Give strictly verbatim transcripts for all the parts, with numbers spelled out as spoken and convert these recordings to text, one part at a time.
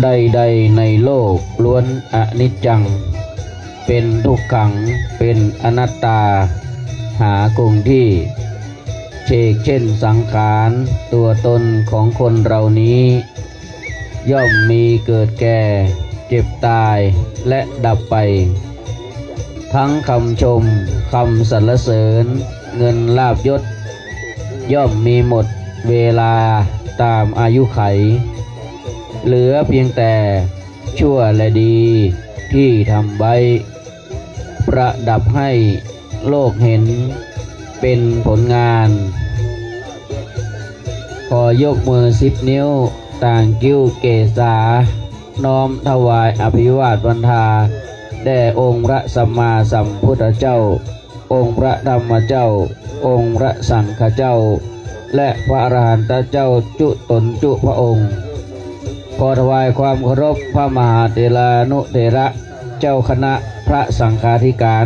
ใดๆ ในโลกล้วนอนิจจัง เป็นทุกขัง เป็นอนัตตา หาคงที่ เฉกเช่นสังขาร ตัวตนของคนเรานี้ ย่อมมีเกิดแก่ เจ็บตาย และดับไป ทั้งคำชม คำสรรเสริญ เงินลาภยศ ย่อมมีหมดเวลาตามอายุไข เหลือเพียงแต่ชั่วและดีที่ทำไว้ ประดับให้โลกเห็นเป็นผลงาน ขอยกมือสิบนิ้ว ต่างกิ้วเกศา น้อมถวายอภิวาทวันทา แด่องค์พระสัมมาสัมพุทธเจ้า องค์พระธรรมเจ้า องค์พระสังฆเจ้า และพระอรหันตเจ้าจุ๊ต๋นจุ๊พระองค์ ขอถวายความเคารพพระมหาเถรานุเถระ เจ้าคณะพระสังฆาธิการ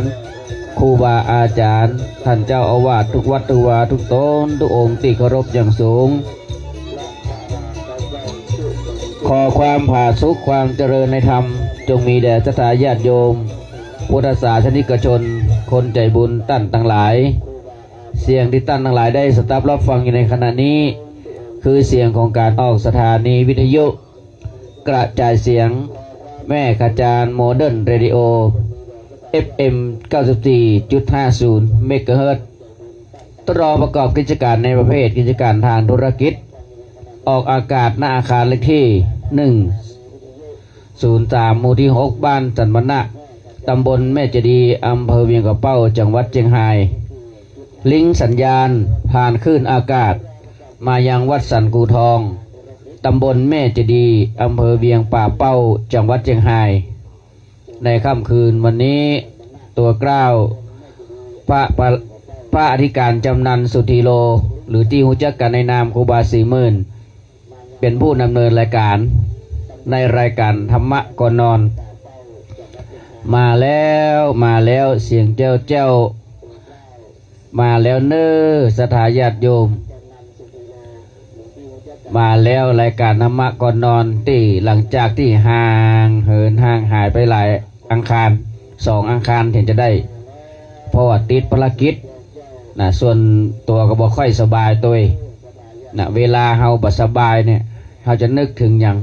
ครูบาอาจารย์ ท่านเจ้าอาวาสทุกวัดทุกวา ทุกต๋นทุกองค์ตี้เคารพอย่างสูง ขอความผาสุกความเจริญในธรรม จงมีแด่ศรัทธาญาติโยม พุทธศาสนิกชน คนใจ๋บุญต้านตังหลาย เสียงตี้ต้านตังหลายได้สดับรับฟังอยู่ในขณะนี้ คือเสียงของก๋านออกสถานีวิทยุ กระจายเสียง แม่ขจาร โมเดิร์นเรดิโอ เอฟเอ็ม เก้าสิบสี่จุดห้าศูนย์ เมกะเฮิรตซ์ ทดลองประกอบกิจการในประเภทกิจการทางธุรกิจ ออกอากาศ ณ อาคารเลขตี้ หนึ่งศูนย์สาม หมู่ตี้หก บ้านสันมะนะ ตำบลแม่เจดีย์ อำเภอเวียงป่าเป้า จังหวัดเจียงฮาย ลิงก์สัญญาณผ่านคลื่นอากาศ มายังวัดสันกู่ทอง ตำบลแม่เจดีย์ อำเภอเวียงป่าเป้า จังหวัดเจียงฮาย ในค่ำคืนวันนี้ ตั๋วเกล้า พระ พระ พระอธิการจำนัน สุธีโล หรือตี้ฮู้จักกั๋นในนามครูบาสี่หมื่น เป๋นผู้ดำเนินรายการ ในรายการธรรมะก่อนนอน มาแล้ว มาแล้ว เสียงแจ้วๆ มาแล้วเน่อ ศรัทธาญาติโยม มาแล้วรายการธรรมะก่อนนอน ตี้หลังจากตี้ห่างเหินห่างหายไปหลายอังคาร สองอังคารเถิงจะได้ เพราะว่าติดภารกิจนะ ส่วนตั๋วก็บ่ค่อยสบายตวยนะ เวลาเฮาบ่สบายเนี่ย เฮาจะนึกเถิงหยัง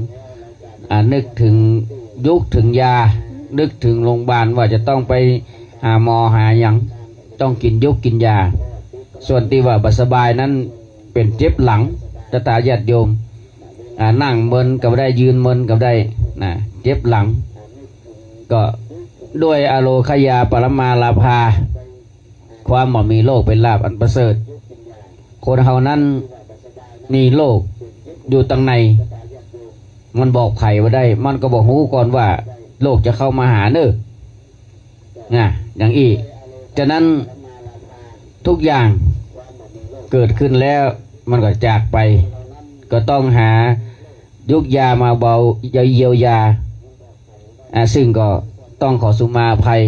อ่า นึกเถิงยุกเถิงยา นึกเถิงโรงบาลว่าจะต้องไปหาหมอหาหยัง ต้องกิ๋นยุกกิ๋นยา ส่วนตี้ว่าบ่สบายนั้นเป๋นเจ็บหลัง ศรัทธาญาติโยม อ่า นั่งเมินก็บ่ได้ ยืนเมินก็บ่ได้นะ เจ็บหลัง ก็ด้วยอโรคยาปรมาลาภา ความบ่มีโรคเป๋นลาภอันประเสริฐ คนเฮานั้นมีโรคอยู่ตังใน มันบอกใผบ่ได้ มันก็บ่ฮู้ก่อนว่าโรคจะเข้ามาหาเน่อ นะ อย่างอี้ ฉะนั้นทุกอย่างเกิดขึ้นแล้วมันก็จากไป ก็ต้องหายุกยามาเบา เยียวยา อ่า ซึ่งก็ต้องขอสุมาอภัย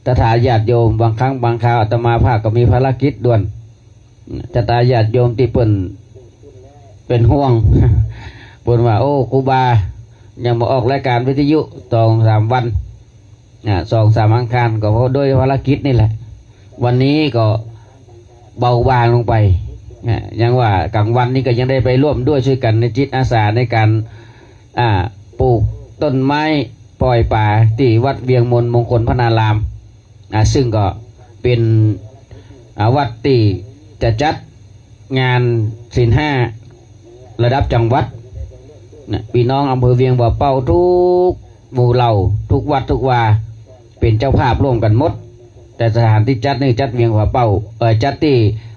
ศรัทธาญาติโยม บางครั้งบางคราวอาตมาภาพก็มีภารกิจด่วน ศรัทธาญาติโยมตี้เปิ้นเป๋นห่วง เปิ้นว่า โอ้ ครูบายังบ่ออกรายการวิทยุสองสามวัน อ่า สองสามอังคาร ก็เพราะด้วยภารกิจนี่แหละ วันนี้ก็เบาบางลงไป อ่า ยังว่ากลางวันนี้ก็ยังได้ไปร่วมด้วยช่วยกั๋นในจิตอาสาในก๋าน อ่า ปลูกต้นไม้ปล่อยป๋าตี้วัดเวียงมนต์มงคลพรรณาราม อ่า ซึ่งก็เป๋น อ่า วัดตี้จะจัดงานศีลห้าระดับจังหวัดนะ ปี้น้องอำเภอเวียงป่าเป้าทุกหมู่เหล่า ทุกวัดทุกวา เป๋นเจ้าภาพร่วมกั๋นหมด แต่สถานตี้จัดนี่จัดเวียงป่าเป้า เอ่อ จัดตี้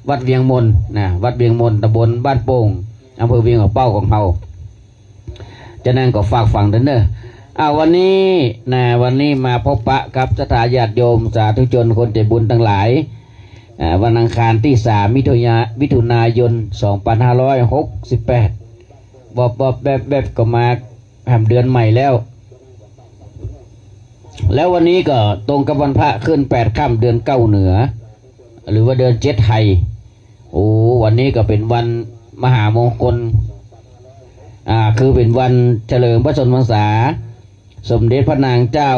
วัดเวียงมนต์นะ วัดเวียงมนต์ ตำบลบ้านโป่ง อำเภอเวียงป่าเป้าของเฮา ฉะนั้นก็ฝากฝังเต๊อะเน่อ อ่า วันนี้นะ วันนี้มาพบปะกับศรัทธาญาติโยมสาธุชนคนใจ๋บุญตังหลาย อ่า วันอังคารตี้สาม มิถุนา มิถุนายน สองปันห้าร้อยหกสิบแปด บอบๆ แบ๊บๆ ก็มาแหมเดือนใหม่แล้ว แล้ววันนี้ก็ตรงกับวันพระขึ้นแปดค่ำเดือนเก้าเหนือ หรือว่าเดือนเจ็ดไทย โอ้ วันนี้ก็เป๋นวันมหามงคล อ่า คือเป๋นวันเฉลิมพระชนมพรรษา สมเด็จพระนางเจ้า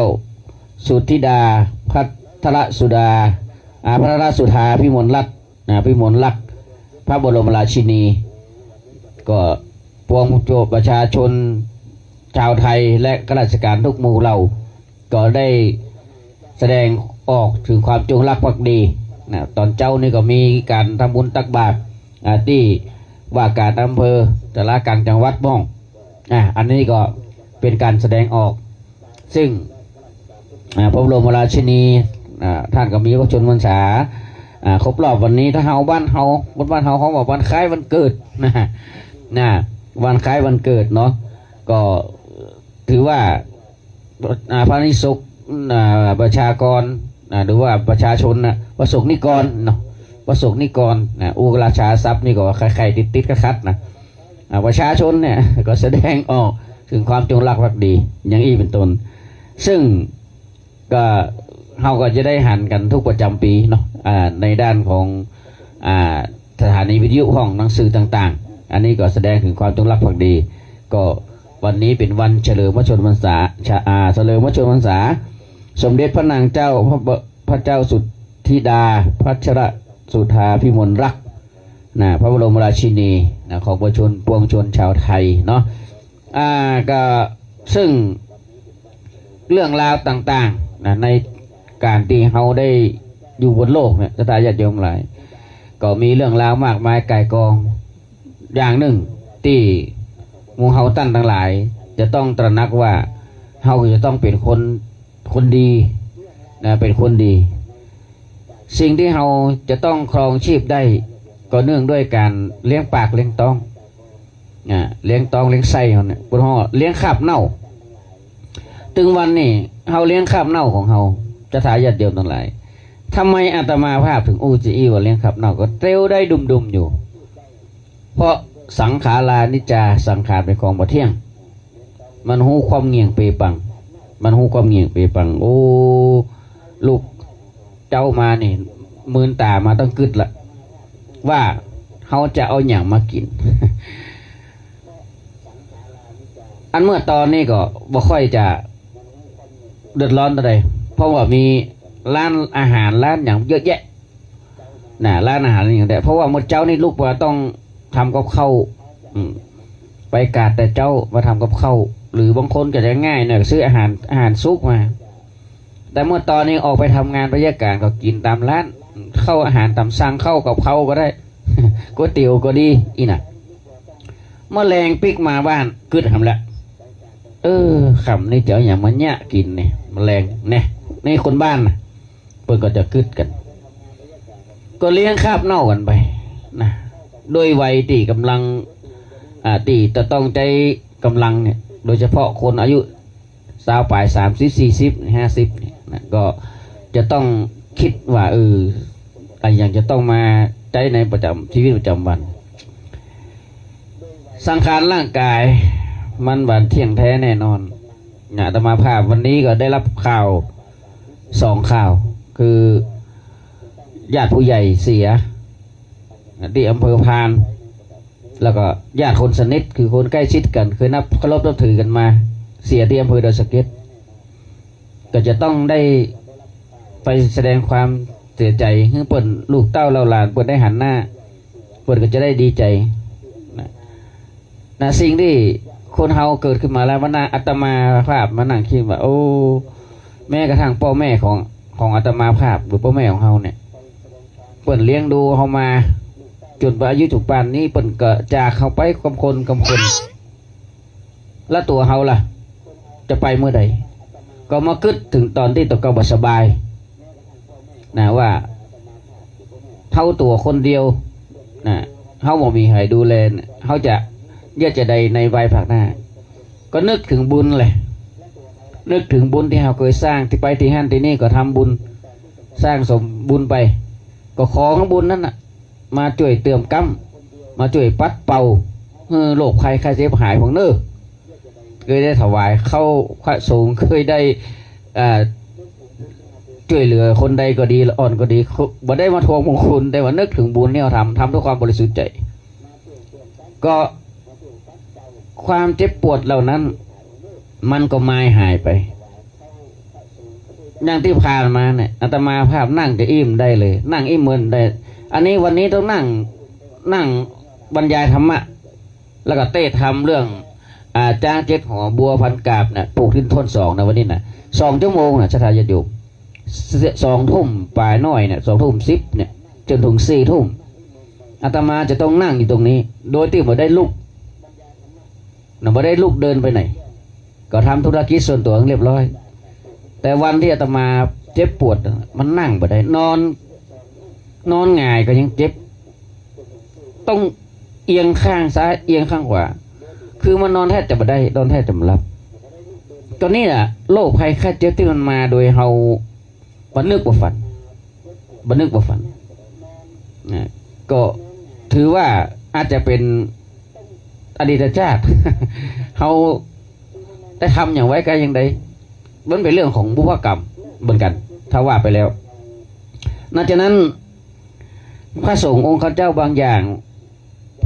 สุทธิดา พัทรสุดา อ่า พัทรสุธาพิมลรัตน์ อ่า พิมลรักษ์ พระบรมราชินี ก็ปวงประชาชนชาวไทยและข้าราชการทุกหมู่เหล่า ก็ได้แสดงออกเถิงความจงรักภักดีนะ ต๋อนเจ๊านี่ก็มีก๋านทำบุญตักบาตร อ่า ตี้ว่าก๋านอำเภอ ศาลากลางจังหวัดพ่อง อ่า อันนี้ก็เป๋นก๋านแสดงออก ซึ่ง อ่า พระบรมราชินี อ่า ต้านก็มีพระชนมพรรษา อ่า ครบรอบวันนี้ ถ้าเฮาบ้านเฮา คนบ้านเฮา เขาบอกวันคล้ายวันเกิดนะ นะ วันคล้ายวันเกิดเนาะ ก็ถือว่า อ่า พระนิสก อ่า ประชากร อ่า หรือว่าประชาชนนะ ประสงค์นิกรเนาะ ประสงค์นิกรนะ อู้ราชาศัพท์นี่ก็ใค่ๆ ติดๆ ขัดๆ นะ อ่า ประชาชนเนี่ย ก็แสดงออกเถิงความจงรักภักดี อย่างอี้เป๋นต้น ซึ่งก็ เฮาก็จะได้หันกั๋นทุกประจ๋ำปี๋เนาะ อ่า ในด้านของ อ่า สถานีวิทยุพ่อง หนังสือต่างๆ อันนี้ก็แสดงเถิงความจงรักภักดี ก็วันนี้เป๋นวันเฉลิมพระชนมพรรษา ชะ อ่า เฉลิมพระชนมพรรษา สมเด็จพระนางเจ้า พระ พระเจ้าสุทธิดา พัชรสุธาพิมลรักษ์ นะ พระบรมราชินี นะ ของประชาชน ปวงชนชาวไทยเนาะ อ่า ก็ ซึ่งเรื่องราวต่างๆ นะ ในก๋านตี้เฮาได้อยู่บนโลกเนี่ย ศรัทธาญาติโยมหลาย ก็มีเรื่องราวมากมายก่ายกอง อย่างนึ่งตี้หมู่เฮาต้านตังหลาย จะต้องตระหนักว่า เฮาจะต้องเป๋นคน คนดี นะ เป๋นคนดี สิ่งตี้เฮาจะต้องครองชีพได้ ก็เนื่องด้วยก๋านเลี้ยงปากเลี้ยงต๊อง อ่า เลี้ยงต๊องเลี้ยงไส้เฮาเนี่ย ปุ้นฮ้องเลี้ยงคราบเน่า ตึงวันนี้ เฮาเลี้ยงคราบเน่าของเฮา ศรัทธาญาติโยมตังหลาย ทำไมอาตมาภาพเถิงอู้จาอี้ว่าเลี้ยงคราบเน่า ก็เตียวได้ดุมๆ อยู่ เพราะสังขารานิจจา สังขารเป๋นของบ่เตี้ยง มันฮู้ความเหงี่ยงเปปัง มันฮู้ความเหงี่ยงเปปัง โอ้ ลูกเจ๊ามานี่ มืนต๋ามาต้องกึ๊ดละ ว่าเฮาจะเอาหยังมากิ๋น อันเมื่อตอนนี้ก็บ่ค่อยจะเดือดร้อนเต้าใด เพราะว่ามีร้านอาหารร้านหยังเยอะแยะ น่ะ ร้านอาหารอย่างเดียว เพราะว่าเมื่อเจ๊านี่ลุกมาต้องทำกับข้าว อืม ไปกาดแต่เจ๊ามาทำกับข้าว หรือบางคนก็จะง่ายหน่อย ซื้ออาหาร อาหารสุกมา แต่เมื่อตอนนี้ออกไปทำงานราชก๋านก็กิ๋นต๋ามร้าน ข้าวอาหารต๋ามสั่ง ข้าวกับข้าวก็ได้ ก๋วยเตี๋ยวก็ดี อี้น่ะ เมื่อแลงปิ๊กมาบ้าน กึ๊ดหำละ เออ ค่ำนี้จะเอาหยังมาเยียะกิ๋นเนี่ย เมื่อแลงเนี่ย นี่คนบ้านน่ะ เปิ้นก็จะกึ๊ดกั๋น ก็เลี้ยงคราบเน่ากั๋นไปนะ ด้วยวัยตี้ก่ำลัง อ่า ตี้จะต้องใจ๊ก่ำลังเนี่ย โดยเฉพาะคนอายุซาวปลาย สามสิบ สี่สิบ ห้าสิบ เนี่ยนะ ก็จะต้องกึ๊ดว่า เออ อะหยังจะต้องมาใจ๊ในประจ๋ำ ชีวิตประจ๋ำวัน สังขารร่างก๋ายมันบ่เตี้ยงแต๊แน่นอน อาตมาภาพวันนี้ก็ได้ฮับข่าวสองข่าว คือญาติผู้ใหญ่เสีย ตี้อำเภอพาน แล้วก็ญาติคนสนิท คือคนใก้ชิดกั๋น เคยนับเคารพนับถือกั๋นมา เสียตี้อำเภอดอยสะเก็ด ก็จะต้องได้ไปแสดงความเสียใจ๋หื้อเปิ้น ลูกเต้าเหล่าหลานเปิ้นได้หันหน้า เปิ้นก็จะได้ดีใจ๋นะ นะ สิ่งตี้คนเฮาเกิดขึ้นมาแล้ว มานั่ง อาตมาภาพมานั่งกึ๊ดว่า โอ้ แม้กระทั่งป้อแม่ของ ของอาตมาภาพ หรือป้อแม่ของเฮาเนี่ย เปิ้นเลี้ยงดูเฮามาจ๋นว่าอายุจุปันนี้ เปิ้นก็จากเฮาไปกำคนกำคน แล้วตั๋วเฮาล่ะ จะไปเมื่อใด ก็มากึ๊ดเถิงต๋อนตี้ตั๋วเก่าบ่สบายนะ ว่าเฮาตั๋วคนเดียวนะ เฮาบ่มีใผดูแลนะ เฮาจะเยียะจาใดในวัยภาคหน้า ก็นึกเถิงบุญแหละ นึกเถิงบุญตี้เฮาเคยสร้าง ตี้ไปตี้หั้นตี้นี่ก็ทำบุญ สร้างสมบุญไป ก็ขอหื้อบุญนั้นน่ะ มาจ้วยเติมก๊ำ มาจ้วยปัดเป่า หื้อโรคภัยไข้เจ็บหายพ่องเน่อ เคยได้ถวายข้าวพระสงฆ์ เคยได้ เอ่อ จ้วยเหลือคนใดก็ดี ละอ่อนก็ดี บ่ได้มาทวงบุญคุณ แต่ว่านึกเถิงบุญตี้เฮาทำ ทำด้วยความบริสุทธิ์ใจ๋ ก็ ความเจ็บปวดเหล่านั้น มันก็มายหายไป อย่างตี้ผ่านมาเนี่ย อาตมาภาพนั่งจะอี้บ่ได้เลย นั่งอี้บ่ได้ อันนี้วันนี้ต้องนั่ง นั่งบรรยายธรรมะ แล้วก็เตสน์ธรรมเรื่อง อ่า จ๊างเจ็ดหัว บัวพันกาบเนี่ย ผูกตี้ต้นสองนะ วันนี้นะ สองชั่วโมงนะ ศรัทธาญาติโยม ส- สองทุ่มป๋ายหน้อยเนี่ย สองทุ่มสิบเนี่ย จ๋นเถิงสี่ทุ่ม อาตมาจะต้องนั่งอยู่ตรงนี้ โดยตี้บ่ได้ลุก นะ บ่ได้ลุกเดินไปไหน ก็ทำธุรกิจส่วนตั๋วเรียบร้อย แต่วันตี้อาตมาเจ็บปวด มันนั่งบ่ได้ นอน นอนหงายก็ยังเจ็บ ต้องเอียงข้างซ้าย เอียงข้างขวา คือมันนอนแทบจะบ่ได้ นอนแทบจะบ่หลับ ก็นี่แหละ โรคภัยไข้เจ็บตี้มันมาโดยเฮาบ่นึกบ่ฝัน บ่นึกบ่ฝัน นะ ก็ถือว่าอาจจะเป๋นอดีตชาติ เฮาได้ทำหยังไว้กาอย่างใด มันเป๋นเรื่องของบุพกรรมเหมือนกั๋น ถ้าว่าไปแล้ว นะ ฉะนั้น พระสงฆ์องค์ข้าเจ้าบางอย่าง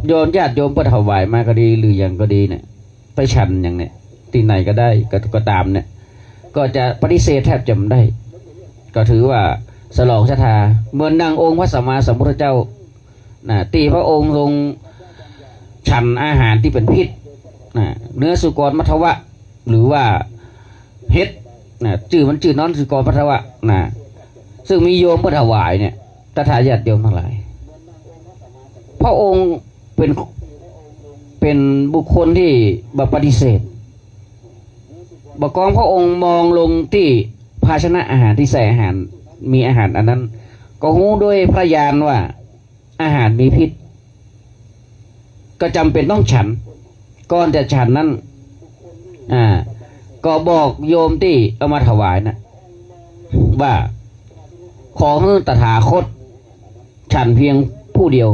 โยมญาติโยมเปิ้นถวายมาก็ดี หรือหยังก็ดีเนี่ย ไปฉันอย่างเนี่ย ตี้ไหนก็ได้ ก็ ก็ต๋ามเนี่ย ก็จะปฏิเสธแทบจะบ่ได้ ก็ถือว่าสนองศรัทธา เหมือนดังองค์พระสัมมาสัมพุทธเจ้า นะ ตี้พระองค์ทรงฉันอาหารตี้เป๋นพิษ นะ เนื้อสุกรมัทวะ หรือว่าเห็ด นะ จื้อมันจื้อนั้นสุกรมัทวะ นะ ซึ่งมีโยมเปิ้นถวายเนี่ย ศรัทธาญาติโยมตังหลาย พระองค์เป๋น เป๋นบุคคลตี้บ่ปฏิเสธ บ่ากองพระองค์มองลงตี้ภาชนะอาหารตี้ใส่อาหาร มีอาหารอันนั้น ก็ฮู้ด้วยพระญาณว่าอาหารมีพิษ ก็จ๋ำเป๋นต้องฉัน ก่อนจะฉันนั้น อ่า ก็บอกโยมตี้เอามาถวายนะ ว่า ขอหื้อตถาคต ฉันเพียงผู้เดียว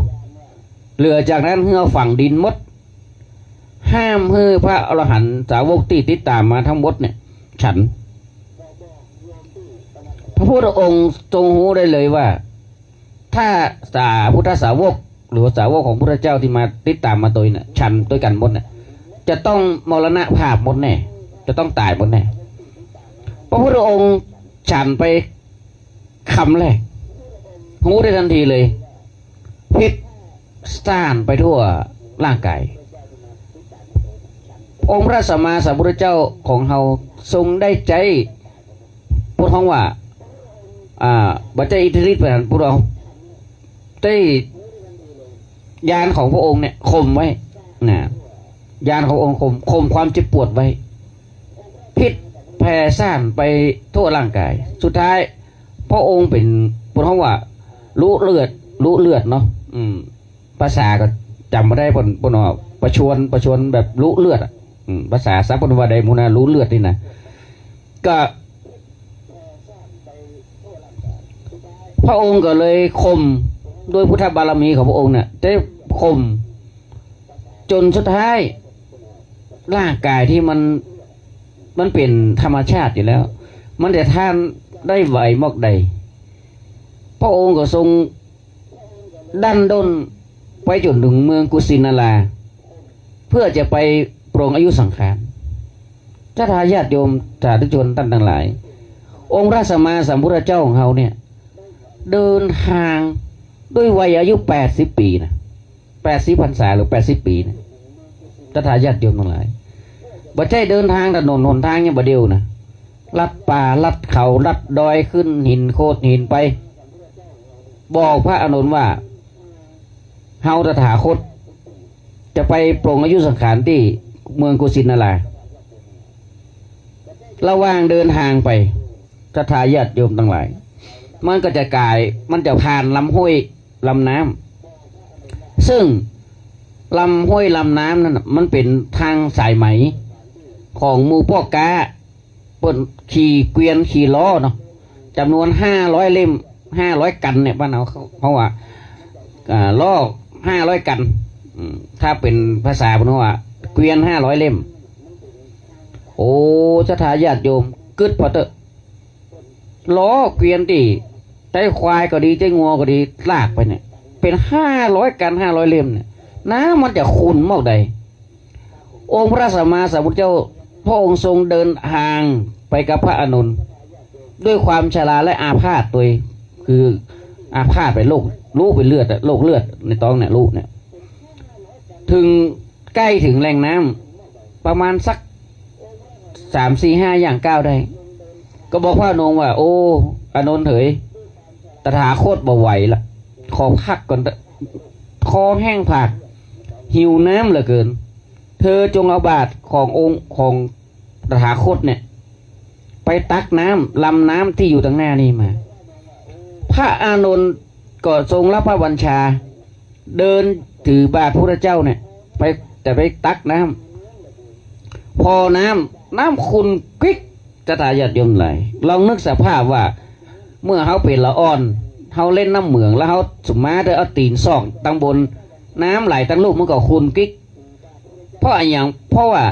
เหลือจากนั้นหื้อเอาฝังดินหมด ห้ามหื้อพระอรหันตสาวกตี้ติดต๋ามมาตังหมดเนี่ย ฉัน พระพุทธองค์ทรงฮู้ได้เลยว่า ถ้าสา- พุทธสาวก หรือว่าสาวกของพุทธเจ้าตี้มาติดต๋ามมาตวยเนี่ย ฉันตวยกั๋นหมดเนี่ย จะต้องมรณภาพหมดแน่ จะต้องต๋ายหมดแน่ พระพุทธองค์ฉันไป กำแรก ฮู้ได้ตันทีเลย พิษซ่านไปทั่วร่างก๋าย องค์พระสัมมาสัมพุทธเจ้าของเฮาทรงได้ใจ๊ เปิ้นฮ้องว่า อ่า บ่ใจ้อิทธิฤทธิ์ไปหัน เปิ้นว่า ได้ ญาณของพระองค์เนี่ยข่มไว้ นะ ญาณขององค์ข่ม ข่มความเจ็บปวดไว้ พิษแผ่ซ่านไปทั่วร่างก๋าย สุดท้าย พระองค์เป๋น เปิ้นฮ้องว่า ลุเลือด ลุเลือดเนาะ อืม ภาษาก็จ๋ำบ่ได้ เปิ้น เปิ้นว่าประชวน ประชวนแบบลุเลือดอะ อืม ภาษาศัพท์เปิ้นว่าใดหมู่นะ ลุเลือดนี่นะ ก็ พระองค์ก็เลยข่ม ด้วยพุทธบารมีของพระองค์เนี่ย ได้ข่ม จ๋นสุดท้าย ร่างก๋ายตี้มัน มันเป๋นธรรมชาติอยู่แล้ว มันจะต้านได้ไหวมอกใด พระองค์ก็ทรงดั้นด้นไปจ๋นเถิงเมืองกุสินารา เพื่อจะไปปลงอายุสังขาร ศรัทธาญาติโยมสาธุชนต้านตังหลาย องค์พระสัมมาสัมพุทธเจ้าของเฮาเนี่ย เดินทางด้วยวัยอายุแปดสิบปี๋นะ แปดสิบพรรษาหรือแปดสิบปี๋นะ ศรัทธาญาติโยมตังหลาย บ่ใจ้เดินทางถนนหนตางอย่างบ่าเดี่ยวนะ ลัดป่า ลัดเขา ลัดดอย ขึ้นหินโขดหินไป บอกพระอานนท์ว่า เฮาตถาคต จะไปปลงอายุสังขารตี้เมืองกุสินารา ระหว่างเดินทางไป ศรัทธาญาติโยมตังหลาย มันก็จะก๋าย มันจะผ่านลำห้วยลำน้ำ ซึ่งลำห้วยลำน้ำนั้นน่ะ มันเป๋นตางสายไหม ของหมู่ป้อก๊า เปิ้นขี่เกวียนขี่ล้อเนาะ จ๋ำนวนห้าร้อยเล่ม ห้าร้อยกั๋นเนี่ย บ้านเฮา เฮาว่า อ่า ล้อห้าร้อยกั๋น อืม ถ้าเป๋นภาษาเปิ้นว่า เกวียนห้าร้อยเล่ม โอ้ ศรัทธาญาติโยม กึ๊ดผ่อเต๊อะ ล้อเกวียนตี้ ใจ๊ควายก็ดี ใจ๊งัวก็ดี ลากไปเนี่ย เป๋นห้าร้อยกั๋น ห้าร้อยเล่มเนี่ย น้ำมันจะขุ่นมอกใด องค์พระสัมมาสัมพุทธเจ้า พระองค์ทรงเดินทางไปกับพระอานนท์ ด้วยความชราและอาพาธตวย คืออาพาธไปโรค ลุไปเลือดอะ โรคเลือดในต๊องเนี่ย ลุเนี่ย เถิงใก้เถิงแหล่งน้ำ ประมาณสักสาม สี่ ห้า ย่างก้าวได้ ก็บอกพระอานนท์ว่า โอ้ อานนท์เหย ตถาคตบ่ไหวละ ขอพักก่อนเต๊อะ คอแห้งผาก หิวน้ำเหลือเกิน เธอจงเอาบาตรขององค์ ของตถาคตเนี่ย ไปตักน้ำ ลำน้ำตี้อยู่ตังหน้านี่มา พระอานนท์ก็ทรงรับพระบัญชา เดินถือบาตรพุทธเจ้าเนี่ย ไป จะไปตักน้ำ ผ่อน้ำ น้ำขุ่นกริ๊ก ศรัทธาญาติโยมหลาย ลองนึกสภาพว่า เมื่อเฮาเป๋นละอ่อน เฮาเล่นน้ำเหมือง แล้วเฮาสมาธิเอาตี๋นส่องตังบน น้ำไหลตังลุ่มมันก็ขุ่นกริ๊ก เพราะอะหยัง เพราะว่า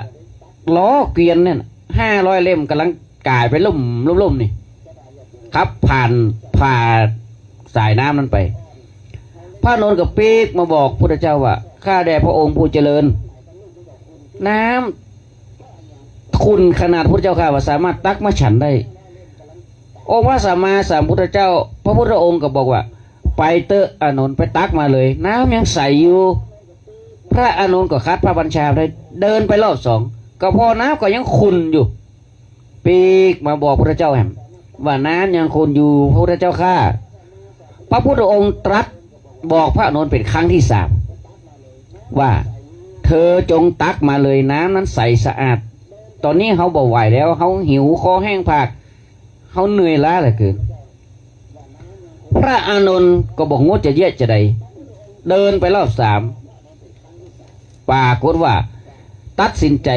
ล้อเกวียนเนี่ย ห้าร้อยเล่มก่ำลังก๋ายไปลุ่ม ลุ่ม ลุ่มนี่ ขับผ่าน ผ่าสายน้ำนั้นไป พระอานนท์ก็ปิ๊กมาบอกพุทธเจ้าว่า ข้าแด่พระองค์ผู้เจริญ น้ำขุ่นขนาดพุทธเจ้าข้าว่าสามารถตักมาฉันได้ องค์พระสัมมาสัมพุทธเจ้า พระพุทธองค์ก็บอกว่า ไปเต๊อะอานนท์ ไปตักมาเลย น้ำยังใสอยู่ พระอานนท์ก็ขัดพระบัญชาได้ เดินไปรอบสอง ก็ผ่อน้ำก็ยังขุ่นอยู่ ปิ๊กมาบอกพุทธเจ้าแหมว่าน้ำยังขุ่นอยู่ พระพุทธเจ้าข้า พระพุทธองค์ตรัสบอกพระอานนท์เป๋นครั้งตี้สาม ว่า เธอจงตักมาเลย น้ำนั้นใสสะอาด ต๋อนนี้เฮาบ่ไหวแล้ว เฮาหิว คอแห้งผาก เฮาเหนื่อยล้าเหลือเกิน พระอานนท์ก็บ่ฮู้จะเยียะจะใด เดินไปรอบสาม ปรากฏว่า ตัดสินใจ๋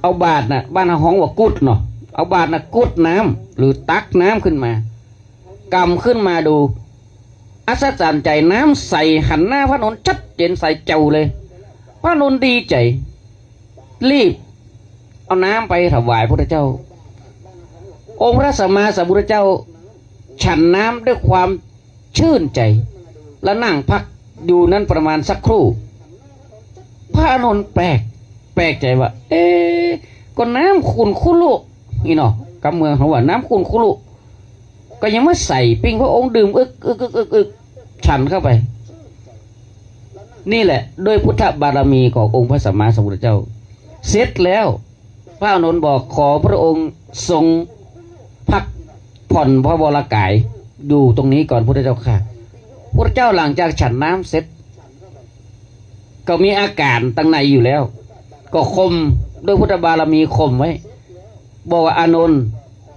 เอาบาตรน่ะ บ้านเฮาฮ้องว่ากุดเนาะ เอาบาตรน่ะกุดน้ำ หรือตักน้ำขึ้นมา ก๋ำขึ้นมาดู อัศจรรย์ใจ๋ น้ำใส หันหน้าพระอานนท์ชัดเจน ใสแจ๋วเลย พระอานนท์ดีใจ๋ รีบเอาน้ำไปถวายพุทธเจ้า องค์พระสัมมาสัมพุทธเจ้า ฉันน้ำด้วยความชื่นใจ๋ และนั่งพักอยู่นั้นประมาณสักครู่ พระอานนท์แปลก แปลกใจ๋ว่า เอ๊ะ ก็น้ำขุ่นคุลุนี่เนาะ กำเมืองเฮาว่าน้ำขุ่นคุลุ ก็ยังมาใสปิ้ง พระองค์ดื่มอึกอึกอึกอึกอึก ฉันเข้าไป นี่แหละ ด้วยพุทธบารมีขององค์พระสัมมาสัมพุทธเจ้า เสร็จแล้ว พระอานนท์บอก ขอพระองค์ทรงพักผ่อนพระวรกายอยู่ตรงนี้ก่อนพุทธเจ้าข้า พุทธเจ้าหลังจากฉันน้ำเสร็จ ก็มีอาก๋านตังในอยู่แล้ว ก็ข่ม ด้วยพุทธบารมีข่มไว้ บอกว่า อานนท์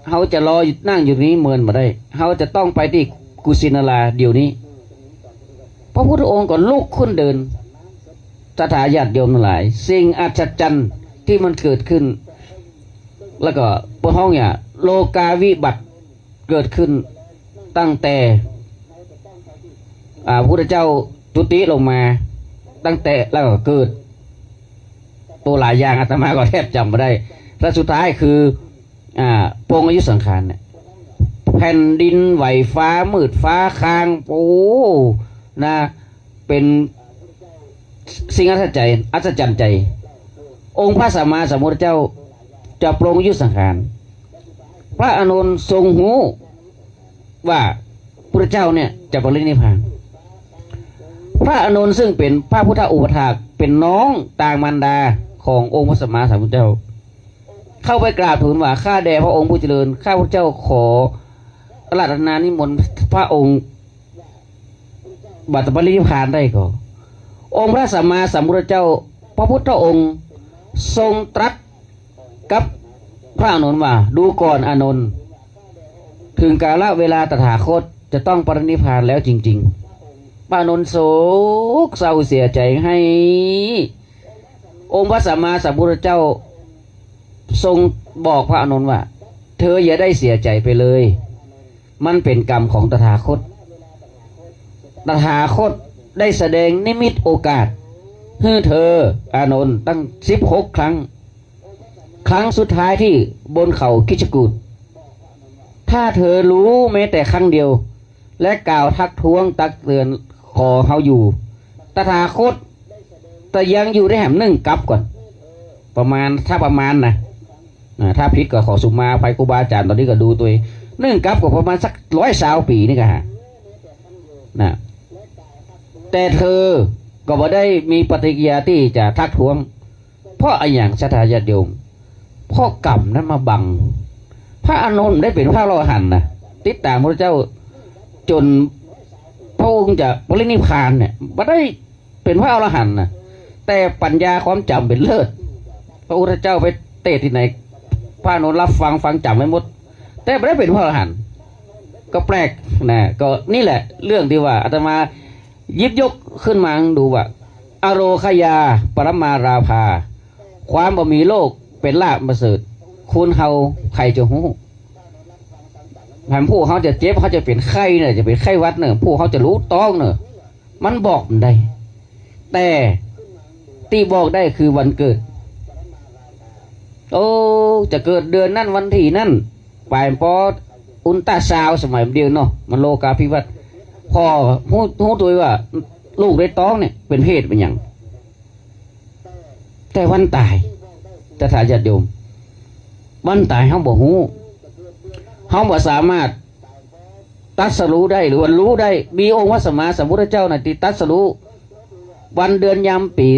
เฮาจะรออยู่ นั่งอยู่นี้เมินบ่ได้ เฮาจะต้องไปตี้กุสินาราเดี๋ยวนี้ พระพุทธองค์ก็ลุกขึ้นเดิน ศรัทธาญาติโยมทั้งหลาย สิ่งอัศจรรย์ที่มันเกิดขึ้น แล้วก็เปิ้นฮ้องว่า โลกาวิบัติเกิดขึ้นตั้งแต่ อ่า พุทธเจ้าจุติลงมา ตั้งแต่ แล้วก็เกิด โตหลายอย่าง อาตมาก็แทบจ๋ำบ่ได้ และสุดท้ายคือ อ่า ปลงอายุสังขารเนี่ย แผ่นดินไหว ฟ้ามืด ฟ้าคาง โอ้ นะ เป๋นสิ่งอัศจรรย์ อัศจรรย์ใจ๋ องค์พระสัมมาสัมพุทธเจ้าจะปลงอายุสังขาร พระอานนท์ทรงฮู้ว่าพุทธเจ้าเนี่ยจะปรินิพพาน พระอานนท์ซึ่งเป๋นพระพุทธอุปัฏฐาก เป๋นน้องต่างมารดาขององค์พระสัมมาสัมพุทธเจ้า เข้าไปกราบทูลว่า ข้าแด่พระองค์ผู้เจริญ ข้าพระเจ้าขออาราธนานิมนต์พระองค์บัดปรินิพพานได้ก่อ องค์พระสัมมาสัมพุทธเจ้า พระพุทธองค์ทรงตรัสกับพระอานนท์ว่า ดูก่อนอานนท์ เถิงกาลเวลาตถาคตจะต้องปรินิพพานแล้วจริงๆ พระอานนท์โศกเศร้าเสียใจ๋ ไห้ องค์พระสัมมาสัมพุทธเจ้าทรงบอกพระอานนท์ว่า เธออย่าได้เสียใจ๋ไปเลย มันเป๋นกรรมของตถาคต ตถาคตได้แสดงนิมิตโอกาสหื้อเธอ อานนท์ ตั้งสิบหกครั้ง ครั้งสุดท้ายตี้บนเขาคิชกูฏ ถ้าเธอฮู้แม้แต่ครั้งเดียว และกล่าวทักท้วงตักเตือนขอเฮาอยู่ ตถาคตจะยังอยู่ได้แหมนึ่งกั๊บก่อน ประมาณ ถ้าประมาณนะ นะ ถ้าผิดก็ขอสุมาอภัยครูบาอาจ๋ารย์ ต๋อนนี้ก็ดูตวย นึ่งกั๋ปก็ประมาณสักร้อยซาวปี๋นี่ก็หา นะ แต่เธอก็บ่ได้มีปฏิกิริยาตี้จะทักท้วง เพราะอะหยังศรัทธาญาติโยม เพราะกรรมนั้นมาบัง พระอานนท์ได้เป๋นพระอรหันต์นะ ติดต๋ามพระพุทธเจ้าจ๋นพระองค์จะปรินิพพานเนี่ย บ่ได้เป๋นพระอรหันต์นะ แต่ปัญญาความจ๋ำเป๋นเลิศ พระพุทธเจ้าไปเตศน์ตี้ไหน พระอานนท์ฮับฟัง ฟังจ๋ำไปหมด แต่บ่ได้เป๋นพระอรหันต์ ก็แปลกนะ ก็นี่แหละเรื่องตี้ว่าอาตมาหยิบยกขึ้นมาดูว่า อโรคยา ปรมาลาภา ความบ่มีโรคเป๋นลาภอันประเสริฐ คนเฮาใผจะฮู้ แถมผู้เฮาจะเจ็บ เฮาจะเป๋นไข้เนี่ย จะเป๋นไข้หวัดเนี่ย ผู้เฮาจะฮู้ต้องเนี่ย มันบอกบ่ได้ แต่ตี้บอกได้คือวันเกิด โอ้ จะเกิดเดือนนั้นวันตี้นั้น ป๋ายปออุลตราซาวด์สมัยเดียวเนาะ มันโลกาภิวัตน์ ผ่อฮู้ ฮู้ตวยว่าลูกในต๊องเนี่ยเป๋นเพศเป๋นหยัง แต่วันต๋าย ศรัทธาญาติโยม วันต๋ายเฮาบ่ฮู้ เฮาบ่สามารถตรัสรู้ได้ หรือว่าฮู้ได้ มีองค์พระสัมมาสัมพุทธเจ้าน่ะตี้ตรัสรู้วันเดือนยามปี๋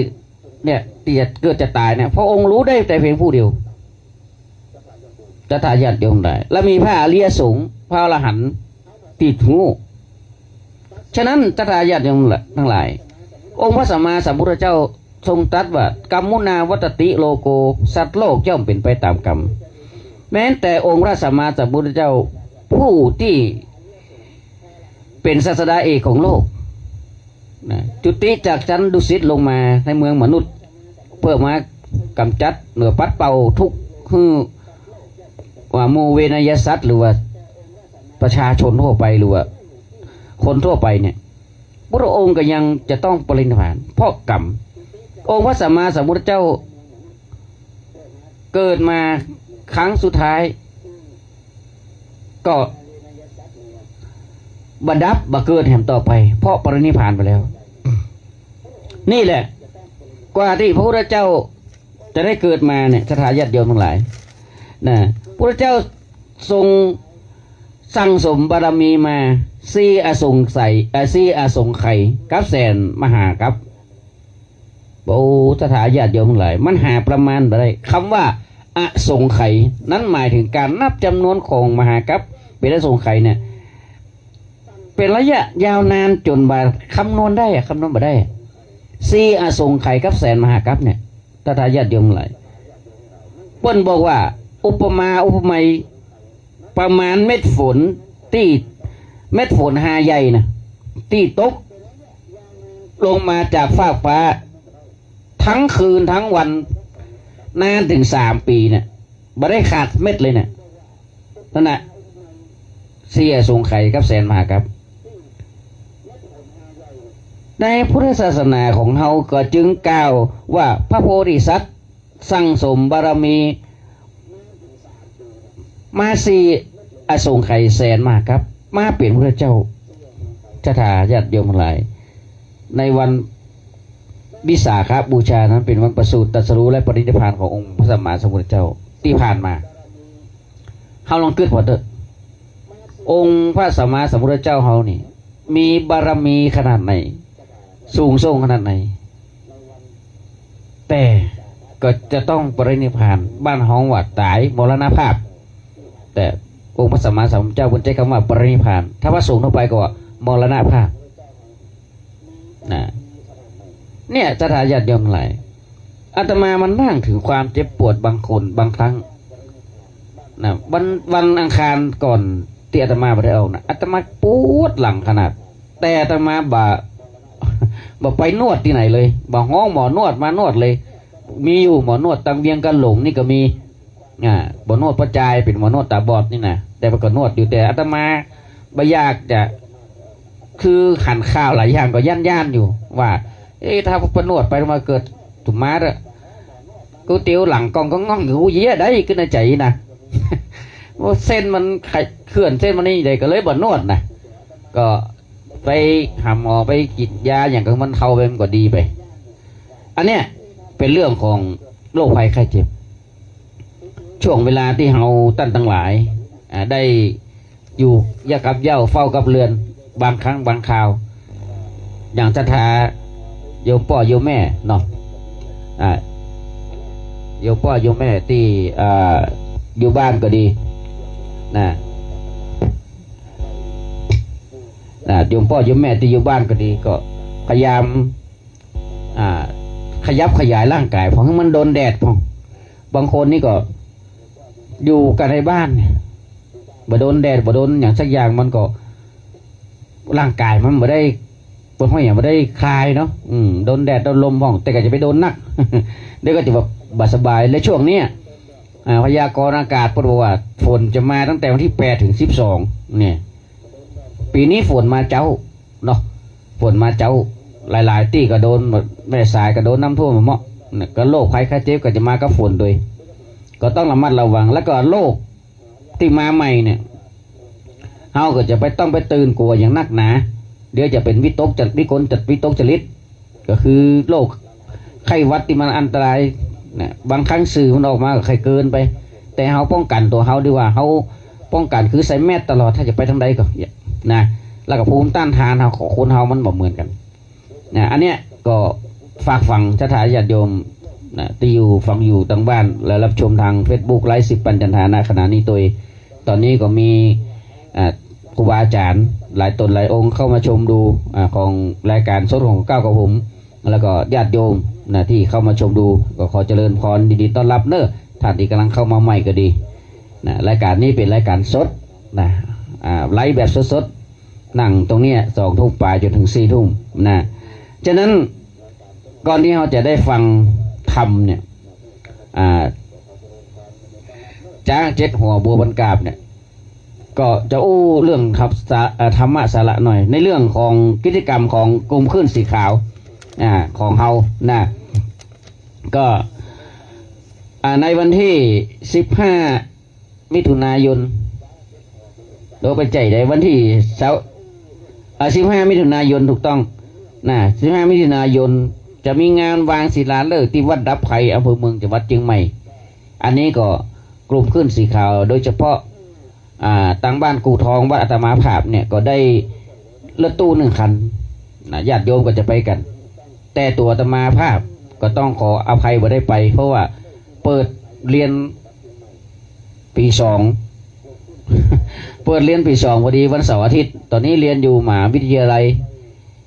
เนี่ย ตี้จะเกิดจะต๋ายเนี่ย พระองค์ฮู้ได้แต่เพียงผู้เดียว ศรัทธาญาติโยมได้ และมีพระอริยสงฆ์ พระอรหันต์ตี้ฮู้ ฉะนั้นศรัทธาญาติโยมทั้งหลาย องค์พระสัมมาสัมพุทธเจ้าทรงตรัสว่า กรรมมุนาวัตติโลโก สัตว์โลกย่อมเป๋นไปต๋ามกรรม แม้แต่องค์พระสัมมาสัมพุทธเจ้าผู้ตี้เป๋นศาสดาเอกของโลก นะ จุติจากชั้นดุสิตลงมาในเมืองมนุษย์ เพื่อมากำจัด หรือปัดเป่าทุกข์หื้อว่าหมู่เวนยสัตว์ หรือว่าประชาชนทั่วไป หรือว่าคนทั่วไปเนี่ย พระองค์ก็ยังจะต้องปรินิพพานเพราะกรรม องค์พระสัมมาสัมพุทธเจ้าเกิดมาครั้งสุดท้าย ก็บ่ดับบ่เกิดแหมต่อไป เพราะปรินิพพานไปแล้ว นี่แหละ กว่าตี้พระพุทธเจ้าจะได้เกิดมาเนี่ย ศรัทธาญาติโยมทั้งหลาย นะ พระพุทธเจ้าทรงสั่งสมบารมีมา สี่อสงไขย เอ่อ สี่อสงไขยกับแสนมหากัป โอ้ ศรัทธาญาติโยมทั้งหลาย มันหาประมาณบ่ได้ กำว่าอสงไขยนั้นหมายเถิงก๋านนับจ๋ำนวนของมหากัป เป๋นอสงไขยเนี่ย เป๋นระยะยาวนานจ๋นบ่ากำนวณได้อะ กำนวณบ่ได้อะ สี่อสงไขยกับแสนมหากัปเนี่ย ศรัทธาญาติโยมทั้งหลาย เปิ้นบอกว่า อุปมาอุปไมย ประมาณเม็ดฝนตี้ เม็ดฝนหาใหญ่นะ ตี้ตกลงมาจากฟากฟ้า ตึงคืนตึงวัน นานเถิงสามปี๋เนี่ย บ่ได้ขาดเม็ดเลยเนี่ย นั่นน่ะ สี่อสงไขยกับแสนมหากัป ในพุทธศาสนาของเฮาก็จึงกล่าวว่าพระโพธิสัตว์สั่งสมบารมีมาสี่อสงไขยแสนมหากัป มาเป๋นพระเจ้า ศรัทธาญาติโยมทั้งหลาย ในวันวิสาขบูชานั้นเป๋นวันประสูติตรัสรู้และปรินิพพานขององค์พระสัมมาสัมพุทธเจ้าตี้ผ่านมา เฮาลองกึ๊ดผ่อเต๊อะ องค์พระสัมมาสัมพุทธเจ้าเฮานี่ มีบารมีขนาดไหน สูงส่งขนาดไหน แต่ก็จะต้องปรินิพพาน บ้านฮ้องว่าต๋าย มรณภาพ แต่องค์พระสัมมาสัมพุทธเจ้าเปิ้นใจ๊กำว่าปรินิพพาน ถ้าพระสงฆ์ทั่วไปก็ว่ามรณภาพ นะ เนี่ย ศรัทธาญาติโยมทั้งหลาย อาตมามานั่งเถิงความเจ็บปวดบางคนบางครั้ง นะ วัน วันอังคารก่อนตี้อาตมาบ่ได้ออกนะ อาตมาปวดหลังขนาด แต่อาตมาบ่ บ่ไปนวดตี้ไหนเลย บ่ฮ้องหมอนวดมานวดเลย มีอยู่หมอนวดตางเวียงกาหลงนี่ก็มี อ่า หมอนวดป้อจาย เป๋นหมอนวดต๋าบอดนี่นะ แต่มันก็นวดอยู่ แต่อาตมาบ่อยากจะ คือหันข่าวหลายอย่างก็ย้านๆ อยู่ ว่า เอ๊ะ ถ้าไปนวดไปมาเกิดตุ่มมาดอะ ก๋วยเตี๋ยวหลังกองก็ง่องอยู่ เยียะได้ กึ๊ดในใจ๋นะ ว่าเส้นมันไข เคลื่อนเส้นมันนี่ใด ก็เลยบ่นวดนะ ก็ไปหาหมอ ไปกิ๋นยาอย่างของมันเทาไป มันก็ดีไป อันเนี้ยเป๋นเรื่องของ โรคภัยไข้เจ็บ ช่วงเวลาตี้เฮาต้านตังหลาย อ่า ได้อยู่เยียะกับเหย้าเฝ้ากับเฮือน บางครั้งบางคราว อย่างศรัทธาโยมป้อโยมแม่เนาะ อ่า โยมป้อโยมแม่ตี้ อ่า อยู่บ้านก็ดี นะ นะ โยมป้อโยมแม่ตี้อยู่บ้านก็ดี ก็พยายาม อ่า ขยับขยายร่างก๋าย ผ่อหื้อมันโดนแดด ผ่อ บางคนนี่ก็อยู่กั๋นในบ้านเนี่ย บ่โดนแดด บ่โดนหยังสักอย่าง มันก็ ร่างก๋ายมันบ่ได้ เปิ้นฮ้องหยัง บ่ได้คลายเนาะ อืม โดนแดดโดนลมพ่อง แต่ก็จะไปโดนนัก เดี๋ยวก็จะแบบบ่สบาย และช่วงเนี้ย อ่า พยากรณ์อากาศเปิ้นบอกว่าฝนจะมาตั้งแต่วันที่แปดถึงสิบสอง เนี่ย ปี๋นี้ฝนมาเจ๊าเนาะ ฝนมาเจ๊า หลายๆ ตี้ก็โดน แม่สายก็โดนน้ำท่วมมาเมาะ เนี่ย ก็โรคภัยไข้เจ็บก็จะมากับฝนโดย ก็ต้องระมัดระวัง แล้วก็โรคตี้มาใหม่เนี่ย เฮาก็จะไป ต้องไปตื่นกั๋วอย่างนักหนา เดี๋ยวจะเป๋นวิตกจะ วิกลจะ วิตกจริต ก็คือโรคไข้หวัดตี้มันอันตรายนะ บางครั้งสื่อมันออกมาก็ไข้เกินไป แต่เฮาป้องกั๋นตั๋วเฮาดีกว่า เฮาป้องกั๋นคือใส่แมสตลอด ถ้าจะไปตางใดก็นะ แล้วก็ภูมิต้านทานเฮาของคนเฮามันบ่เหมือนกั๋นนะ อันเนี้ยก็ฝากฝังศรัทธาญาติโยมนะ ตี้อยู่ฟังอยู่ตางบ้าน และรับชมตางเฟซบุ๊กไลฟ์สิบปันจันทา ณ ขณะนี้ตวย ต๋อนนี้ก็มี อ่า ครูบาอาจ๋ารย์หลายต๋นหลายองค์เข้ามาชมดู อ่า ของรายก๋านสดของก้าวกับผม แล้วก็ญาติโยมนะ ตี้เข้ามาชมดู ก็ขอเจริญพร ยินดีต้อนรับเน้อ ต้านตี้ก่ำลังเข้ามาใหม่ก็ดีนะ รายก๋านนี้เป๋นรายก๋านสดนะ อ่า ไลฟ์แบบสดๆ นั่งตรงเนี้ย สองทุ่มป๋ายจ๋นเถิงสี่ทุ่มนะ ฉะนั้นก่อนตี้เฮาจะได้ฟังธรรมเนี่ย อ่า จ๊างเจ็ดหัวบัวบานกาบเนี่ย ก็จะอู้เรื่องธรรม สา- เอ่อ ธรรมะสาระหน่อย ในเรื่องของกิจก๋รรมของกลุ่มคลื่นสีขาว อ่า ของเฮานะ ก็ อ่า ในวันตี้สิบห้ามิถุนายน โอ้ บ่ใจ้ ในวันตี้เสาร์ อ่า สิบห้ามิถุนายน ถูกต้องนะ สิบห้ามิถุนายน จะมีงานวางศิลาฤกษ์ตี้วัดดับภัย อำเภอเมือง จังหวัดเจียงใหม่ อันนี้ก็กลุ่มคลื่นสีขาว โดยเฉพาะ อ่า ตางบ้านกู่ทอง วัดอาตมาภาพเนี่ย ก็ได้รถตู้หนึ่งคันนะ ญาติโยมก็จะไปกั๋น แต่ตั๋วอาตมาภาพก็ต้องขออภัยบ่ได้ไป เพราะว่าเปิดเรียนปี๋สอง เปิดเรียนปี๋สอง พอดีวันเสาร์อาทิตย์ ต๋อนนี้เรียนอยู่มหาวิทยาลัย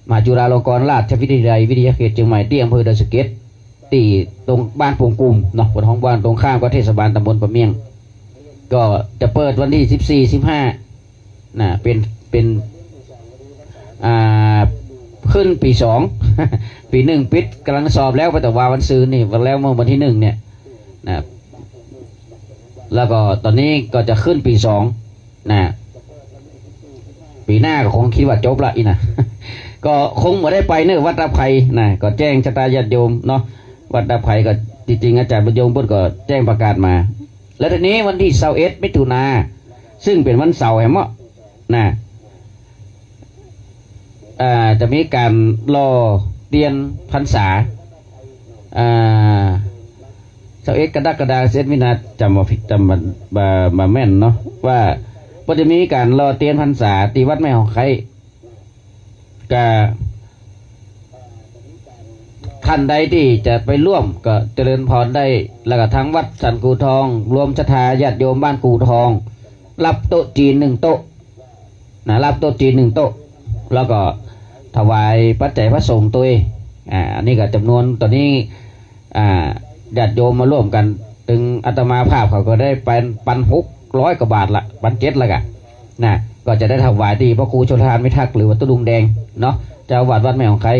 มหาจุฬาลงกรณราชวิทยาลัย วิทยาเขตเจียงใหม่ ตี้อำเภอดอยสะเก็ด ตี้ตรงบ้านปงกุมเนาะ เปิ้นฮ้องบ้านตรงข้ามกับเทศบาลตำบลป่าเมี่ยง ก็จะเปิดวันตี้สิบสี่ สิบห้า นะ เป๋น เป๋น อ่า ขึ้นปี๋สอง ปี๋หนึ่งปิด ก่ำลังสอบแล้ว ไปแต่ว่าวันซืนนี่ วันแล้วเมื่อวันตี้หนึ่งเนี่ยนะ แล้วก็ต๋อนนี้ก็จะขึ้นปี๋สองนะ ปี๋หน้าก็คงกึ๊ดว่าจบละอี้นะ ก็คงบ่ได้ไปเน้อ วัดดับภัยนะ ก็แจ้งศรัทธาญาติโยมเนาะ วัดดับภัยก็จริงๆ อาจ๋ารย์บุญยงเปิ้นก็แจ้งประกาศมา แล้วทีนี้วันตี้ซาวเอ็ดมิถุนา ซึ่งเป๋นวันเสาร์แหมเนาะ นะ อ่า จะมีก๋านหล่อเตียนพรรษา อ่า ซาวเอ็ดกรกฎาคม ซาวเอ็ดมิถุนา จ๋ำบ่ผิด จ๋ำบ่ บ่ บ่แม่นเนาะ ว่าเปิ้นจะมีก๋านหล่อเตียนพรรษาตี้วัดแม่หองไคร้ ก็ ท่านใดตี้จะไปร่วมก็เจริญพรได้ แล้วก็ทางวัดสันกู่ทอง รวมศรัทธาญาติโยมบ้านกู่ทอง รับโต๊ะจีนหนึ่งโต๊ะนะ รับโต๊ะจีนหนึ่งโต๊ะ แล้วก็ถวายปัจจัยพระสงฆ์ตวย อ่า อันนี้ก็จ๋ำนวนต๋อนนี้ อ่า ญาติโยมมาร่วมกั๋น ตึงอาตมาภาพเขาก็ได้ปัน ปันหกร้อยกว่าบาทละ ปันเจ็ดละกะ นะ ก็จะได้ถวายตี้พระครูชลทานพิทักษ์ หรือว่าตุ๊ลุงแดงเนาะ เจ้าอาวาสวัดแม่หองไคร้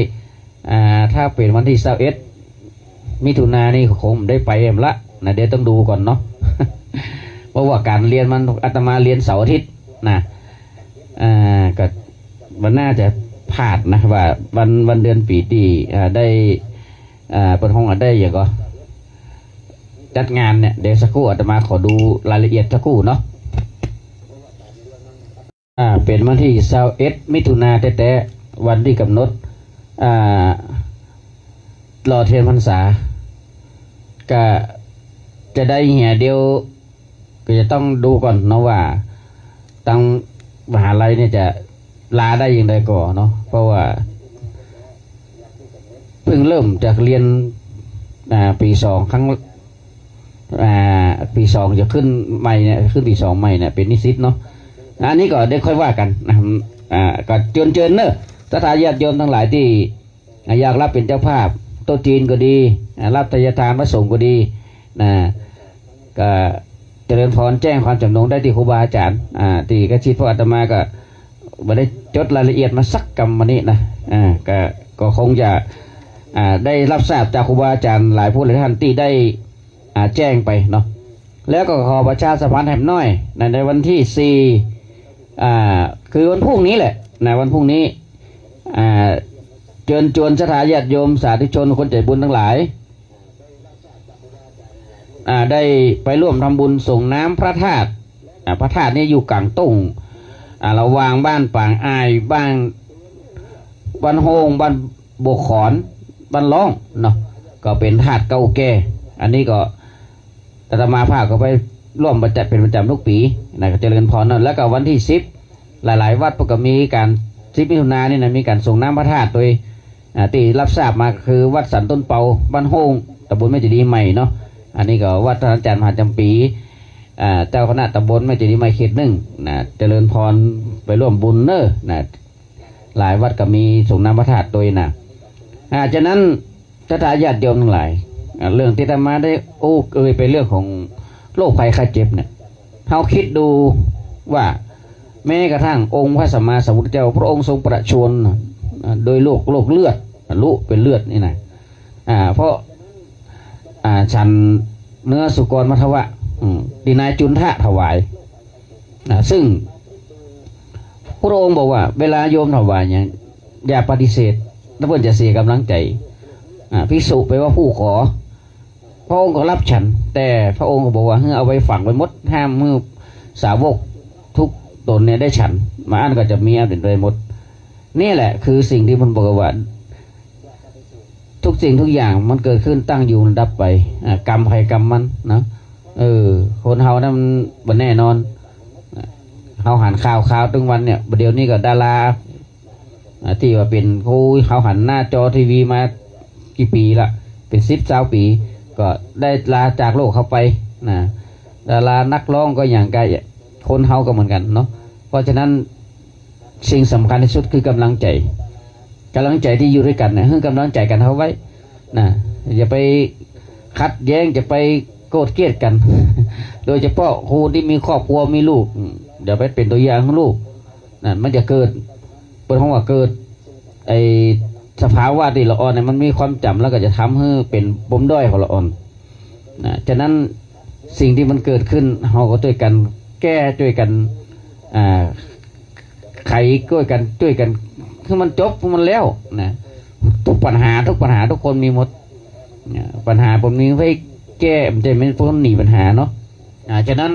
อ่า ถ้าเป๋นวันตี้ซาวเอ็ดมิถุนานี่คงได้ไปแหมละนะ เดี๋ยวต้องดูก่อนเนาะ เพราะว่าก๋านเรียนมัน อาตมาเรียนเสาร์อาทิตย์นะ อ่า ก็มันน่าจะพลาดนะ ว่าวัน วันเดือนปี๋ตี้ อ่า ได้ อ่า เปิ้นฮ้องว่าได้หยังก่อ จัดงานเนี่ย เดี๋ยวสักครู่อาตมาขอดูรายละเอียดสักครู่เนาะ อ่า เป๋นวันตี้ซาวเอ็ดมิถุนาแต๊ๆ วันตี้ก๋ำหนด อ่า หล่อเตียนพรรษา ก็จะได้เหียเดียว ก็จะต้องดูก่อนเนาะว่า ตังมหาลัยเนี่ยจะลาได้อย่างใดก่อเนาะ เพราะว่าเพิ่งเริ่มจากเรียน อ่า ปีสองครั้ง อ่า ปีสองจะขึ้นใหม่เนี่ย ขึ้นปีสองใหม่เนี่ย เป็นนิสิตเนาะ อันนี้ก็เดี๋ยวค่อยว่ากั๋นนะ อ่า ก็เจิญเจิญเนาะ ศรัทธาญาติโยมตังหลายตี้ อ่ะ อยากฮับเป๋นเจ้าภาพโต๊ะจีนก็ดี อ่ะ ฮับไทยทานพระสงฆ์ก็ดีนะ ก็เจริญพรแจ้งความจ๋ำนงได้ตี้ครูบาอาจ๋ารย์ อ่า ตี้ใกล้ชิด เพราะอาตมาก็บ่ได้จดรายละเอียดมาสักกำวันนี้นะ อ่า ก็ ก็คงจะ อ่า ได้ฮับทราบจากครูบาอาจ๋ารย์หลายผู้หลายต้านตี้ได้ อ่า แจ้งไปเนาะ แล้วก็ขอประชาสัมพันธ์แหมน้อยนะ ในวันตี้สี่ อ่า คือวันพรุ่งนี้แหละนะ วันพรุ่งนี้ อ่า เจิญจวนศรัทธาญาติโยมสาธุชนคนใจ๋บุญตังหลาย อ่า ได้ไปร่วมทำบุญสรงน้ำพระธาตุ อ่า พระธาตุนี่อยู่ก๋างตุ้ง อ่า ระหว่างบ้านป๋างอาย บ้าน บ้านโฮง บ้านบวกขอน บ้านล้องเนาะ ก็เป๋นธาตุเก่าแก่ อันนี้ก็ อาตมาภาพก็ไปร่วมประจ๋ำ เป๋นประจ๋ำกู้ปี๋นะ ก็เจริญพรเนาะ แล้วก็วันตี้สิบ หลายๆ วัดก็มีก๋าน สิบมิถุนายนนี่นะ มีก๋านสรงน้ำพระธาตุโดย อ่า ตี้ฮับทราบมาคือวัดสันต้นเปา บ้านโฮง ต๋ำบลแม่เจดีย์ใหม่เนาะ อันนี้ก็วัดท่านอาจ๋ารย์มหาจ๋ำปี๋ อ่า เจ้าคณะต๋ำบลแม่เจดีย์ใหม่เขตหนึ่งนะ เจริญพรไปร่วมบุญเนาะนะ หลายวัดก็มีสรงน้ำพระธาตุโดยนะ อ่า ฉะนั้นศรัทธาญาติโยมตังหลาย อ่า เรื่องตี้อาตมาได้อู้เอ่ยไปเรื่องของโรคภัยไข้เจ็บเนี่ย เฮาคิดดูว่าแม้กระทั่งองค์พระสัมมาสัมพุทธเจ้า พระองค์ทรงประชวร อ่า โดยโรค โรคเลือด ลุเป๋นเลือดนี่นะ อ่า เพราะ อ่า ฉันเนื้อสุกรมัทวะ อืม ตี้นายจุนทะถวาย อ่า ซึ่งพระองค์บอกว่าเวลาโยมถวายหยัง อย่าปฏิเสธ แล้วเปิ้นจะเสียก๋ำลังใจ๋ อ่า ภิกษุแปลว่าผู้ขอ พระองค์ก็ฮับฉัน แต่พระองค์ก็บอกว่าหื้อเอาไปฝังไว้หมด ห้ามหื้อสาวกทุกต๋นเนี่ยได้ฉัน บ่อั้นก็จะมีอันเป๋นไปหมด นี่แหละคือสิ่งตี้มันบอกว่า ทุกสิ่งทุกอย่างมันเกิดขึ้น ตั้งอยู่ มันดับไป อ่า กรรมใผกรรมมันนะ เออ คนเฮานั้นมันบ่แน่นอน เฮาหันข่าว ข่าวตึงวันเนี่ย บ่าเดี่ยวนี้ก็ดารา อ่า ตี้ว่าเป๋น โอ้ย เฮาหันหน้าจอทีวีมากี่ปี๋ละ เป๋นสิบซาวปี๋ ก็ได้ลาจากโลกเฮาไปนะ ดารานักร้องก็อย่างใก้ คนเฮาก็เหมือนกั๋นเนาะ เพราะฉะนั้นสิ่งสำคัญตี้สุดคือก๋ำลังใจ๋ ก๋ำลังใจ๋ตี้อยู่ตวยกั๋นเนี่ย หื้อก๋ำลังใจ๋กั๋นเฮาไว้นะ อย่าไปขัดแย้ง อย่าไปโกรธเกลียดกั๋น โดยเฉพาะผู้ตี้มีครอบครัวมีลูก อืม อย่าไปเป๋นตั๋วอย่างหื้อลูก นั่นมันจะเกิด เปิ้นฮ้องว่าเกิด ไอ้สภาวะตี้ละอ่อนเนี่ย มันมีความจ๋ำ แล้วก็จะทำหื้อเป๋นปมด้อยของละอ่อนนะ ฉะนั้นสิ่งตี้มันเกิดขึ้น เฮาก็จ้วยกั๋นแก้ จ้วยกั๋น อ่า ไข จ้วยกั๋น จ้วยกั๋น หื้อมันจบ หื้อมันแล้วนะ ทุกปัญหา ทุกปัญหาทุกคนมีหมดนะ ปัญหาบ่มีไว้แก้ บ่ใจ้เปิ้นหนีปัญหาเนาะ อ่า ฉะนั้น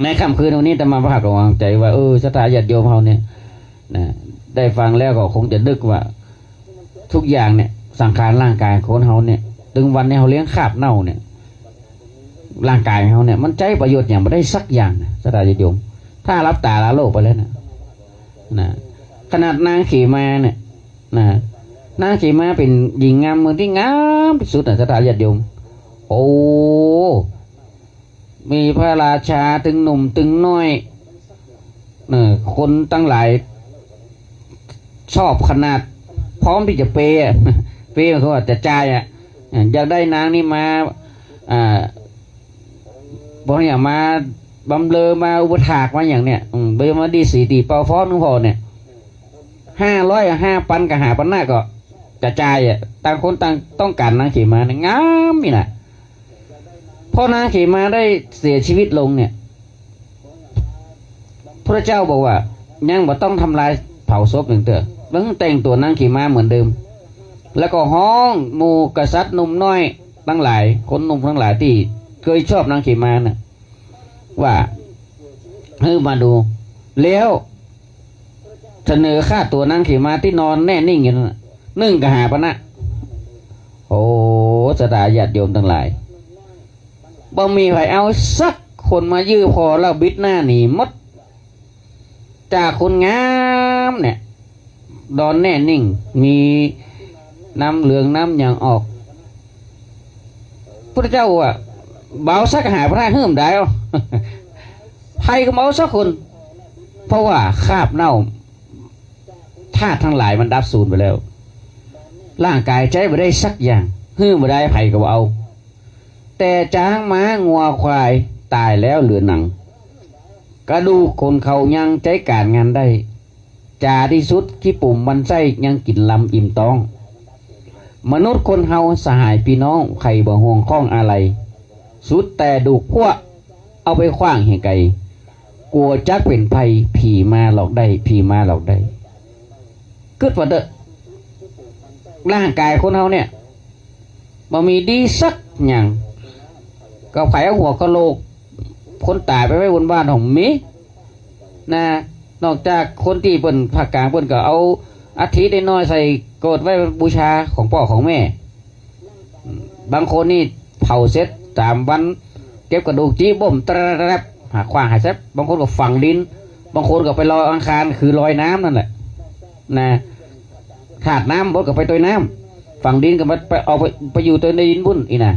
ในค่ำคืนวันนี้อาตมาภาพก็วางใจ๋ว่า เออ ศรัทธาญาติโยมเฮาเนี่ยนะ ได้ฟังแล้วก็คงจะนึกว่า ทุกอย่างเนี่ย สังขารร่างกายคนเฮาเนี่ย ตึงวันนี้เฮาเลี้ยงคราบเน่าเนี่ย ร่างกายเฮาเนี่ย มันใจ๊ประโยชน์หยังบ่ได้สักอย่างนะ ศรัทธาญาติโยม ถ้าฮับต๋าลาโลกไปแล้วนะ นะ ขนาดนางเขมาเนี่ยนะ นางเขมาเป๋นหญิงงามเมืองตี้งามตี้สุดนะ ศรัทธาญาติโยม โอ้ มีพระราชาตึงหนุ่มตึงน้อย เออ คนตังหลายชอบขนาด พร้อมตี้จะเปย์อะ เปย์หมายความว่าจะจ่ายอะ อ่ะ อยากได้นางนี่มา อ่า บ่อย่างมาบำเรอ มาอุปถาก มาอย่างเนี่ย อืม บ่มาดีดสีตีเป่าฟ้อนหนึ่งพอเนี่ย ห้าร้อย ห้าปันกับห้าปันหน้าก็จะจ่ายอะ ต่างคนต่างต้องก๋านนางเขมาเนี่ย งามนี่นะ พอนางเขมาได้เสียชีวิตลงเนี่ย พระเจ้าบอกว่ายังบ่ต้องทำลายเผาศพอย่างเตื้อ เบิ่งแต่งตัวนางเขมาเหมือนเดิม แล้วก็ฮ้องหมู่กษัตริย์หนุ่มน้อยตังหลาย คนหนุ่มตังหลายตี้เกยชอบนางเขมาน่ะ ว่าหื้อมาดู แล้วเสนอค่าตั๋วนางเขมาตี้นอนแน่นิ่งอยู่นั่นน่ะ นึ่งกับห้าปันหน้า โอ้ ศรัทธาญาติโยมตังหลาย บ่มีใผเอาสักคนมายื้อผ่อแล้วบิดหน้าหนีหมด จากคนงามเนี่ย ดอนแน่นิ่ง มีน้ำเหลืองน้ำหยังออก พุทธเจ้าว่า บ่เอาสักหาพระหื้มได้เอา ใผก็บ่เอาสักคน เพราะว่าคราบเน่า ธาตุตังหลายมันดับสูญไปแล้ว ร่างก๋ายใจ๊บ่ได้สักอย่าง หื้อบ่ได้ ใผก็บ่เอา แต่จ๊างม้างัวควายต๋ายแล้วเหลือหนัง กระดูกขนเขายังใจ๊ก๋านงานได้ จ๋าตี้สุดขี้ปุ๋มมันไส้ยังกิ๋นลำอิ่มต๊อง มนุษย์คนเฮาสหายปี้น้อง ใผบ่ห่วงข้องอะไหล สุดแต่ดูกพวก เอาไปขว้างหื้อไก๋ กั๋วจักเป๋นภัย ผีมาหลอกได้ ผีมาหลอกได้ กึ๊ดว่าเต๊อะ ร่างก๋ายคนเฮาเนี่ย บ่มีดีสักอย่าง ก็ใผเอาหัวกะโหลกคนต๋ายไปไว้บนบ้านของมี นะ นอกจากคนตี้เปิ้นภาคกลางเปิ้นก็เอาอัฐิน้อยๆ ใส่โกศไว้บูชาของป้อของแม่ บางคนนี่เผาเสร็จสามวัน เก็บกระดูกตี้บ้ม แตรบ หาขว้างหาแซบ บางคนก็ฝังดิน บางคนก็ไปลอยอังคาร คือลอยน้ำนั่นแหละ นะ ธาตุน้ำ บางคนก็ไปตวยน้ำ ฝังดินก็ไป ไป เอาไป ไปอยู่ตวยในดินบุ้นอี้นะ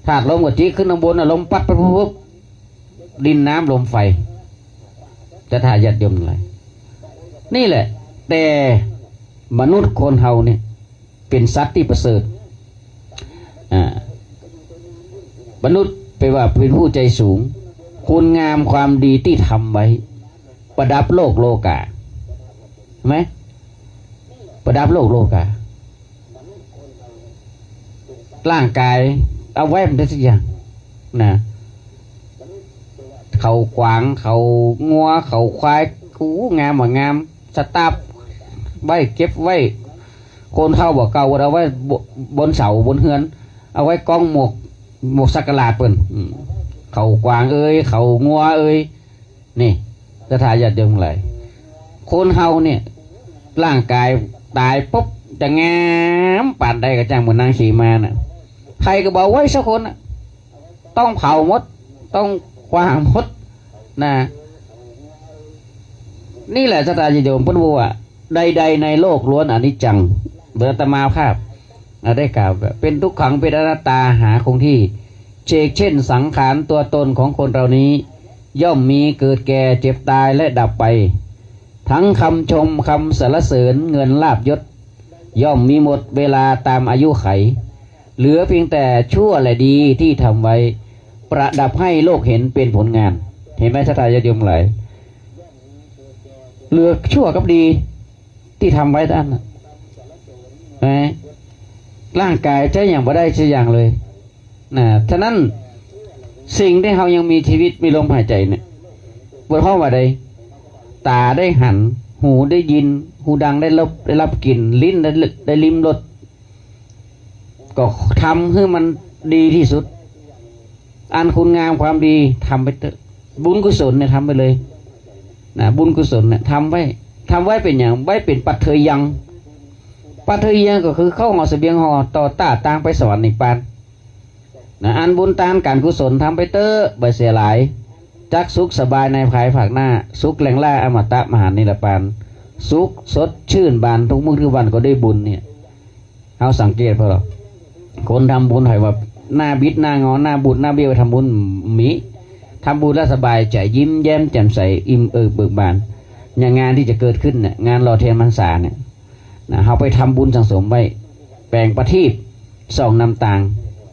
ธาตุลมก็ตี้ขึ้นข้างบนน่ะ ลมปั๊ดไปปุ๊บ ดินน้ำลมไฟ ศรัทธาญาติโยมตังหลาย นี่แหละ แต่มนุษย์คนเฮาเนี่ย เป๋นสัตว์ตี้ประเสริฐ อ่า มนุษย์แป๋ว่าเป๋นผู้ใจ๋สูง คุณงามความดีตี้ทำไว้ ประดับโลกโลก๋า เห็นไหม ประดับโลกโลก๋า ร่างก๋ายเอาไว้บ่ได้สักอย่าง นะ เขาขวาง เขางัว เขาควาย โอ้ งามบ่งาม สต๊าปไว้ เก็บไว้ คนเฒ่าบ่าเก่าเอาไว้บ- บนเสาบนเฮือน เอาไว้ก้องหมวก หมวกสักการะเปิ้น อืม เขาขวางเอ่ย เขางัวเอ่ย นี่ ศรัทธาญาติโยมตังหลาย คนเฮาเนี่ย ร่างก๋ายต๋ายปุ๊บ จะงามปานใดก็จ้าง เหมือนนางสีมาน่ะ ใผก็บ่เอาไว้สักคนน่ะ ต้องเผาหมด ต้องขว้างหมด นะ นี่แหละ ศรัทธาญาติโยม เปิ้นว่า ใดๆ ในโลกล้วนอนิจจัง เบอร์อาตมาภาพ อ่ะ ได้กล่าวแบบ เป็นทุกขัง เป็นอนัตตา หาคงที่ เฉกเช่นสังขารตัวตนของคนเรานี้ ย่อมมีเกิดแก่เจ็บตายและดับไป ทั้งคำชมคำสรรเสริญเงินลาภยศ ย่อมมีหมดเวลาตามอายุไข เหลือเพียงแต่ชั่วและดีที่ทำไว้ ประดับให้โลกเห็นเป็นผลงาน เห็นไหม ศรัทธาญาติโยมหลาย เหลือชั่วกับดี ตี้ทำไว้ตันน่ะ นะ ร่างก๋ายใจ๊หยังบ่ได้สักอย่างเลย นะ ฉะนั้นสิ่งตี้เฮายังมีจีวิตมีลมหายใจ๋เนี่ย บ่ฮ้องว่าใด ต๋าได้หัน หูได้ยิน ฮูดังได้รับ ได้รับกลิ่น ลิ้นได้ ได้ลิ้มรส ก็ทำหื้อมันดีตี้สุด อันคุณงามความดีทำไปเต๊อะ บุญกุศลเนี่ยทำไปเลย นะ บุญกุศลเนี่ยทำไว้ ทำไว้เป๋นหยัง ไว้เป๋นปัจเทยัง ปัจเทยังก็คือข้าวห่อเสบียงห่อต่อต้าตางไปสวรรค์นิพพาน นะ อันบุญตานก๋านกุศลทำไปเต๊อะ บ่เสียหาย จักสุขสบายในภายภาคหน้า สุขแหล่งล่าอมตะมหานิรปาน สุขสดชื่นบานทุกมื้อทุกวันก็ด้วยบุญเนี่ย เฮาสังเกตเปิ้นหรอก คนทำบุญใผว่าหน้าบิดหน้างอ หน้าบูดหน้าเบี้ยว ทำบุญมี ทำบุญแล้วสบายใจ๋ ยิ้มแย้มแจ่มใส อิ่มเอิบเบิกบาน อย่างงานตี้จะเกิดขึ้นเนี่ย งานหล่อเตียนพรรษาเนี่ย นะ เฮาไปทำบุญสั่งสมไว้ แป๋งประทีปส่องนำตาง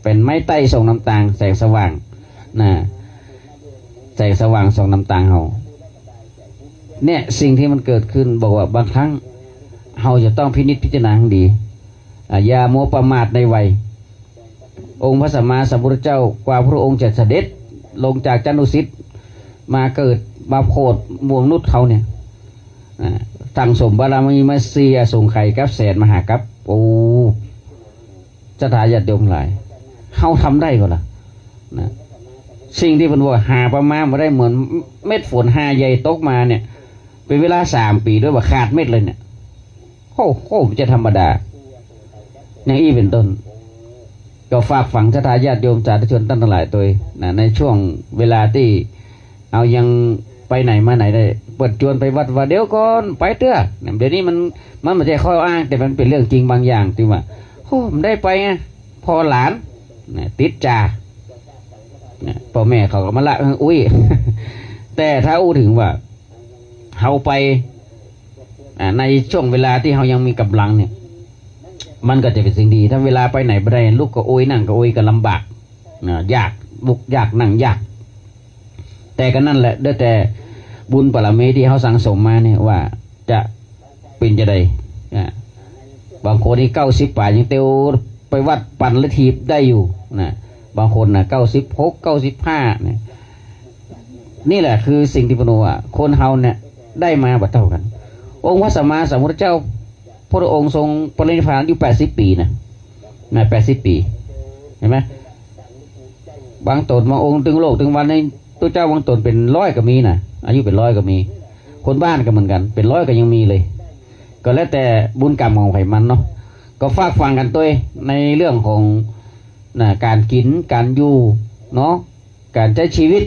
เป๋นไม้ใต้ส่องนำตาง แสงสว่าง นะ แสงสว่างส่องนำตางเฮา เนี่ย สิ่งตี้มันเกิดขึ้น บอกว่าบางครั้งเฮาจะต้องพินิจพิจารณาหื้อดี อ่ะ อย่ามัวประมาทในวัย องค์พระสัมมาสัมพุทธเจ้า กว่าพระองค์จะเสด็จลงจากชั้นดุสิต มาเกิดมาโผดหมู่มนุษย์เฮาเนี่ย อ่ะ สั่งสมบารมีมาสี่อสงไขยกัปแสนมหากัป โอ้ ศรัทธาญาติโยมหลาย เฮาทำได้ก่อล่ะ นะ สิ่งตี้เปิ้นว่าหาประมาณบ่ได้ เหมือนเม็ดฝนหาใหญ่ตกมาเนี่ย เป๋นเวลาสามปี๋ด้วย บ่ขาดเม็ดเลยเนี่ย โอ้โห บ่ใจ้ธรรมดา อย่างอี้เป๋นต้น ก็ฝากฝังศรัทธาญาติโยมสาธุชนต้านตังหลายตวยนะ ในช่วงเวลาตี้เฮายังไปไหนมาไหนได้ เปิ้นจวนไปวัดว่า เดี๋ยวก่อน ไปเตื้อ เนี่ย เดี๋ยวนี้มัน มันบ่ใจ้ข้ออ้าง แต่มันเป๋นเรื่องจริงบางอย่างตี้ว่า โอ้ บ่ได้ไปไง ผ่อหลาน นะ ติดจ่า นะ ป้อแม่เขาก็บ่ละ เออ อุ๊ย แต่ถ้าอู้เถิงว่า เฮาไป อ่า ในช่วงเวลาตี้เฮายังมีก๋ำลังเนี่ย มันก็จะเป๋นสิ่งดี ถ้าเวลาไปไหนบ่ได้ ลุกก็อุ๊ย นั่งก็อุ๊ย ก็ลำบาก นะ ยาก ลุกยาก นั่งยาก แต่ก็นั่นแหละ ได้แต่บุญบารมีตี้เฮาสั่งสมมาเนี่ย ว่าจะเป๋นจาใด อ่า บางคนนี่เก้าสิบป๋ายยังเตียวไปวัดปั่นและถีบได้อยู่นะ บางคนน่ะ เก้าสิบหก เก้าสิบห้า เนี่ย นี่แหละคือสิ่งตี้เปิ้นว่า คนเฮาเนี่ยได้มาบ่เต้ากั๋น องค์พระสัมมาสัมพุทธเจ้า พระองค์ทรงปรินิพพานอายุแปดสิบปี๋นะ นะ แปดสิบปี๋ หันก่อ บางต๋นบางองค์ ตึงโลกตึงวันในตุ๊เจ้าบางต๋นเป๋นร้อยก็มีนะ อายุเป๋นร้อยก็มี คนบ้านก็เหมือนกั๋น เป๋นร้อยก็ยังมีเลย ก็แล้วแต่บุญกรรมของใผมันเนาะ ก็ฝากฝังกั๋นตวย ในเรื่องของ นะ ก๋านกิ๋น ก๋านอยู่ เนาะ ก๋านใจ๊ชีวิต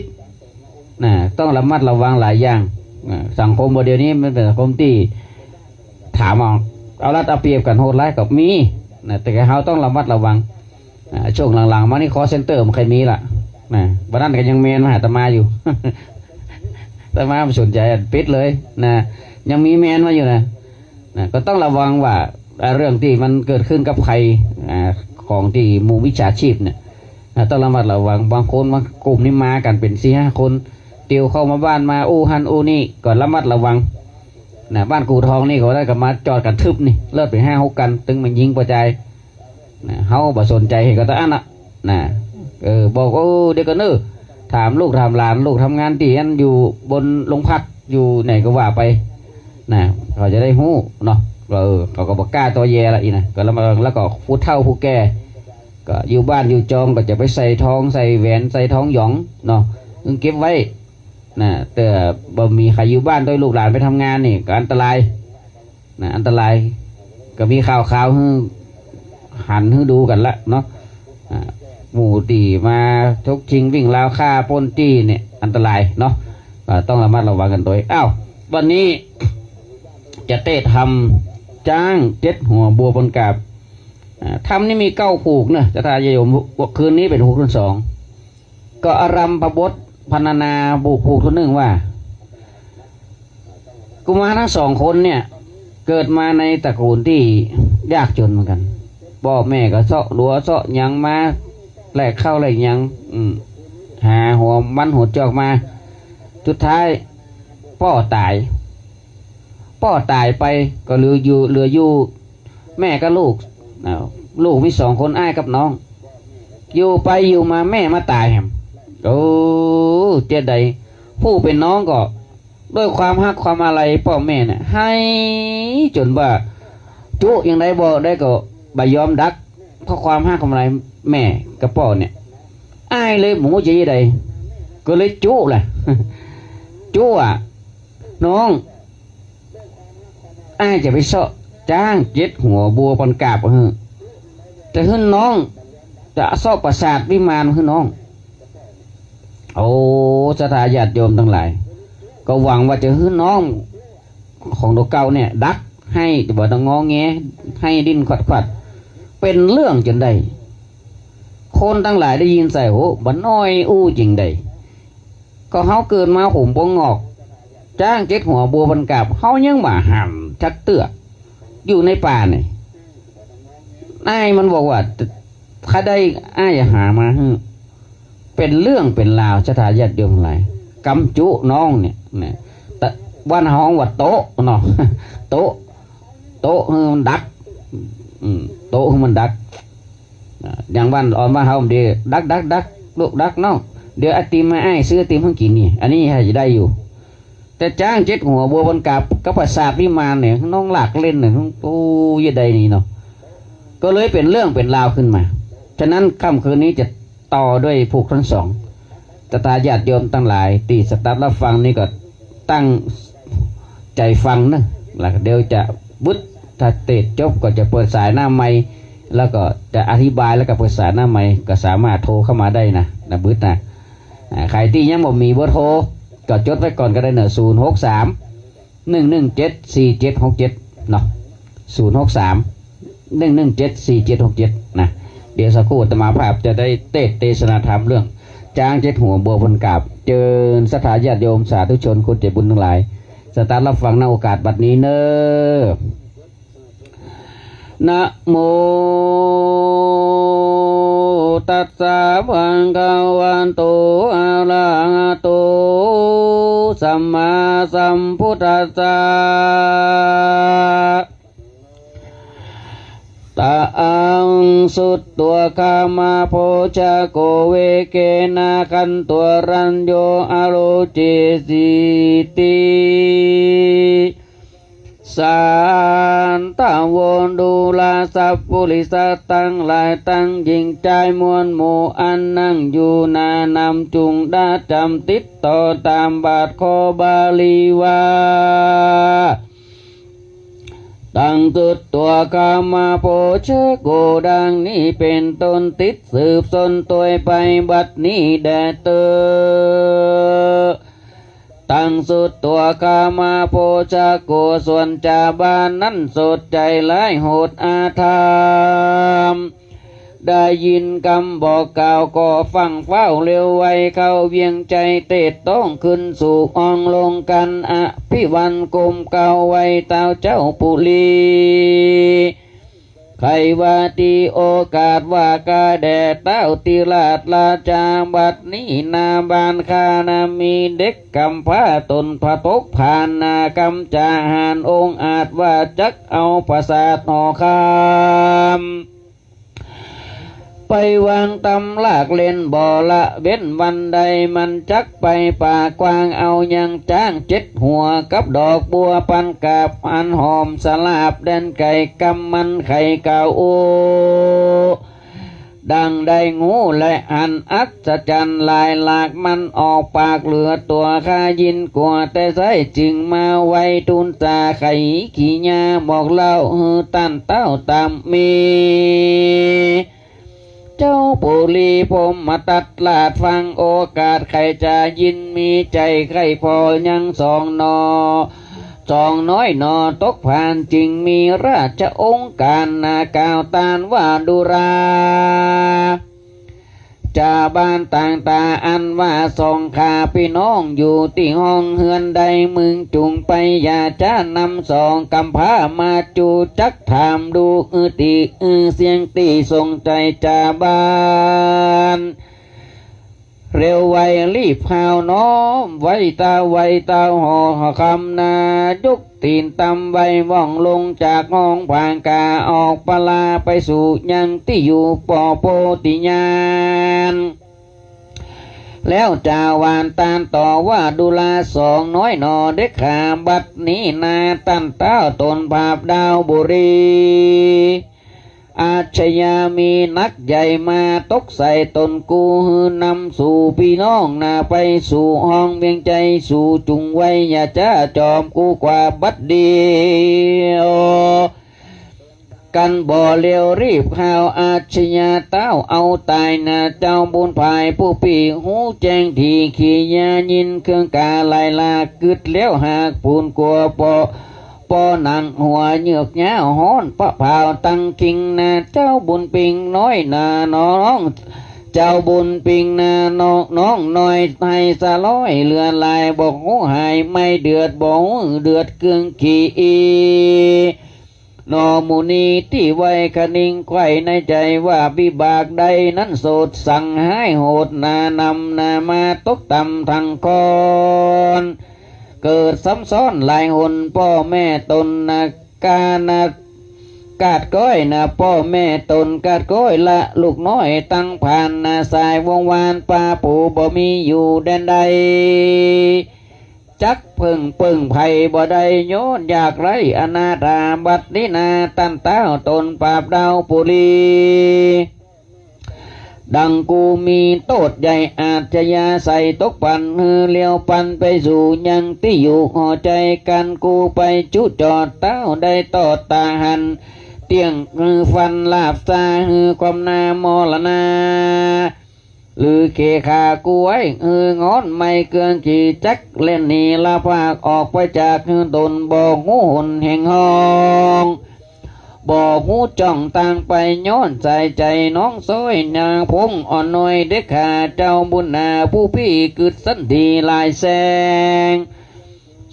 นะ ต้องระมัดระวังหลายอย่าง นะ สังคมบ่าเดี่ยวนี้มันเป๋นสังคมตี้ ถามเอา เอารัดเอาเปรียบกั๋นโหดร้ายก็มี นะ แต่เฮาต้องระมัดระวัง นะ ช่วงหลังๆ มานี่ คอลเซ็นเตอร์ บ่ใค่มีละ นะ บ่านั้นก็ยังแมนมาหาอาตมาอยู่ อาตมาบ่สนใจ๋ ปิดเลย นะ ยังมีแมนมาอยู่นะ นะ ก็ต้องระวังว่า อ่า เรื่องตี้มันเกิดขึ้นกับใผ อ่า ของตี้หมู่มิจฉาชีพเนี่ย นะ ต้องระมัดระวัง บางคนบางกลุ่มนี่มากั๋นเป๋นสี่ห้าคน เตียวเข้ามาบ้านมาอู้หั้นอู้นี่ ก็ระมัดระวัง นะ บ้านกู่ทองนี่ก็ได้ก็มาจอดกั๋นทึบนี่ เลิศเป๋นห้าหกคัน ตึงมายิงปะจาย นะ เฮาบ่สนใจ๋ หันก่อตะอั้นน่ะ นะ เออ บอก โอ้ เดี๋ยวก่อนเน้อ ถามลูกถามหลาน ลูกทำงานตี้อั้น อยู่บนโรงพัก อยู่ไหนก็ว่าไป นะ เขาจะได้ฮู้เนาะ ว่า เออ เขาก็บ่กล้าตอแยละอี้นะ ก็แล้วมา แล้วก็ผู้เฒ่าผู้แก่ ก็อยู่บ้านอยู่จอง ก็จะไปใส่ทองใส่แหวนใส่ทองหยองเนาะ เก็บไว้ นะ แต่บ่มีใผอยู่บ้านตวย ลูกหลานไปทำงานนี่ ก็อันตราย นะ อันตราย ก็มีข่าวๆ หื้อหันหื้อดูกั๋นละเนาะ อ่า หมู่ตี้มาฉกชิงวิ่งราวฆ่าปล้นจี้เนี่ย อันตรายเนาะ อ่า ต้องระมัดระวังกั๋นตวย อ้าว วันนี้จะเตะธรรมจ๊างเจ็ดหัวบัวปนกาบ อ่า ธรรมนี่มีเก้าผูกเนาะ ศรัทธาญาติโยม คืนนี้เป๋นผูกต้นสอง ก็อารมภบทพรรณนาผูก ผูกต้นหนึ่งว่า กุมารทั้งสองคนเนี่ย เกิดมาในตระกูลตี้ยากจ๋นเหมือนกั๋น ป้อแม่ก็เซาะหลัวเซาะหยังมา แลกข้าวแลกหยัง อืม หาหัวมันหัวจอกมา สุดท้าย ป้อต๋าย ป้อต๋ายไปก็เหลืออยู่ เหลืออยู่แม่กับลูก อ้าว ลูกมีสองคน อ้ายกับน้อง อยู่ไปอยู่มาแม่มาต๋ายแหม โอ้ เจ๊ยดาย ผู้เป๋นน้องก็ ด้วยความฮักความอาลัยป้อแม่เนี่ย ไห้จ๋นว่า จุ๊ยังใดบ่ได้ก็บ่ยอมดัก เพราะความฮักความอาลัยแม่กับป้อเนี่ย อ้ายเลยบ่ฮู้จะเยียะใด ก็เลยจุ๊แหละ จุ๊อะ น้อง อ้ายจะไปเซาะจ๊างเจ็ดหัวบัวปนกาบหื้อ จะหื้อน้อง จะเซาะปราสาทวิมานหื้อน้อง โอ้ ศรัทธาญาติโยมตังหลาย ก็หวังว่าจะหื้อน้องของตั๋วเก่าเนี่ย ดักไห้ บ่ต้องงอแง ไห้ดิ้นขวัดๆ เป๋นเรื่องจ๋นได้ คนตังหลายได้ยินใส่หู บ่าน้อยอู้จริงใด ก็เฮาเกิดมาผมบ่งอก จ๊างเจ็ดหัวบัวปนกาบ เฮายังบ่หันจักเตื้อ อยู่ในป่านี่ อ้ายมันบอกว่า ข้าได้ อ้ายหามาหื้อ เป๋นเรื่องเป๋นราว ศรัทธาญาติโยมหลาย กำจุน้องเนี่ย นะ ตะ บ้านฮ้องว่าโต๊ะเนาะ โต๊ะ โต๊ะหื้อมันดัก อืม โต๊ะหื้อมันดัก อ่า อย่างบ้านอ่อนบ้านเฮามันดี ดัก ดัก ดัก ลูกดักน้อง เดี๋ยวไอติมมาอ้ายซื้อไอติมหื้อกิ๋นนี่ อันนี้ใค่จะได้อยู่ แต่จ๊างเจ็ดหัวบัวปนกาบกับปราสาทวิมานเนี่ย น้องหลากเล่นเนี่ย โอ้ เยียะใดนี่เนาะ ก็เลยเป๋นเรื่องเป๋นราวขึ้นมา ฉะนั้นค่ำคืนนี้จะต่อด้วยผูกต้นสอง ศรัทธาญาติโยมตังหลายตี้สดับฮับฟังนี่ก็ตั้งใจ๋ฟังเนาะ แล้วเดี๋ยวจะวึด ถ้าเตสน์จบก็จะเปิดสายหน้าไมค์ แล้วก็จะอธิบายแล้วก็ปรึกษาหน้าไมค์ก็สามารถโทรเข้ามาได้นะ นะบึดนะ อ่า ใผตี้ยังบ่มีเบอร์โทร ก็จดไว้ก่อนก็ได้เนาะ ศูนย์หกสาม หนึ่งหนึ่งเจ็ด สี่เจ็ดหกเจ็ด เนาะ ศูนย์หกสาม หนึ่งหนึ่งเจ็ด สี่เจ็ดหกเจ็ด นะ เดี๋ยวสักครู่อาตมาภาพจะได้เตสน์เตสนาธรรมเรื่องจ๊างเจ็ดหัวบัวบนกาบ เจิญศรัทธาญาติโยมสาธุชนคนใจ๋บุญตังหลาย สดับฮับฟังณโอกาสบัดนี้เน่อ นะโม ตัสสะ ภะคะวะโต อะระหะโต สัมมาสัมพุทธัสสะ ตะหัง สุตวา คามะโภชะโก เวเกนะ ขันตัญญู อะโรเจสิติ สัตถะโว ดูราสัพปุริสะตังหลายตังหญิงจายมวลหมู่อันนั่งอยู่หน้านำจุ่งดาจ๋ำติดต่อต๋ามบาทขอบาลีว่า ตัง สุตวา คามะโภชะโก ดังนี้เป๋นต้น ติดสืบต้นตวยไปบัดนี้แด่เต๊อ ตัง สุตวา คามะโภชะโก ส่วนจาวบ้านนั้นสดใจ๋ร้ายโหดอาธรรม ได้ยินกำบอกกล่าวก็ฟั่งฟ้าวเร็วไวเข้าเวียงใจ๋ เตสน์ต้องขึ้นสู่ห้องลงกัน อภิวันก้มเกล้าไหว้เต้าเจ้าปุรี ใค่ว่าตี้โอกาสว่าก้าแด่เต้าติราชราชา บัดนี้หน้าบ้านข้านามีเด็กก๋ำพร้าต๋นผะตกผ่านหน้ากำจ๋าหาญองอาจว่าจักเอาผะสาทหอคำ ไปวางต๋ามลากเล่นบ่ละเว้นวันใด มันจักไปป่ากว้างเอายังจ๊างเจ็ดหัวกับดอกบัวปันกาบอันหอมสลาบแด่นไก๋กำมันไข่เก่าโอ ดังได้ฮู้และหันอัศจรรย์หลายหลากมันออกปากเหลือตั๋วข้ายินกั๋วแต่ไส้จึงมาไหว้ทูลสาไขขี้หญ้าบอกเล่าหื้อต้านเต้าต๋ามมี เจ้าปุรีพรหมทัตราชฟังโอกาสใค่จะยินมีใจ๋ใค่ผ่อยังสองหน่อ สองน้อยหน่อตกผ่านจึงมีราชองค์ก๋านหน้ากล่าวต้านว่าดูรา จาวบ้านต่างต๋าอันว่าสองข้าปี้น้องอยู่ตี้ห้องเฮือนใด มึงจุ่งไปอย่าจ๊านำสองกำพร้ามาจูจักถามดู อื้อตี้อื้อเสียงตี้ส่งใจ๋จาวบ้าน เร็วไวรีบฮาวน้อมไหว้เต้าไหว้เต้าหอคำนา ยกตี๋นตำไหว้ว่องลงจากห้องผางกาออกปลาไปสู่ยังตี้อยู่ป่อโพธิญาณ แล้วจาวบ้านต้านต่อว่าดูราสองน้อยหน่อเด็กข้า บัดนี้นาต้านเต้าต๋นผาบดาวปุรี อาชญามีนักใหญ่มาตกใส่ต๋นกู หื้อนำสู่ปี้น้องนาไปสู่ห้องเวียงใจ๋ สู่จุ่งไหว้อย่าจ๊าจอมกูกว่าบัดเดี่ยว กันบ่เร็วรีบฮาวอาชญาเต้าเอาต๋ายนา เจ้าบุญภายผู้ปี้ฮู้แจ้งถี่ขี้หญ้ายินเครื่องกาไหลหลากกึ๊ดแล้วหากปูนกั๋วปอ ปอหนังหัวเหยือกหญ้าฮ้อนปะเผาตังคิงนา เจ้าบุญปิงน้อยนาน้อง เจ้าบุญปิงนาน้อง น้องน้อยไฮสะร้อยเหลือหลาย บ่ฮู้หายไม่เดือด บ่ฮู้เดือดเครื่องขี้อี หน่อหมู่นี้ตี้ไหว้คะนิงใค่ในใจ๋ว่าวิบากใดนั้นโสดสังฮ้ายโหดหนานำนามาตกต่ำทั้งคอน เกิดซ้ำซ้อนหลายหน ป้อแม่ต๋นนะกานะกาดก้อยนะ ป้อแม่ต๋นกาดก้อยละลูกน้อยตังผ่านนะ สายวงศ์วานปาปู๋บ่มีอยู่แดนใด จักเพิ่งเปิ้งใผบ่ได้ ย้อนยากไร้อนาถา บัดนี้นาต้านเต้าต๋นผาบดาวปุรี ดังกูมีโต้ษใหญ่อาชญาใส่ตกปัน หื้อเลี้ยวปันไปสู่ยังตี้อยู่หอใจ๋ กันกูไปจุจอดเต้าได้ตอดต๋าหัน เตี้ยงหื้อฟันลาบซา หื้อความหน้ามรณา หรือเขขากูไว้ หื้อฮ้อนไหม้เกืองขี่จักร แล่นหนีละพากออกไปจากหื้อตน บ่ฮู้หนแห่งห้อง บ่ฮู้จ้องตางไป ย้อนสายใจ๋น้องซ้อยนางพงอ่อนน้อย เด็กข้าเจ้าบุญนาผู้ปี้ กึ๊ดสันดีหลายแสง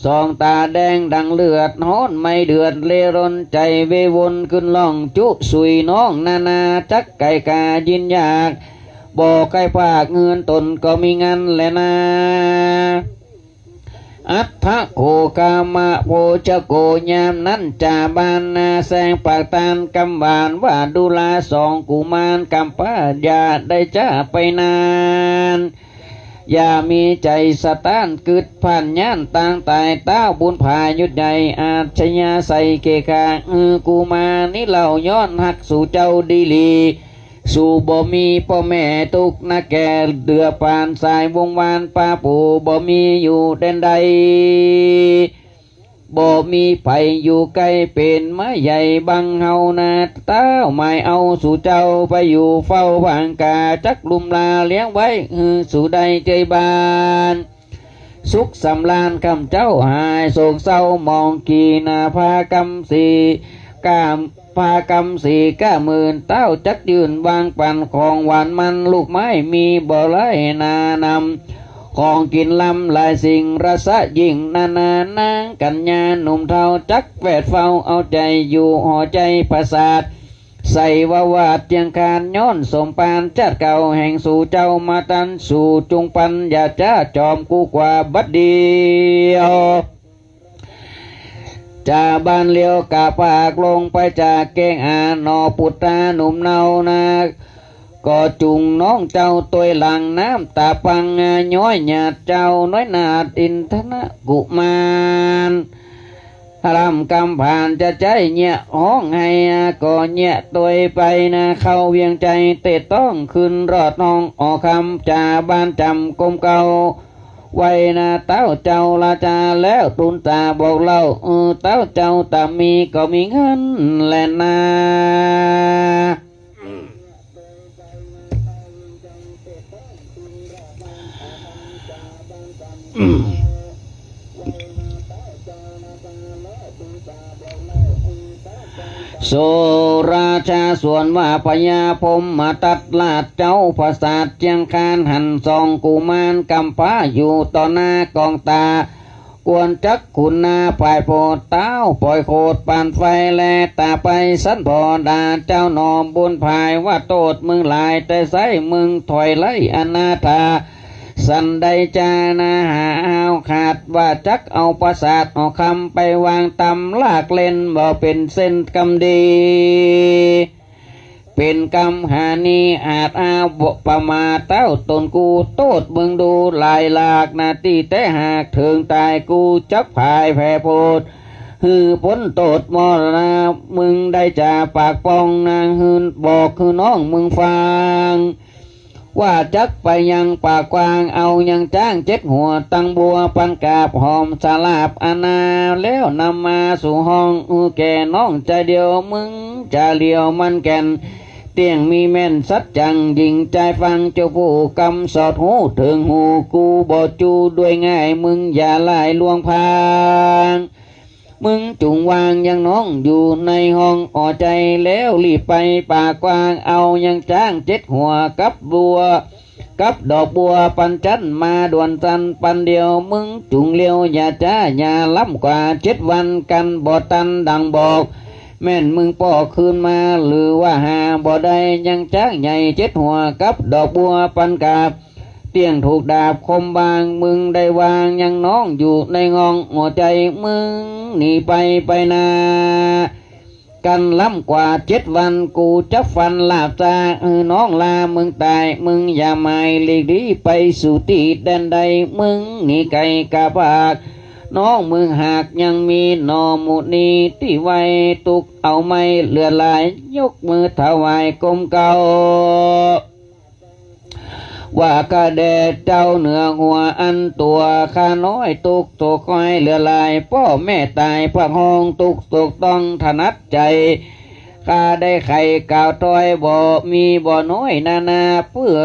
สองต๋าแดงดังเลือดฮ้อน ไหม้เดือดเร่ร่อน ใจ๋เววนขึ้นร้องจุสุยน้องนานา จักไก่กายินอยาก บ่ใค่พากเฮือนตนก็มีงันแลนา อัฏฐโขคามะโภชโข ยามนั้นจ่าบ้านนาแสงปากตานกำหวานว่า ดูราสองกุมารกำพร้าอย่าได้จ๊าไปนาน อย่ามีใจ๋สะต้าน กึ๊ดผ่านย้านตางต๋าย ต้าวบุญผายุทธใหญ่ อัจฉริยะใสเขขา อือกุมารนี้เล่าย้อนฮักสู่เจ้าดีหลี สู่บ่มีป้อแม่ตุ๊กนาแก่ เดือปานสายวงศ์วานป้าปู่ บ่มีอยู่แดนใด บ่มีใผอยู่ใก้ เป๋นไม้ใหญ่บังเฮานา ต้าวหมายเอาสู่เจ้า ไปอยู่เฝ้าบังกา จักลุ่มลาเลี้ยงไว้ หื้อสู่ได้เจยบาน สุขสำราญค่ำเจ๊า หายโศกเศร้าหมองขี้นา พากำสี กำ พากำสีก้าหมื่น ต้าวจักยื่นวางปั๋น ของหวานมันลูกไม้มีบ่ไร้นานำ ของกิ๋นล้ำหลายสิ่งรสยิ่งนานา นางกัญญาหนุ่มเฒ่า จักแวดเฝ้าเอาใจ๋อยู่หอใจ๋ปราสาท ไสยวาวาทเจียงคาน ย้อนสมภารจาติเก่า แห่งสู่เจ้ามาตัน สู่จุงปัญญาจ้า จอมกู้กว่าบัดเดียว จ่าบ้านเลี้ยวกาปากลงไปจากแก้งอา หน่อปุตตาหนุ่มเนานา ก็จุงน้องเจ้าตวยหลัง น้ำต๋าปังย้อยหยาดเจ้า น้อยนาฏอินทนกุมาร ร่ำกำผ่านจะใจ๊เยียะฮ้องไห้ ก็เยียะตวยไปนา เข้าเวียงใจ๋เตะต้องขึ้นรอดห้องออกคำ จ่าบ้านจ๋ำกมเกล้าไว้นา เต้าเจ้าราชาแล้วตูนต๋าบอกเล่า เออ เต้าเจ้าต๋ามีก็มีเงินแลนา โสราชาสวนว่าพญาพรหมทัตราชเจ้าปราสาทเจียงคาน หันสองกุมารกำพร้าอยู่ต่อหน้ากองต๋า ควรจักขุนนาฝ่ายโผด เต้าป่อยโขดปานไฟแล ต๋าไปสันผ่อด่าเจ้าหน่อบุญผายว่า โต้ษมึงหลายแต่ไส้มึงถอยไล่อนาถา สันใดจานาหาอ้าวขาด ว่าจักเอาปราสาทเอาคำไปวางตำลากเล่น บ่เป๋นเส้นกำดี เป๋นกำหานีอาจอาประมาท เต้าต๋นกูโต้ษมึงดูหลายหลากนาตี้ แต่หากเถิงต๋ายกูจักผายแผ่โผด หื้อป๊นโต้ษมรณา มึงได้จ่าปากปองนางหื้อบอกหื้อน้องมึงฟัง ว่าจักไปยังป่ากว้าง เอายังจ๊างเจ็ดหัว ตังบัวปันกาบหอมสลาบอนา แล้วนำมาสู่ห้อง อือแก่น้องจาเดียว มึงจาเหลียวมันแก่น เตี้ยงมีแม่นสัจจัง หญิงจายฟังเจ้าผู้กำสอดฮู้เถิงหู กูบ่จู้ด้วยง่าย มึงอย่าหลายลวงพราง มึงจุ่งวางยังน้องอยู่ในห้องอ่อใจ๋ แล้วรีบไปป่ากว้าง เอายังจ๊างเจ็ดหัวกับบัว กับดอกบัวปันจันมาด่วนตันปันเดียว มึงจุ่งเลี้ยวอย่าจ๊าอย่าล้ำกว่าเจ็ดวัน กันบ่ตันดังบอก แม่นมึงป้อคืนมา หรือว่าหาบ่ได้ยังจ๊างใหญ่เจ็ดหัวกับดอกบัวปันกาบ เตี้ยงถูกดาบคมบาง มึงได้วางยังน้องอยู่ในห้องอ่อใจ๋ มึงหนีไปไปนา กันล้ำกว่าเจ็ดวัน กูจักฟันลาบซา หื้อน้องลามึงต๋าย มึงอย่าหมายหลีกหลีไปสู่ตี้แดนใด มึงหนีไก่กาปาก น้องมึงหากยังมีหน่อมุนีตี้ไว้ ตุ๊กเอาไม้เลือดหลาย ยกมือถวายกมเกล้า ว่าข้าแด่เจ้าเหนือหัวอันตั๋ว ข้าน้อยตุ๊กโศกห้อยเลือดหลาย ป้อแม่ต๋ายพระห้องตุ๊กโศกต้องถนัดใจ๋ ข้าได้ใค่กล่าวถ้อยบ่มีบ่น้อยนานา เปื้อ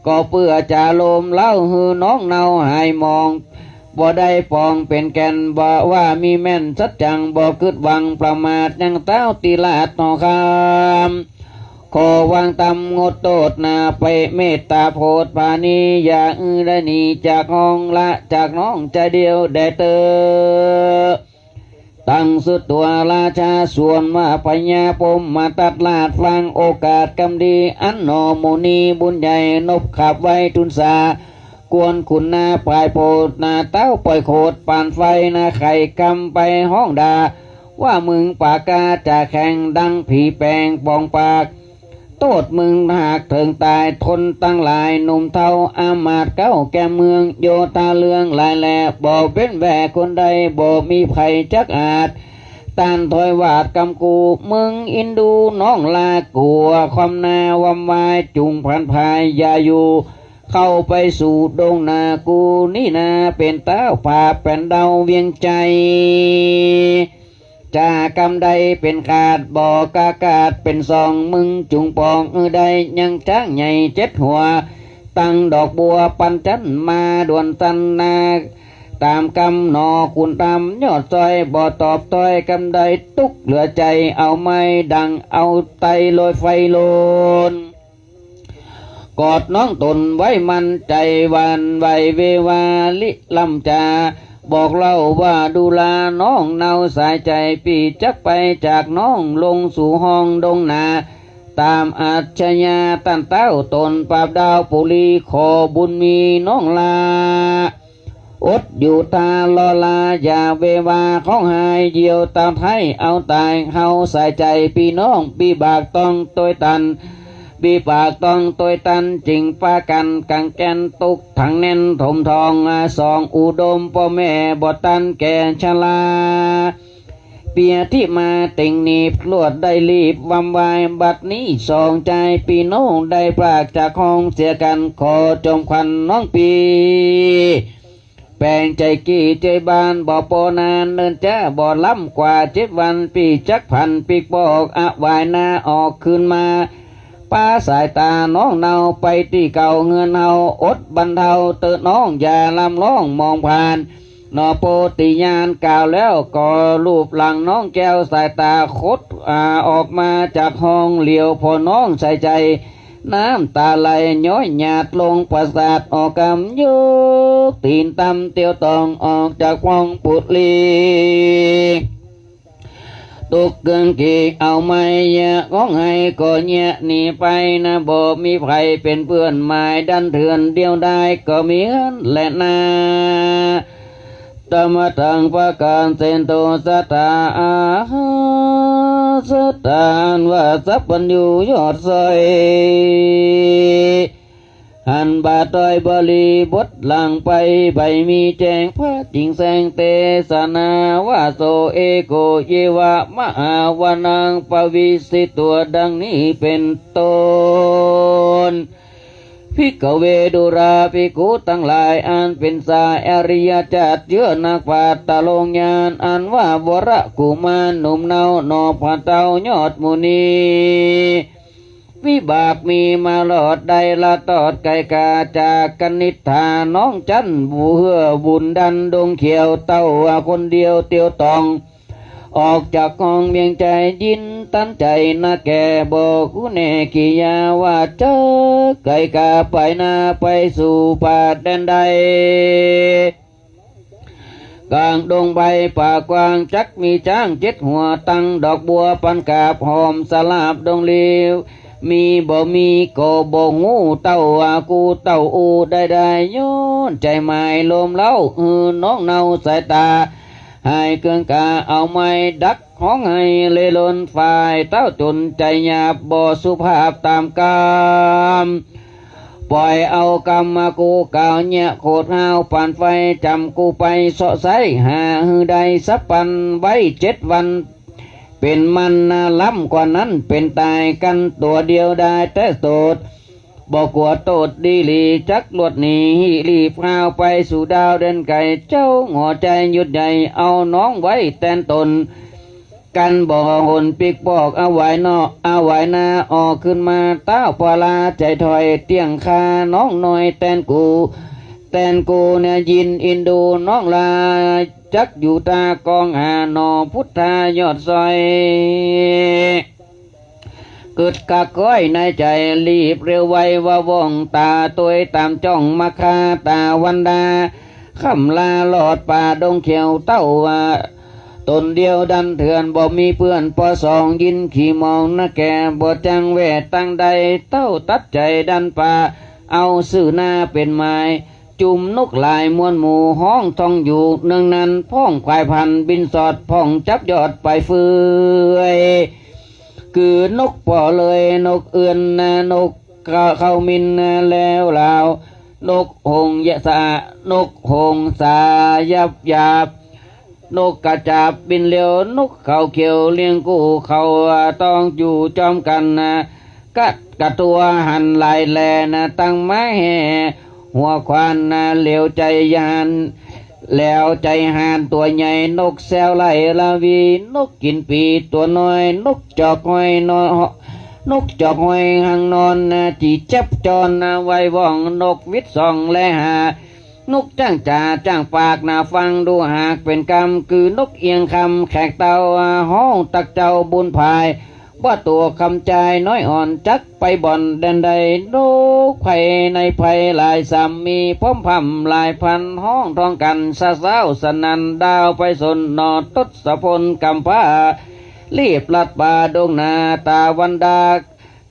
ก็เปื้อจะโลมเล้าหื้อน้องเนาหายหมอง บ่ได้ปองเป๋นแก่น บ่ว่ามีแม่นสัจจัง บ่กึ๊ดหวังประมาทยังเต๊าตี้ลาดหนอคำ ขอวางตำงดโต้ษนาไป เมตต๋าโผดผานี อย่าหื้อได้หนีจากห้อง ละจากน้องจาเดียวแด่เต๊อะ ตังสุดตั๋วราชาส่วนว่าพญาพรหมตัดลาดฟัง โอกาสกำดีอั้นหนอ หมู่นี้บุญใหญ่นบขับไว้ทูลสา ควรขุนนาปายโผดนา เต๊าป่อยโขดปานไฟนา ไข่กำไปฮ้องด่า ว่ามึงปากกล้าจะแข็งดังผีแป๋งปองปาก โต้ษมึงหากเถิงต๋าย คนตังหลายหนุ่มเฒ่า อามาตย์เก๊าแก่เมือง โยธาเรื่องหลายแล บ่เว้นแว่คนใด บ่มีใผจักอาจ ต้านถ้อยหวาดกำกู มึงอินดูน้องลา กั๋วความหน้าวำวาย จุ่งผันผายอย่าอยู่ เข้าไปสู่ดงนา กูนี้นาเป๋นเต๊าผา เป๋นดาวเวียงใจ๋ จะกำใดเป๋นขาด บ่กล้ากาดเป๋นสอง มึงจุ่งปองหื้อได้ ยังจ๊างใหญ่เจ็ดหัว ตังดอกบัวปันจันทร์มาด่วนตันนา ต๋ามกำหนอขุนต๋ามยอดซอย บ่ตอบถ้อยกำใด ตุ๊กเหลือใจ๋ เอาไม้ดั่งเอาไตลอยไฟโลน กอดน้องต๋นไว้มั่น ใจ๋หวั่นไหวเววา ริลำจ๋า บอกเล่าว่าดูราน้องเนาสายใจ๋ ปี้จักไปจากน้องลงสู่ห้องดงนา ต๋ามอัจฉริยะต้านเต๊าต๋นปราบดาวปุรี ขอบุญมีน้องลา อดอยู่ต๋าลอลา อย่าเววาฮ้องไห้ เยี่ยวต๋ามไท้เอาต๋าย เฮาสายใจ๋ปี้น้อง ปี้บากต้องตวยตัน ปี้บากต้องตวยตัน จึ่งปากั๋นกั๋งแก่น ตุ๊กถังแน่นถมทอง สองอุดมป้อแม่ บ่ตันแก่ชรา เปียที่มาเต็งหนีบ ลวดได้รีบวำวาย บัดนี้สองจายปี้น้อง ได้ปรากจากห้องเสียกั๋น ขอจอมขวัญน้องปี้ แป๋งใจ๋กี้ใจ๋บาน บ่ปอนานเนิ่นจ๊า บ่ล้ำกว่าเจ็ดวัน ปี้จักผันปิ๊กปอก อวายหน้าออกคืนมา ปาสายต๋าน้องเนาไปตี้เก่าเฮือนเฮา อดบรรเทาเต๊อะน้อง อย่าลำร้องมองผ่าน หนอโปติญาณกล่าวแล้ว ก็ลูบหลังน้องแก้ว สายต๋าคด อ่า ออกมาจากห้อง เหลียวผ่อน้องสายใจ๋ น้ำต๋าไหลย้อยหยาดลงประสาท ออกกำยกตี๋นตำเตียวต่อง ออกจากห้องปุรี ตกเกืองกี่เอาไม้ อย่าฮ้องไห้ก็เยียะหนีไปนะ บ่มีใผเป๋นเปื้อน หมายดันเถื่อนเดียวดาย ก็มีหั้นแลนา ตมะตังประก๋านเสนโต สัตตาอาหา สัตตาอันว่าสัพพัญญูยอดสอย หันบ่าต้อยบริบทหลังไป ใบมีแจ้งพระจิ่งแสงเตสนา ว่าโสเอโกเยวะ มหาวนังปวิสสิตัว ดังนี้เป๋นต้น ภิกขเว ดูราภิกขุตังหลาย อันเป๋นสายอริยจาติ เจื้อนักปราชญ์ตะลงญาณ อันว่าวรกุมารหนุ่มเนา หนอผาเต๊ายอดมุนี วิบากมีมารอด ได้ละตอดไก่กา จากกนิษฐาน้องจันทร์ เฮือบุญดันดงเขียว เต้าคนเดียวเตียวต่อง ออกจากห้องเวียงใจ๋ ยินตันใจ๋นาแก่ บอกกุแน่กิยาว่า จักไก่กาไปนา ไปสู่ป่าแดนใด ก๋างดงไพรป่ากว้าง จักมีจ๊างเจ็ดหัว ตังดอกบัวปันกาบ หอมสลาบดงลี มีบ่มีก็บ่ฮู้ เต้าอากูเต้าอูได้ได้ ย้อนใจ๋หมายลมเล้า หื้อน้องเนาสายต๋า หายเกืองกา เอาไม้ดักฮ้องไห้เล่ร่อน ฝ่ายเต้าจนใจ๋หยาบ บ่สุภาพต๋ามกำ ป่อยเอากำมากูกล่าวเยียะ โขดห้าวปานไฟ จ๋ำกูไปเซาะไซ้ หาหื้อได้สัพพันไว้เจ็ดวัน เป๋นมันนา ล้ำกว่านั้นเป๋นต๋าย กั๋นตั๋วเดียวได้แต๊โสด บ่กั๋วโต้ษดีหลี จักลวดหนี หิรีบห้าวไปสู่ดาวแดนไก๋ เจ้าหัวใจ๋หยุดใหญ่ เอาน้องไว้แตนต๋น กันบ่หนปิ๊กปอก อวายนอก อวายนาออกขึ้นมา เต้าปลาใจ๋ถอย เตี้ยงข้าน้องน้อยแตนกู แตนกูเนี่ยยินอินดูน้องลา จักอยู่ตากองหาหนอพุทธายอดซอย กึ๊ดกะก้อยในใจ๋ รีบเร็วไวว่าว่อง ต๋าตวยต๋ามจ้องมาคา ต๋าวันดา ค่ำลาลอดป่าดงเขียว เต้าว่าต๋นเดียวดันเถื่อน บ่มีเปื้อนปอสอง ยินขี้มองนะแก่ บ่จังแว่ตังใด เต้าตัดใจ๋ดันป่า เอาซื่อหน้าเป๋นหมาย จุมนกหลายมวลหมู่ ฮ้องท่องอยู่เนืองนั้น พ่องควายพันธุ์บินสอด พ่องจับยอดไปเฟือย กือนกป่อเลย นกเอือนนา นกเขามินนาแล้วลาว นกหงส์ยะสะ นกหงสายับหยาบ นกกระจาบบินเร็ว นกเขาเขียวเลี้ยงกู้ เขาต้องอยู่จอมกั๋นนา กัดกะตัวหันหลายแลนา ตั้งม้าแห่หัวขวานนา เหลียวใจ๋ยาน แล้วใจ๋ห่านตั๋วใหญ่ นกแซวไหลลาวี นกกิ๋นปี๋ตั๋วน้อย นกจอกฮอยนอน นกจอกฮอยหังนอนนา จีแจ๊บจอนนา ไวว่อง นกวิดส่องแลหา นกจ้างจ๋าจ้างปากนา ฟังดูหากเป๋นกำ กือนกเอียงคำแขกเต้า ฮ้องตักเจ้าบุญภาย ว่าตั๋วคำจายน้อยอ่อน จักไปบ่อนแดนใด นกไพในไพหลายสาม มีพร้อมพร่ำหลายพัน ฮ้องท้องกั๋นซะเซ้าสนั่น ดาวไปสนหนอ ทศพลกำพร้า รีบลัดป่าดงนา ต๋าวันดา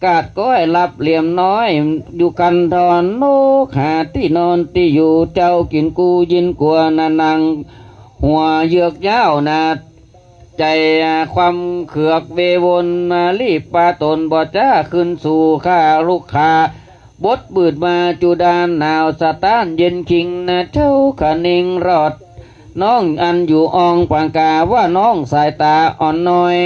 กาดก้อยลับเหลี่ยมน้อย อยู่คันธร นกหาตี้นอนตี้อยู่ เจ้ากิ๋นกูยินกั๋วนา นั่งหัวเยือกย้าวนา ใจ๋ความเขือกเววนนา รีบปาต๋นบ่จ้า ขึ้นสู่ข้าลุกขา บดบืดมาจุดาน หนาวสะต้านเย็นคิงนา เจ้าคะนิงรอด น้องอันอยู่อองปางกา ว่าน้องสายต๋าอ่อนน้อย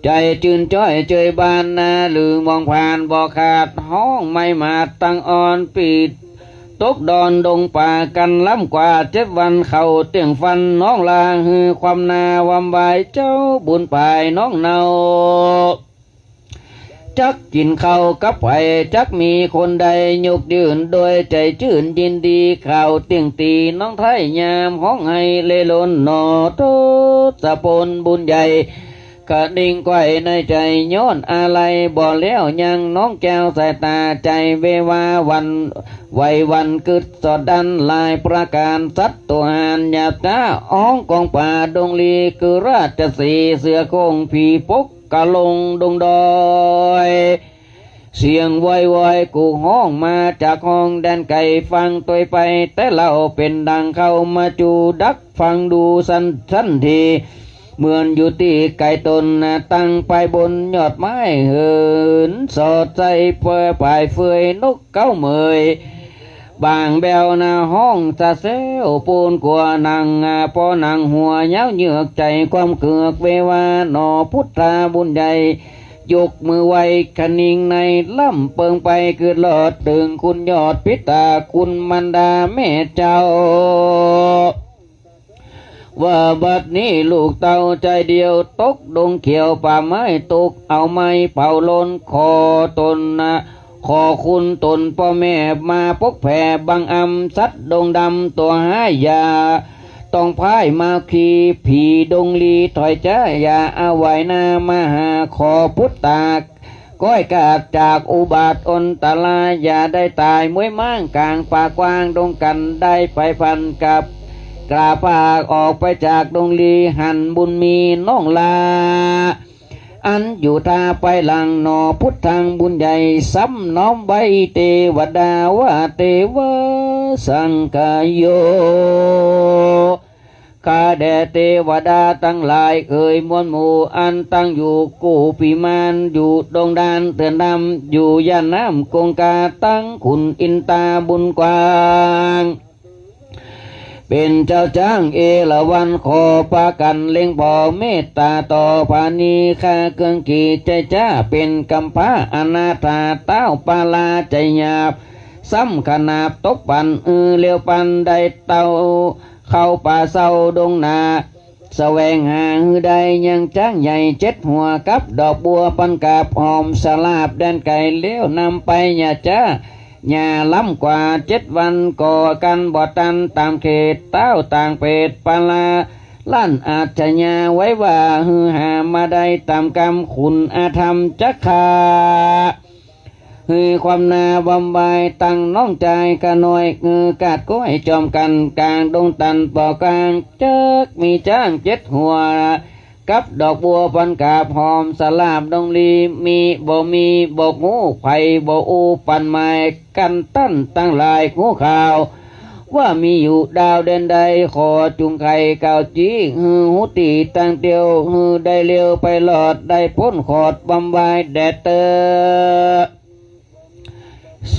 ใจ๋จืนจ้อยเจยบานนา หรือมองผ่านบ่ขาด ฮ้องไม่หมาดตังอ่อน ปีดตกดอนดงป่า กั๋นล้ำกว่าเจ็ดวัน เข้าเตี้ยงฟัน น้องลาหื้อความนาวำวาย เจ้าบุญปายน้องเนา จักกิ๋นข้าวกับใผ จักมีคนใดยกยื่น โดยใจ๋จื้นยินดี ข่าวเตี้ยงตี๋น้องไท้ยามฮ้องไห้เล่ร่อนหนอ ทศพลบุญใหญ่ คะนิงไขว่ในใจ๋ ย้อนอาลัยบ่แล้วยัง น้องแก้วสายต๋าใจ๋เววา หวั่นไหวหวั่นกึ๊ดสอดดันหลายประก๋าน สัตว์ตั๋วหานหยาบจ๊า อ้องกองป่าดงลี คือราชสีห์เสือโคร่ง ผีปก กะลงดงดอย เสียงวอยวอยกูฮ้องมาจากห้องแดนไก๋ ฟังตวยไปแต่เล่า เป๋นดังเข้ามาจูดักฟังดูสันสันที เหมือนอยู่ตี้ไก๋ตน ตั้งไปบนยอดไม้เหิน สอดใส่ปลายเฟือยนก เก๊าเหมย บ่างแบ้วนาฮ้องสะแซว ปูนกั๋วหนัง ปอหนังหัวยาวเหยือก ใจ๋ความเกือกเววา หนอพุทธาบุญใหญ่ ยกมือไหว้คะนิงใน ล้ำเปิงไปกึ๊ดลอด เถิงคุณยอดปิตา คุณมารดาแม่เจ้า ว่าบัดนี้ลูกเต้าใจ๋เดียว ตกดงเขียวป่าไม้ ตกเอาไม้เผาโลน ขอตนนะ ขอคุณตนป้อแม่มาปกแผ่บังอำ สัตว์ดงดำตั๋วฮ้ายอย่าต้องพ่ายมาขี ผีดงลีถอยจ๊า อย่าอาไหวนามาหา ขอพุทธา ก้อยกาดจากอุบาทอันตราย อย่าได้ต๋ายม้วยม้างก๋างป่ากว้าง ดงกั๋นได้ไปพันกับ กล้าพากออกไปจากดงลี หันบุญมีน้องลา อันอยู่ท่าไปหลังหนอ พุทธังบุญใหญ่ ซ้ำน้อมไว้เตวดาว่า เตวะสังคโย ข้าแด่เตวดาตังหลายเอ๋ยมวลหมู่ อันตั้งอยู่กู้ปีมาน อยู่ดงดานเถื่อนดำ อยู่ย่านน้ำคงคา ตังขุนอินตาบุญกว้าง เป๋นเจ้าจ๊างเอราวัณ ขอปากั๋นเล็งผ่อเมตต๋าต่อผานี ข้าเคืองขีใจ๋จ๊าเป๋นกำพร้าอนาถา เต้าปาลาใจ๋หยาบ ซ้ำขนาบตกปั่น อือเหลียวปันได้เต้า เข้าป่าเศร้าดงนา แสวงหาหื้อได้ยังจ๊างใหญ่เจ็ดหัวกับดอกบัวปันกาบหอมสลาบแดนไก๋ แล้วนำไปอย่าจ๊า อย่าล้ำกว่าเจ็ดวัน ก่อกั๋นบ่ตันต๋ามเขต เต๊าต่างเปรตปาลา ล้านอาชญาไว้ว่า หื้อหามาได้ต๋ามกำ ขุนอาธรรมจักฆ่า หื้อความนาบำบาย ตังน้องจายข้าน้อย หื้อกาดก้อยจอมกั๋น ก๋างดงตันป่อกลาง จักมีจ๊างเจ็ดหัว กับดอกบัวปันกาบหอมสลาบดงลี มีบ่มีบ่ฮู้ ใผบ่อู้ปันหมาย กั๋นต้านตังหลายฮู้ข่าว ว่ามีอยู่ดาวแดนใด ขอจุ่งไขกล่าวจี๊ หื้อฮู้ตี้ตังเตียว หื้อได้เร็วไปรอด ได้ป๊นขอดบำบายแดดเต๊อะ โส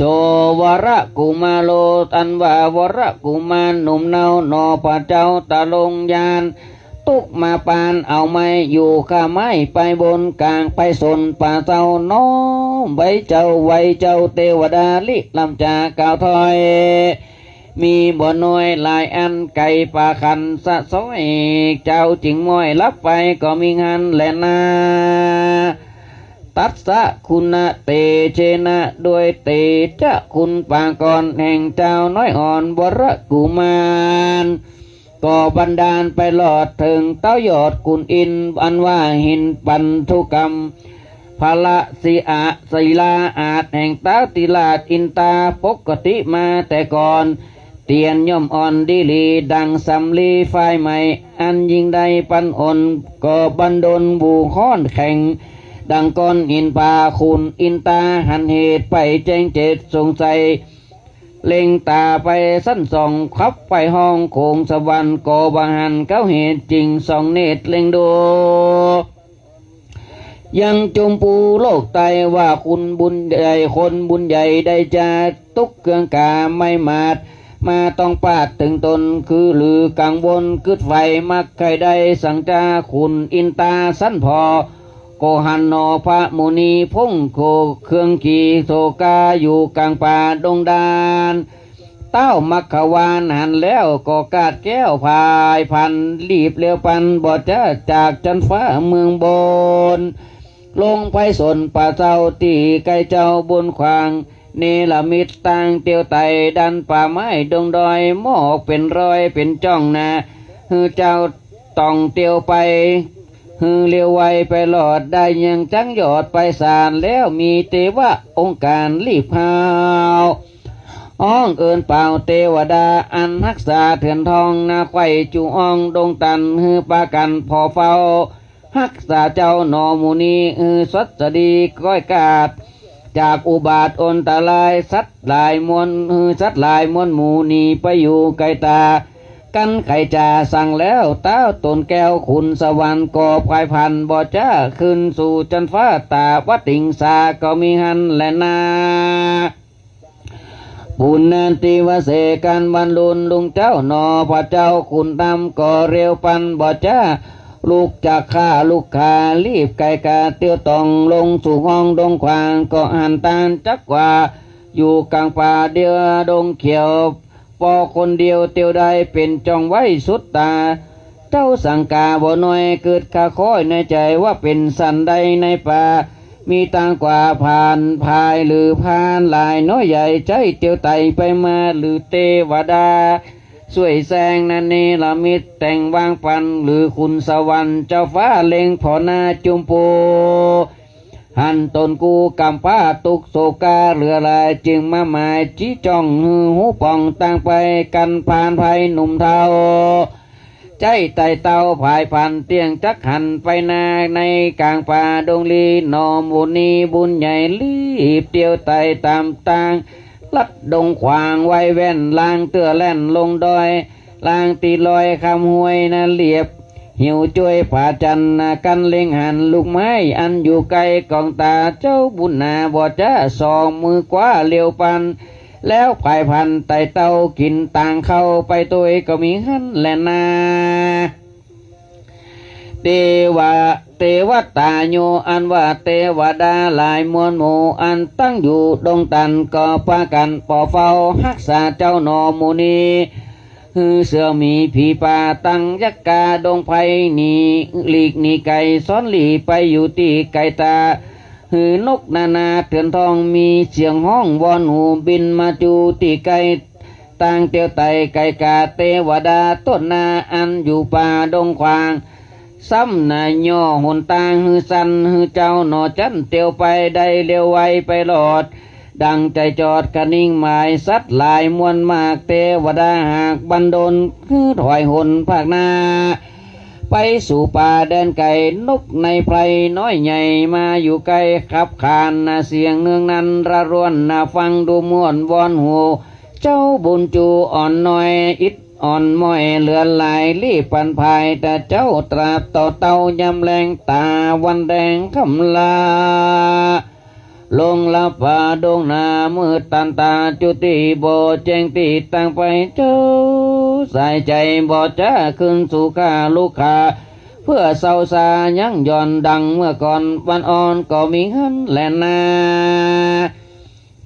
วรกุมาโร อันว่าวรกุมารหนุ่มเนา หนอพระเจ้าตะลงยาน ตุ๊กมาปานเอาไม้ อยู่ข้าไม้ไปบนก๋างไปสนป่าเศร้า น้อมไหว้เจ้าไหว้เจ้าเตวดา ลิลำจากล่าวถ้อย มีบ่น้อยหลายอัน ไก่ป่าขันสะซ้อย เจ้าจึงม้อยลับไปก็มีหั้นแลนา ตัสสะคุณเตเชนะ ด้วยเตจะคุณปากรแห่งเจ้าน้อยอ่อนวรกุมาร ก็บันดาลไปรอดเถิงเต๊ายอดขุนอินทร์ อันว่าหินปันธุกรรม พระศิอาศิลาอาจแห่งเต๊าติราชอินตา ปกติมาแต่ก่อน เตียนย่อมอ่อนดีหลี ดังสำลีฝ่ายใหม่ อันยิ่งได้ปันอ่อน ก็บันดลบูฮ้อนแข็ง ดังก้อนหินผา ขุนอินตาหันเหตุไปแจ้งเจตสงสัย เล็งต๋าไปสันส่อง ขับไปห้องโขงสวรรค์ ก็บ่หันเข้าเหตุจริง ส่องเนตรเล็งดู ยังจุมปูโลกไตว่า คุณบุญใหญ่ คนบุญใหญ่ได้จะตุ๊กเคืองกาไม่หมาด มาต้องปาดเถิงตน คือหรือกังวลกึ๊ดใฝ่ มักใค่ได้สังจา ขุนอินตาสันผ่อ ก็หันหนอพระมุนีพ่งโขเคืองขี่โศกา อยู่ก๋างป่าดงดาน เต๊ามัคควานหันแล้ว ก็กาดแก้วผายพลัน รีบเร็วปันบ่จ๊า จากจั๊นฟ้าเมืองบน ลงไปสนป่าเศร้า ตี้ใก้เจ้าบุญขวาง เนรมิตตางเตียวไต่ ดันป่าไม้ดงดอย หมอกเป๋นรอยเป๋นจ้องนา หื้อเจ้าต้องเตียวไป หื้อเร็วไวไปรอด ได้ยังจ๊างยอดไปสาน แล้วมีเตวะองค์การรีบฮาว ฮ้องเอิ้นเป่าเตวดา อันฮักษาเถือนทองนา ใคว่จูอ้องดงตัน หื้อปากั๋นผ่อเฝ้า ฮักษาเจ้าหนอมุนี หื้อสัตย์ดีก้อยกาด จากอุบาทอันตราย สัตว์หลายมวล หื้อสัตว์หลายมวลหมู่หนีไปอยู่ไก๋ต๋า กั๋นใค่จะสั่งแล้ว เต๊าต๋นแก้วขุนสวรรค์ ก็ผายพลันบ่จ๊า ขึ้นสู่จั๊นฟ้า ต๋าวัตติงสา ก็มีหั้นแลนา ปุณณติวเส ก๋านวันลุนลุงเจ้าหนอ พระเจ้าขุนธรรมก็เร็วปันบ่จ๊า ลุกจากข้าลุกขา รีบไก๋กาเตียวต้อง ลงสู่ห้องดงขวาง ก็หันตานจักว่า อยู่ก๋างป่าเดียวดงเขียว ปอคนเดียวเตียวได้ เป๋นจ้องไว้สุดต๋า เจ้าสังกาบ่น้อย กึ๊ดค่าค้อยในใจ๋ ว่าเป๋นสันใดในป่า มีตางกว่าผ่านพาย หรือพรานหลายน้อยใหญ่ ใจ๊เตียวไต่ไปมา หรือเตวดา ซ่วยแซงนา เนรมิตแต่งวางปัน หรือขุนสวรรค์เจ้าฟ้า เล็งผ่อหน้าจุมปู หันต๋นกู้ก๋ำพร้า ตุ๊กข์โศกาเหลือหลาย จึงมาหมายจี้จ้อง หื้อฮู้ป่องตางไป กั๋นผานภัยหนุ่มเฒ่า ใจ๊ไต่เต้าผายพลัน เตี้ยงจักหันไปนา ในก๋างป่าดงลี หนอมุนีบุญใหญ่ รีบเตียวไต่ต๋ามตาง ลัดดงขวางไวแว่น ลางเตื้อแล่นลงดอย ลางตี้ลอยข้ามห้วยนาเลียบ หิวจ้วยผาจันทร์นา กั๋นเล็งหันลูกไม้ อันอยู่ใก้ก๋องต๋า เจ้าบุญนาบ่จ๊า สองมือคว้าเร็วปัน แล้วผายพลันไต่เต้า กิ๋นตางเข้าไปตวย ก็มีหั้นแลนา เตวะ เตวตาโย อันว่าเตวดาหลายมวลหมู่ อันตั้งอยู่ดงตัน ก็ปากั๋นผ่อเฝ้า ฮักษาเจ้าหนอมุนี หื้อเสือหมีผีป่าตังยักษ์กาดงไพรหนี หลีกหนีไก๋ ซ้อนหลีไปอยู่ตี้ไก๋ต๋า หื้อนกนานาเถื่อนทองมีเสียงฮ้องวอนหู บินมาจู้ตี้ใก้ ตางเตียวไต่ไก๋กา เตวดาต้นนาอันอยู่ป่าดงขวาง ซ้ำนาย่อหนตางหื้อสั้น หื้อเจ้าหน่อจั๊นเตียวไปได้เร็วไวไปรอด ดังใจ๋จอดคะนิงหมาย สัตว์หลายมวลมาก เตวดาหากบันดล หื้อถอยหนภาคหน้า ไปสู่ป่าแดนไก๋ นกในไพรน้อยใหญ่มาอยู่ใก้ ขับขานนาเสียงเนืองนันระรวนนาฟังดูม่วนวอนหู เจ้าบุญจูอ่อนน้อย อิดอ่อนม้อยเหลือหลาย รีบปันภายตาเจ้าตราบต่อเต้ายามแลง ต๋าวันแดงค่ำลา ลงละป่าดงนามืดตันต๋า จุติบ่แจ้งตี้ตางไป เจ้าสายใจ๋บ่จ๊าคืนสู่ข้าลูกข้า เพื่อเซาซายั้งหย่อนดังเมื่อก่อน วันอ่อนก็มีหั้นแลนา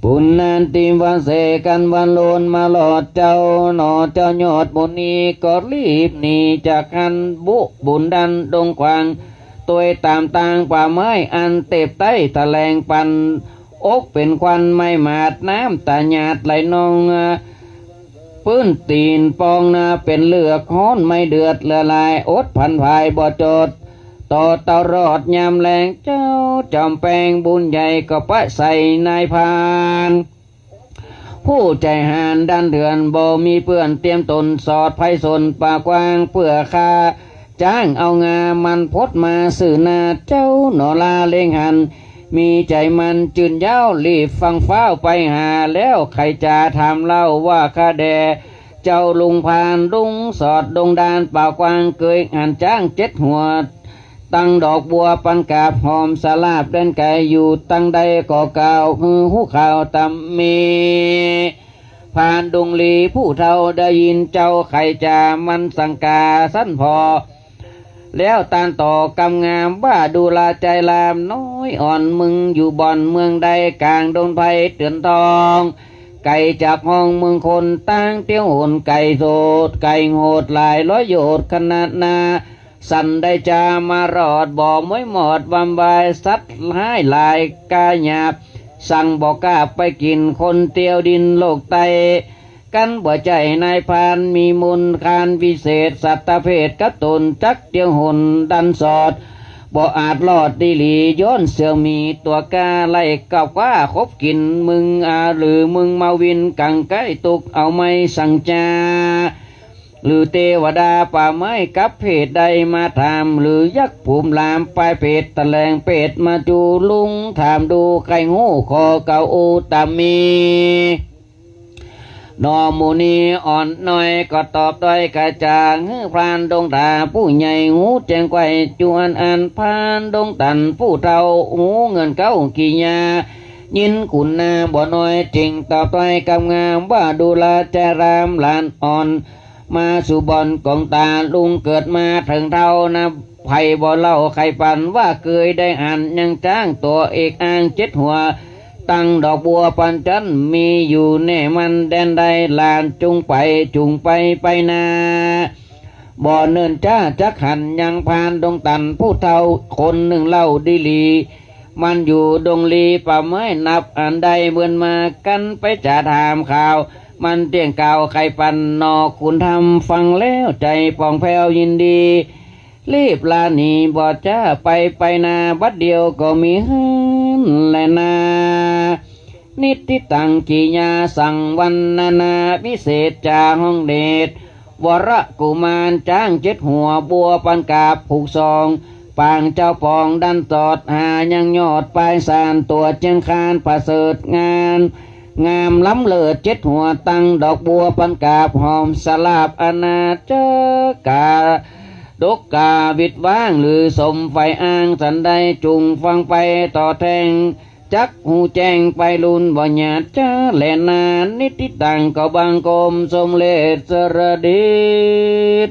ปุณณาติวเสกั๋นวันโลนมารอดเจ้าหน่อ เจ้ายอดมุนีก็รีบหนีจากหั้น บุบุญดันดงขวาง ตวยต๋ามตางป่าไม้อันเต็บใต้แถลงปัน อกเป๋นควันไหม้หมาด น้ำต๋าหยาดไหลนอง ปื้นตี๋นปองนาเป๋นเลือก ฮ้อนไหม้เดือดเหลือหลาย อดผันผายบ่จอด ต่อเต้ารอดยามแลง เจ้าจอมแปงบุญใหญ่ก็ปะใส่นายพราน ผู้ใจ๋หาญดันเถื่อน บ่มีเปื้อนเตรียมต๋น สอดไพสนป่ากว้าง เปื้อฆ่าจ๊างเอางา มันพดมาซื่อหน้า เจ้าหน่อลาเล็งหัน มีใจ๋มันจืนเย้า รีบฟั่งฟ้าวไปหา แล้วใค่จ๋าถามเล่าว่าข้าแด่ เจ้าลุงพรานลุงสอดดงดานป่ากว้าง เกยหันจ๊างเจ็ดหัว ตังดอกบัวปันกาบหอมสลาบแดนไก๋ อยู่ตังใดก็กล่าวหื้อฮู้ข่าวต๋ามมี พรานดงลีผู้เฒ่าได้ยิน เจ้าใค่จ๋ามันสังกาสันผ่อ แล้วตานต่อกำงามว่า ดูราชายรามน้อยอ่อน มึงอยู่บ่อนเมืองใด ก๋างดงไพรเถื่อนทอง ไก๋จากห้องเมืองคน ตางเตียวหนไก๋โสด ไก๋โหดหลายร้อยโยชน์ขนาดนา สันได้จามารอด บ่ม้วยหมอดวำวาย สัตว์ฮ้ายหลายกล้าหยาบ สั่งบ่กล้าไปกิ๋น คนเตียวดินโลกใต้ กั๋นบ่ใจ้นายพราน มีมูลคานวิเศษ สัตว์ประเภทกับต๋น จักเตียวหนดันสอด บ่อาจรอดดีหลี ย้อนเสือหมีตั๋วกล้า ไล่ก้าวคว้าคบกิ๋น มึงอาหรือมึงมาวิน กั๋งใก้ตุ๊กเอาไม้สังจา หรือเตวดาป่าไม้กับเพศใดมาถาม หรือยักษ์ภูมิหลามปลายเพศแถลงเพศมาจูลุง ถามดูใค่ฮู้ข้อเก่าอุตตมี หน่อมุนีอ่อนน้อยก็ตอบต้อยกระจ่าง หื้อพรานดงต๋าผู้ใหญ่ฮู้แจ้งไขว่ จวนอันพรานดงตันผู้เฒ่า ฮู้เงินเก๊ากี่ยา ยินคุณนาบ่น้อย จึงตอบต้อยกำงามว่า ดูราชายรามหลานอ่อน มาสู่บ่อนก๋องต๋า ลุงเกิดมาเถิงเฒ่านะ ใผบ่เล่าใค่ปันว่า เกยได้หันยังจ๊างตั๋วเอกอ้างเจ็ดหัว ตังดอกบัวปันจันทร์ มีอยู่แน่มั่นแดนใด หลานจุงไปจุงไปไปนา บ่เนิ่นจ๊าจักหัน ยังพรานดงตันผู้เฒ่าคนนึ่งเล่าดีหลี มันอยู่ดงลีป่าไม้นับอันใด เมินมากั๋นไปจ๋าถามข่าว มันเตี้ยงกล่าวใค่ปัน หน่อขุนธรรมฟังแล้วใจ๋ป่องแผ้วยินดี รีบลาหนีบ่จ๊าไปไปนา บัดเดียวก็มีหั้นแลนา นิทธิตังกิยาสังวรรณนา วิเศษจ๋าฮ้องเดช วรกุมารจ๊างเจ็ดหัว บัวปันกาบผูกสอง ปางเจ้าปองดันสอด หายังยอดปลายสาน ตั๋วเจียงคานประเสริฐงาน งามล้ำเลิศเจ็ดหัว ตังดอกบัวปันกาบหอมสลาบ อาณาจักรกาดกกาวิดว้าง หรือสมใฝ่อ้างสันใด จุ่งฟังไปต่อแทง จักฮู้แจ้งไปลุนบ่หยาดจ๊าแลนา นิทธิตังก็บังคมสมเร็จสรดิต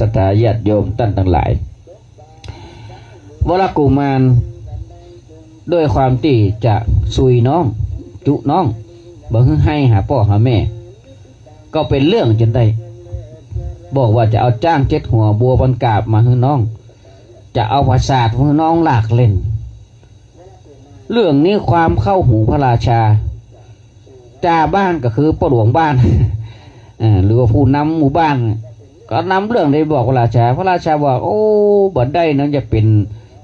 ศรัทธาญาติโยมต้านตังหลาย วรกุมาร ด้วยความตี้จะซุยน้อง จุน้อง บ่หื้อไห้หาป้อหาแม่ ก็เป๋นเรื่องจ๋นได้ บอกว่าจะเอาจ๊างเจ็ดหัวบัวบันกาบมาหื้อน้อง จะเอาปราสาทหื้อน้องลากเล่น เรื่องนี้ความเข้าหูพระราชา จ่าบ้านก็คือป้อหลวงบ้าน เอ่อ หรือว่าผู้นำหมู่บ้าน ก็นำเรื่องไปบอกพระราชา พระราชาบอก โอ้ บ่ได้นะ จะเป๋น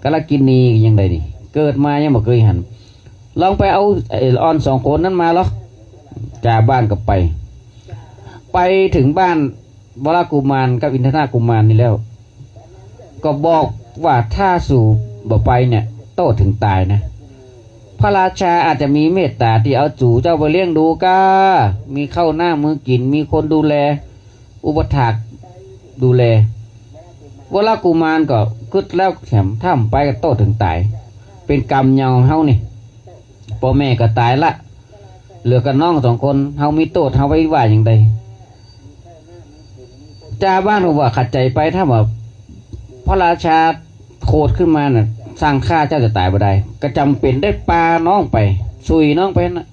กาลกิณียังไงนี่ เกิดมายังบ่เกยหัน ลองไปเอาไอ้อ่อนสองคนนั้นมาลอ จ่าบ้านก็ไป ไปเถิงบ้านวรกุมารกับอินทนากุมารนี่แล้ว ก็บอกว่าถ้าสูบ่ไปเนี่ย โต้ษเถิงต๋ายนะ พระราชาอาจจะมีเมตต๋าตี้เอาสูเจ้าไปเลี้ยงดูก้า มีข้าวน้ำหื้อกิ๋น มีคนดูแล อุปัฏฐากดูแล วรกุมารก็กึ๊ดแล้วแถมถ้าบ่ไปก็โต้ษเถิงต๋าย เป๋นกรรมยาวของเฮานี่ ป้อแม่ก็ต๋ายละ เหลือก้าน้องสองคน เฮามีโต้ษ เฮาไปว่าอย่างใด จ่าบ้านก็ว่าขัดใจ๋ไป ถ้าว่าพระราชาโขดขึ้นมาน่ะ สั่งฆ่าเจ้าจะต๋ายบ่ได้ ก็จ๋ำเป๋นได้ปาน้องไป สุยน้องไปนะ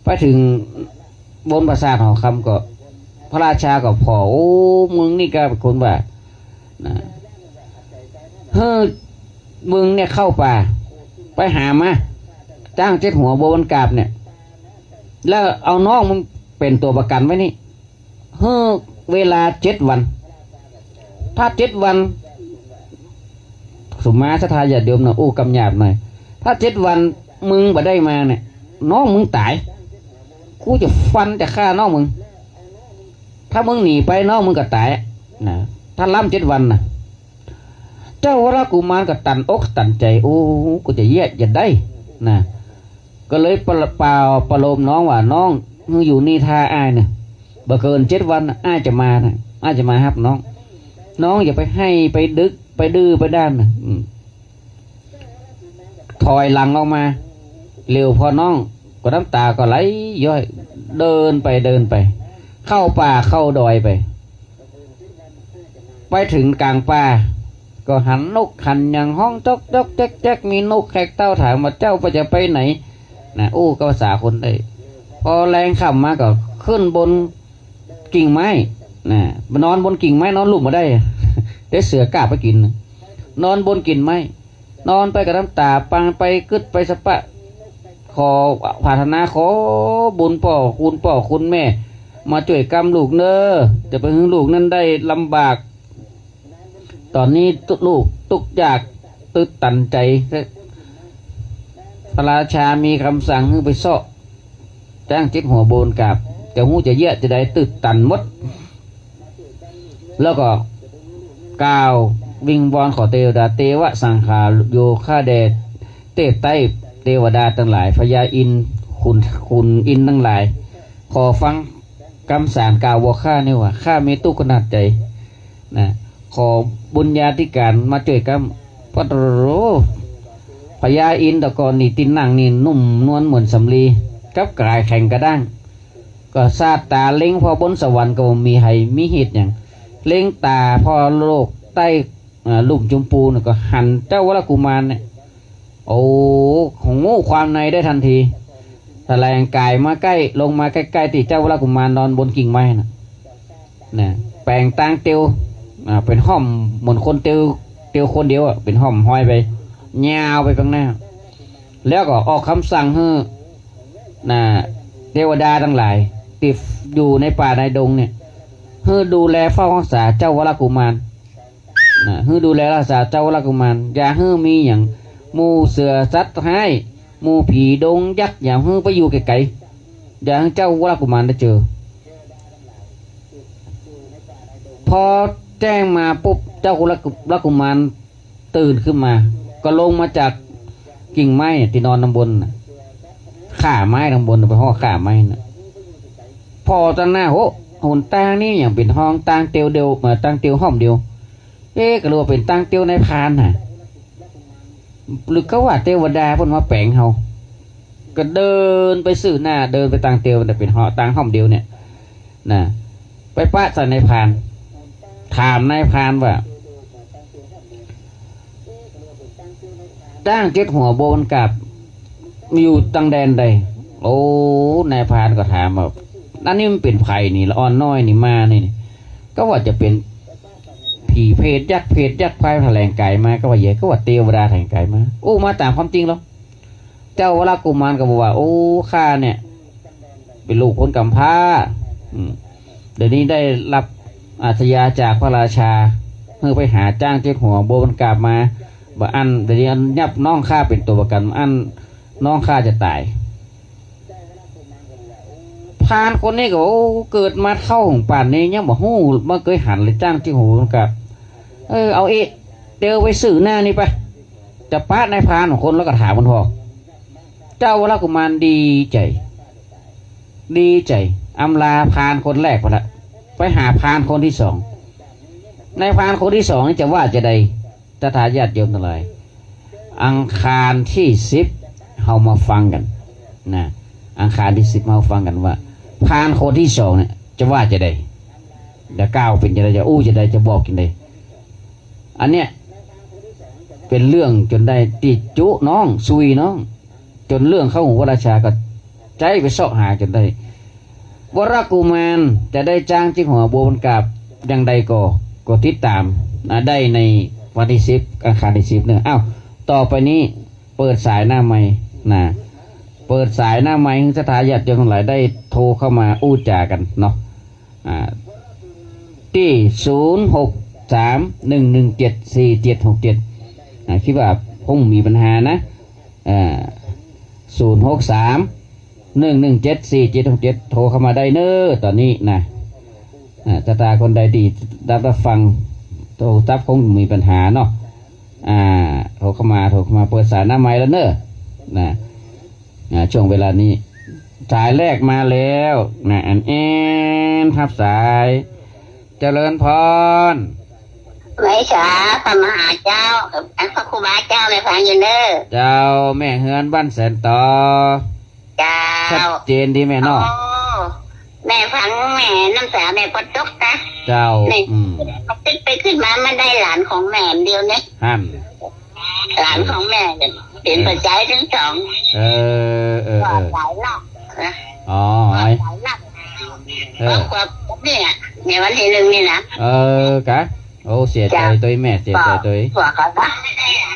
ไปเถิงบนปราสาทหอคำก็ พระราชาก็ผ่อ โอ้ มึงนี่ก็เป๋นคนว่า นะ หื้อมึงเนี่ยเข้าป่า ไปหามา จ๊างเจ็ดหัวบัวบันกาบเนี่ย แล้วเอาน้องมึงเป๋นตั๋วประกั๋นไว้นี่ หื้อเวลาเจ็ดวัน ถ้าเจ็ดวัน สุมาศรัทธาญาติโยมนะ อู้กำหยาบหน่อย ถ้าเจ็ดวันมึงบ่ได้มาเนี่ย น้องมึงต๋าย กูจะฟันจะฆ่าน้องมึง ถ้ามึงหนีไปน้องมึงก็ต๋ายนะ ถ้าล้ำเจ็ดวันนะ เจ้าวรกุมารก็ตันอกตันใจ๋ โอ้ กูจะเยียะจะใดนะ ก็เลยปะ ปา ประโลมน้องว่า น้อง มึงอยู่นี่ถ้าอ้ายเนี่ย บ่เกินเจ็ดวันน่ะ อ้ายจะมานะ อ้ายจะมาฮับน้อง น้องอย่าไปไห้ไปดึก ไปดื้อไปด้านนะ อืม ถอยหลังออกมา เหลียวผ่อน้อง ก็น้ำต๋าก็ไหลย้อย เดินไปเดินไป เข้าป่าเข้าดอยไป ไปเถิงก๋างป่า ก็หันนกหันหยังฮ้องจ๊อกจ๊อกแจ๊กแจ๊ก มีนกแขกเต้าถามว่า เจ้าจะไปไหน นะ อู้ก็ภาษาคนได้ พอแลงค่ำมาก็ขึ้นบนกิ่งไม้ นะ นอนบนกิ่งไม้ นอนลุ่มบ่ได้ เดี๋ยวเสือกาบไปกิ๋น นอนบนกิ่งไม้ นอนไปก็น้ำต๋า ปางไปกึ๊ดไปสะปะ ขอผาถนา ขอบุญป้อคุณป้อคุณแม่ มาจ้วยกำลูกเน่อ จะไปหื้อลูกนั้นได้ลำบาก ต๋อนนี้ตุ๊ ลูกตุ๊กยาก ตื้อตันใจ๋ พระราชามีกำสั่งหื้อไปเซาะ จ๊างเจ็ดหัวบัวบันกาบ จะฮู้จะเยียะจะใด ตื้อตันหมด แล้วก็กล่าววิงวอนขอเตวดา เตวะสังขาโย ข้าแด่เทพไต้เตวดาตังหลาย พญาอินทร์ ขุน ขุนอินทร์ตังหลาย ขอฟังกำสารกล่าวบ่ข้านี่ว่า ข้ามีตุ๊กข์ขนาดใจ๋นะ ขอบุญญาธิการมาจ้วยกำ ปะโถ พญาอินทร์ตะก่อนนี่ตี้นั่งนี่นุ่มนวลเหมือนสำลี กับก๋ายแข็งกระด้าง ก็สาดต๋าเล็งผ่อบนสวรรค์ก็บ่มีใผมีเหตุหยัง เล็งต๋าผ่อโลกใต้ อ่า ลุ่มจุมปูน่ะ ก็หันเจ้าวรกุมารเนี่ย โอ้ ฮู้ความในได้ทันที แถลงก๋ายมาใก้ ลงมาใก้ๆ ตี้เจ้าวรกุมารนอนบนกิ่งไม้น่ะ นะ แป๋งตางเตียว อ่า เป๋นฮ่อมเหมือนคนเตียว เตียวคนเดียวอะ เป๋นฮ่อมห้อยไป ยาวไปข้างหน้า แล้วก็ออกกำสั่งหื้อ นะ เตวดาตังหลายตี้อยู่ในป่าในดงเนี่ย หื้อดูแลเฝ้ารักษาเจ้าวรกุมาร นะ หื้อดูแลรักษาเจ้าวรกุมาร อย่าหื้อมีหยัง หมู่เสือสัตว์ฮ้าย หมู่ผีดงยักษ์ อย่าหื้อไปอยู่ไก๋ๆ อย่าหื้อเจ้าวรกุมารได้เจอ พอแจ้งมาปุ๊บ เจ้าวรกุ รกุมารตื่นขึ้นมา ก็ลงมาจากกิ่งไม้ตี้นอนตังบนน่ะ ข่าไม้ตังบนน่ะ ไปฮอดข่าไม้น่ะ ผ่อตางหน้า โห หนตางนี่หยังเป๋นฮ่องตางเตียวเดียว เอ่อ ตางเตียวฮ่อมเดียว เอ๊ะ ก็เลยว่าเป๋นตางเตียวนายพรานน่ะ หรือก็ว่าเตวดาเปิ้นมาแป๋งเฮา ก็เดินไปซื่อหน้า เดินไปตางเตียว แต่เป๋นฮ่องตางฮ่อมเดียวเนี่ย นะ ไปปะใส่นายพราน ถามนายพรานว่า จ๊างเจ็ดหัวบัวบันกาบ อยู่ตังแดนใด โอ้ นายพรานก็ถามว่า อันนี้มันเป๋นใผนี่ ละอ่อนน้อยนี่มานี่ ก็ว่าจะเป๋นผีเปรตยักษ์ เปรตยักษ์พรายถะแหลงก๋ายมา ก็ว่าแหย่ ก็ว่าเตวดาถะแหลงก๋ายมา อู้ มาต๋ามความจริงลอ เจ้าวรกุมารก็บอกว่า โอ้ ข้าเนี่ย เป๋นลูกคนกำพร้า อืม เดี๋ยวนี้ได้ฮับอาสญาจากพระราชา หื้อไปหาจ๊างเจ๊กหัวบัวบนกราบมา บ่อั้น เดี๋ยวนี้อันยับน้องข้าเป๋นตั๋วประกั๋น บ่อั้นน้องข้าจะต๋าย พรานคนนี้ก็ โอ้ เกิดมาเฒ่าหงป่านนี้ยังบ่ฮู้ บ่เกยหันเลยจ๊างเจ๊กหัวบัวบนกราบ เออ เอาเอะ เตียวไปสืบหน้านี่ไป จะปะนายพรานสองคนแล้วก็ถามมันพอ เจ้าวรกุมารดีใจ๋ ดีใจ๋ อำลาพรานคนแรกไปละ ไปหาพรานคนตี้สอง นายพรานคนตี้สองนี่จะว่าจาใด ศรัทธาญาติโยมตังหลาย อังคารตี้สิบ เฮามาฟังกั๋นนะ อังคารตี้สิบ เฮาฟังกั๋นว่า พรานคนตี้สองเนี่ย จะว่าจาใด จะกล่าวเป๋นจาใด จะอู้จาใด จะบอกจาใด อันเนี้ย เป๋นเรื่องจ๋นได้ตี้จุน้อง ซุยน้อง จ๋นเรื่องเข้าหูพระราชาก็ใจ๊ไปเซาะหาจ๋นได้ วรกุมารจะได้จ๊างเจ๊กหัวบัวบนกราบอย่างใดก็ ก็ติดต๋ามนะ ได้ในวันตี้สิบ อังคารตี้สิบเนาะ อ้าว ต่อไปนี้เปิดสายหน้าไมค์นะ เปิดสายหน้าไมค์หื้อศรัทธาญาติโยมตังหลายได้โทรเข้ามาอู้จ๋ากั๋นเนาะ อ่า ตี้ ศูนย์ หก สาม หนึ่ง หนึ่ง เจ็ด สี่ เจ็ด หก เจ็ด อ่า คิดว่าคงมีปัญหานะ อ่า ศูนย์ หก สาม หนึ่ง หนึ่ง เจ็ด สี่ เจ็ด หก เจ็ด โทรเข้ามาได้เน้อ ต๋อนนี้นะ อ่า ศรัทธาคนใดตี้ฮับฟังโทรศัพท์คงมีปัญหาเนาะ อ่า โทรเข้ามา โทรเข้ามา เปิดสายหน้าไมค์แล้วเน้อ นะ อ่า ช่วงเวลานี้ สายแรกมาแล้วนะ อันแอนฮับสาย เจริญพร ไหว้สาพระมหาเจ้า อันพระครูบาเจ้า แม่ฟังอยู่เน้อ เจ้า แม่เฮือนบ้านแสนตอ เจ้า ชัดเจนดีแม่เนาะ โอ้ แม่ฟังแม่น้ำต๋าแม่ก็ตกนะ เจ้า แม่ อืม คิดไปคิดมามันได้หลานของแม่อันเดียวเนี่ย หั้น หลานของแม่เนี่ยเป๋นปัจจัยตึงสอง เออ เออ เออ หลายรอบนะ อ๋อ หลายรอบ เออ ครอบครัวเนี่ย ในวันตี้นึ่งนี่นะ เออ กะ โอ้ เสียใจ๋ตวยแม่ เสียใจ๋ตวย ผัวเขานะ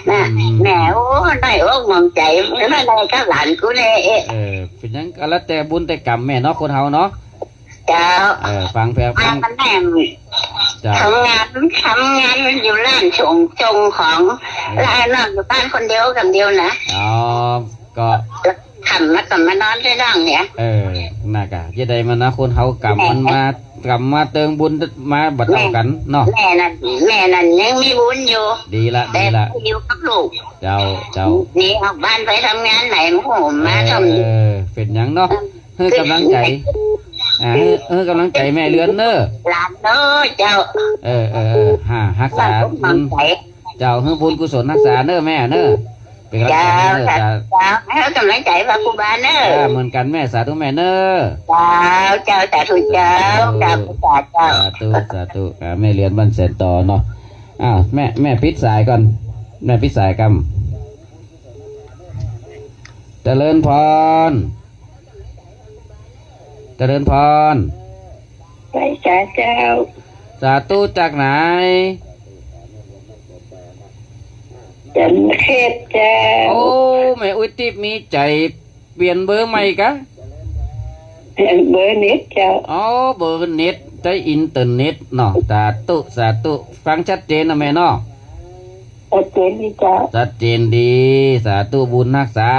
นะ อืม แม่ โอ้ น้อยอกน้อยใจ๋ ไม่ได้กับหลานกูเลย เอ๊ะ เออ เป๋นหยังก็แล้วแต่บุญแต่กรรมแม่เนาะ คนเฮาเนาะ เจ้า เออ ฟังแผน ฟัง มันแม่ เจ้า ทำงาน ทำงานอยู่ร้านส่ง ส่งของ เออ แล้วน้องอยู่บ้านคนเดียวกับเดียวนะ อ๋อ ก็ ค่ำแล้วก็มานอนด้วยน้องเนี่ย เออ น่ากะ จะได้มานะ คนเฮากรรมมันมา กรรมมาเติงบุญมาบ่เต้ากั๋นเนาะ แม่นั่น แม่นั่นยังมีบุญอยู่ ดีละ แต่ ดีละ อยู่กับลูก เจ้า เจ้า หนีออกบ้านไปทำงานไหน โอ้โห มาซ่อม เออ เป๋นหยังเนาะ หื้อกำลังใจ๋ อ่า หื้อ หื้อกำลังใจ๋แม่เรือนเน้อ หลานเน้อเจ้า เออ เออ เออ หา ฮักษาบุญ เจ้า หื้อบุญกุศลฮักษาเน้อแม่เน้อ เป๋นกำลังใจ๋แม่เน้อ เจ้า เจ้า หื้อกำลังใจ๋พระครูบาเน้อ อ่า เหมือนกั๋นแม่ สาธุแม่เน้อ เจ้า เจ้า สาธุเจ้า เจ้า สาธุ สาธุ สาธุ อ่า แม่เรือนบ้านแสนตอเนาะ อ้าว แม่ แม่ปิดสายก่อน แม่ปิดสายก่อน เจริญพร เจริญพร ไหว้สาเจ้า สาธุ จากไหน สรรเขตเจ้า โอ้ แม่อุ๊ยติ๊บมีใจ๋เปลี่ยนเบอร์ใหม่กะ เบอร์เน็ตเจ้า อ๋อ เบอร์เน็ต ใจ๊อินเทอร์เน็ตเนาะ สาธุ สาธุ ฟังชัดเจนนะแม่เนาะ ชัดเจนดีเจ้า ชัดเจนดี สาธุ บุญฮักษา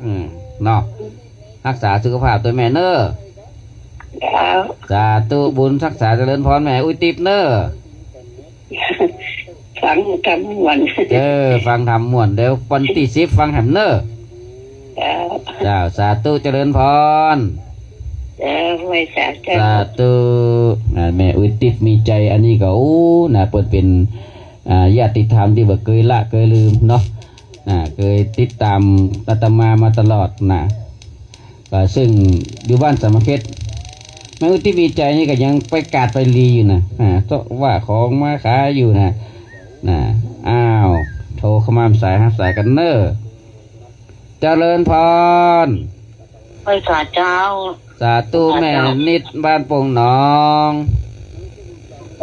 อืม เนาะ ฮักษาสุขภาพตวยแม่เน้อ เจ้า สาธุ บุญฮักษา เจริญพรแม่อุ๊ยติ๊บเน้อ ฟังธรรมม่วน เออ ฟังธรรมม่วน เดี๋ยววันตี้สิบฟังแหมเน้อ เจ้า เจ้า สาธุ เจริญพร เจ้า ไหว้สาเจ้า สาธุ อ่า แม่อุ๊ยติ๊บมีใจ๋ อันนี้ก็ โอ้ นะ เปิ้นเป๋น อ่า ญาติธรรมตี้บ่เกยละเกยลืมเนาะ อ่า เกยติดต๋ามอาตมามาตลอดนะ ก็ซึ่งอยู่บ้านสามเขต แม่อุ๊ยติ๊บมีใจ๋นี่ก็ยังไปกาดไปลีอยู่นะ อ่า เซาะว่าของมาขายอยู่นะ นะ อ้าว โทรเข้ามาสาย ฮับสายกั๋นเน้อ เจริญพร ไหว้สาเจ้า สาธุแม่นิดบ้านโป่งหนอง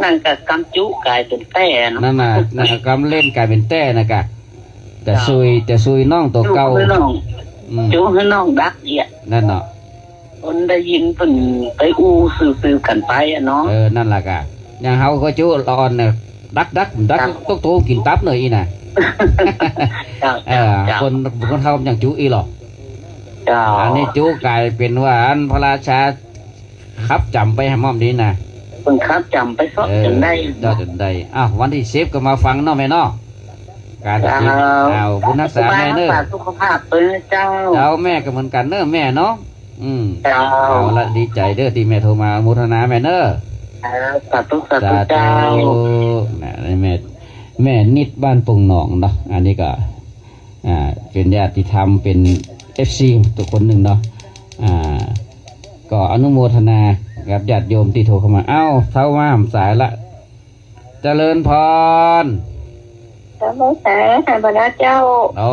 นั่นก็กำจุกลายเป๋นแต้เนาะ นั่นน่ะ นั่นน่ะ กำเล่นกลายเป๋นแต้น่ะกะ จะซุย จะซุยน้องตั๋วเก่า จุหื้อน้อง อืม จุหื้อน้องดักเอียด นั่นเนาะ คนได้ยินเปิ้นไปอู้สืบๆ กั๋นไปอะเนาะ เออ นั่นล่ะกะ อย่างเฮาก็จุละอ่อนเนี่ย ดักๆ ดัก เจ้า ตกโตกิ๋นตับเลยอี้น่ะ เจ้า เออ เจ้า คน คนเฒ่ามันยังจุอี้หรอก เจ้า อันนี้จุกลายเป๋นว่าอันพระราชาขับจ๋ำไปหาม่อมดีน่ะ เปิ้นขับจ๋ำไปซะ เออ จ๋นได้ เจ้าจ๋นได้ อ้าว วันตี้สิบก็มาฟังเนาะแม่เนาะ ก๋านสิบ เจ้า อ้าว บุญฮักษาแม่เน้อ สบายรักษาสุขภาพเปิ้นเจ้า เจ้า แม่ก็เหมือนกั๋นเน้อแม่เนาะ อืม เจ้า เอาละ ดีใจ๋เด้อตี้แม่โทรมา อนุโมทนาแม่เน้อ เออ สาธุ สาธุ สาธุ เจ้า น่ะ แม่ แม่นิดบ้านโป่งหนองเนาะ อันนี้ก็ อ่า เป๋นญาติธรรม เป๋นเอฟซีตั๋วคนนึ่งเนาะ อ่า ก็อนุโมทนากับญาติโยมตี้โทรเข้ามา เอ้า เฒ่ามาหามสายละ เจริญพร เจริญพร เจ้า โอ้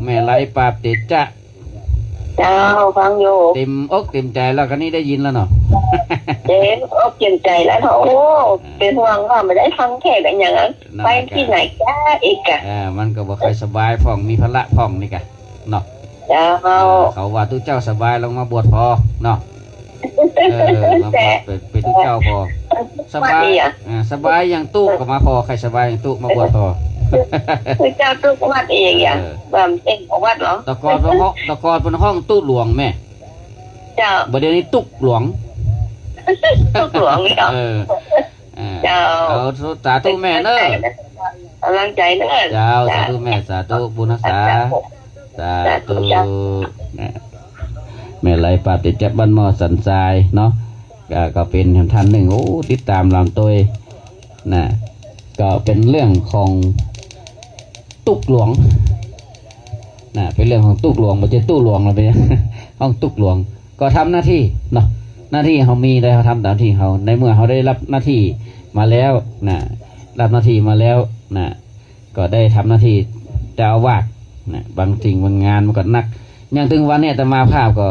แม่ไลปราบเตจ๊ะ เจ้า ฟังอยู่ เต็มอกเต็มใจ๋แล้ว คราวนี้ได้ยินแล้วเนาะ เต็มอกเต็มใจ๋แล้วเนาะ โอ้ อ่า เป๋นห่วงว่าบ่ได้ฟังแขกกั๋นอย่างนั้น น่ะ ไปตี้ไหนจ๊ะอีกอะ อ่า มันก็บ่ค่อยสบายพ่อง มีภาระพ่องนี่กะ เนาะ เจ้า เออ เขาว่าตุ๊เจ้าสบายลองมาบวชผ่อเนาะ เออ มาบวชเป๋น เป๋นตุ๊เจ้าผ่อ สบาย วัดอีกอะ อ่า สบายอย่างตุ๊ก็มาผ่อ ใค่สบายอย่างตุ๊มาบวชผ่อ ตุ๊เจ้าตุ๊วัดอีกอะ เออ บ่าเป๋นวัดเหรอ แต่ก่อนเปิ้นฮ้อง แต่ก่อนเปิ้นฮ้องตุ๊หลวงแม่ เจ้า บ่าเดี่ยวนี้ตุ๊กหลวง ตุ๊กหลวงนี่เหรอ เออ อ่า เจ้า เอา สาธุแม่เน้อ ก๋ำลังใจ๋เน้อ เจ้า สาธุแม่ สาธุ บุญฮักษา สาธุ สาธุ เจ้า นะ แม่ไลปราบเตจ๊ะ บ้านหม้อสันทรายเนาะ ก็ ก็เป๋นท่านนึ่ง โอ้ ติดต๋ามลำตวยนะ ก็เป๋นเรื่องของตุ๊กหลวง นะ เป๋นเรื่องของตุ๊กหลวง บ่ใจ้ตุ๊หลวงแล้วเป๋น ของตุ๊กหลวง ก็ทำหน้าตี้เนาะ หน้าตี้เฮามีได้ เฮาทำต๋ามตี้เฮา ในเมื่อเฮาได้ฮับหน้าตี้มาแล้วนะ ฮับหน้าตี้มาแล้วนะ ก็ได้ทำหน้าตี้เจ้าอาวาสนะ บางสิ่งบางงานมันก็หนัก อย่างเถิงวันนี้อาตมาภาพก็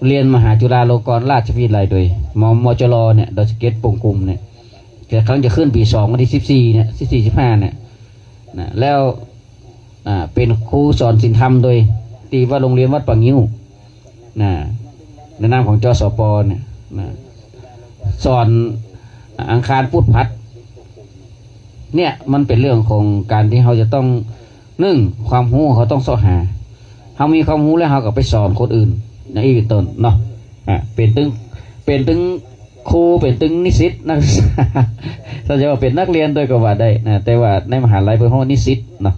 เฮียนมหาจุฬาลงกรณราชวิทยาลัยโดย ม มจร เนี่ย ดอยสะเก็ด ปงกุมเนี่ย แต่กำลังจะขึ้นปี๋สอง วันตี้สิบสี่เนี่ย สิบสี่ สิบห้าเนี่ย นะ แล้ว อ่า เป๋นครูสอนศีลธรรมโดย ตี้วัดโรงเฮียนวัดป่างิ้ว นะ ในนามของ จสป เนี่ย นะ สอนอังคาร พุธ พฤหัส เนี่ย มันเป๋นเรื่องของก๋านตี้เฮาจะต้อง นึ่ง ความฮู้เฮาต้องเซาะหา เฮามีความฮู้แล้วเฮาก็ไปสอนคนอื่น อย่างอี้เป๋นต้นเนาะ อ่า เป๋นตึง เป๋นตึงครู เป๋นตึงนิสิต นักศึกษา ถ้าจะว่าเป๋นนักเฮียนโดยก็ว่าได้นะ แต่ว่าในมหาลัยเปิ้นฮ้องนิสิตเนาะ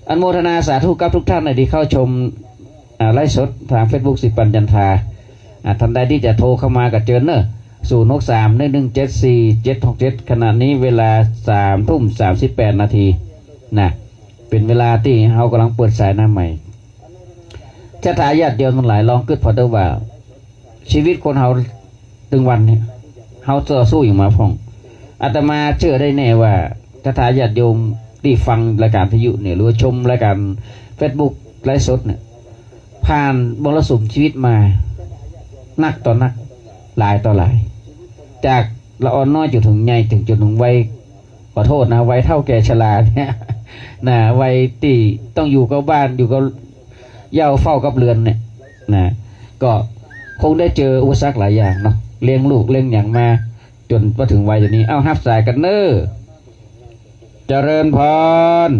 อนุโมทนาสาธุกับทุกท่านนะตี้เข้าชม อ่า ไลฟ์สดตางเฟซบุ๊ก สิปัญญ์จันทรา อ่า ท่านใดตี้จะโทรเข้ามาก็เจิญเนาะ ศูนย์ หก สาม หนึ่ง หนึ่ง เจ็ด สี่ เจ็ด หก เจ็ด ขณะนี้เวลา สามทุ่ม สามสิบแปด นาที นะ เป๋นเวลาตี้เฮากำลังเปิดสายหน้าใหม่ ศรัทธาญาติโยมตังหลายลองกึ๊ดผ่อเต๊อะว่า ชีวิตคนเฮาตึงวันเนี่ย เฮาต่อสู้หยังมาพ่อง อาตมาเจื้อได้แน่ว่า ศรัทธาญาติโยมตี้ฟังรายก๋านวิทยุเนี่ย หรือว่าชมรายก๋านเฟซบุ๊กไลฟ์สดเนี่ย ผ่านมรสุมชีวิตมา นักต่อนัก หลายต่อหลาย จากละอ่อนน้อยจ๋นเถิงใหญ่ เถิงจ๋นเถิงวัย ขอโต้ษนะ วัยเฒ่าแก่ชราเนี่ย นะ วัยตี้ต้องอยู่กับบ้าน อยู่กับเหย้า เฝ้ากับเฮือนเนี่ย นะ ก็คงได้เจออุปสรรคหลายอย่างเนาะ เลี้ยงลูกเลี้ยงหยังมา จ๋นมาเถิงวัยเดี๋ยวนี้ เอ้า ฮับสายกั๋นเน้อ เจริญพร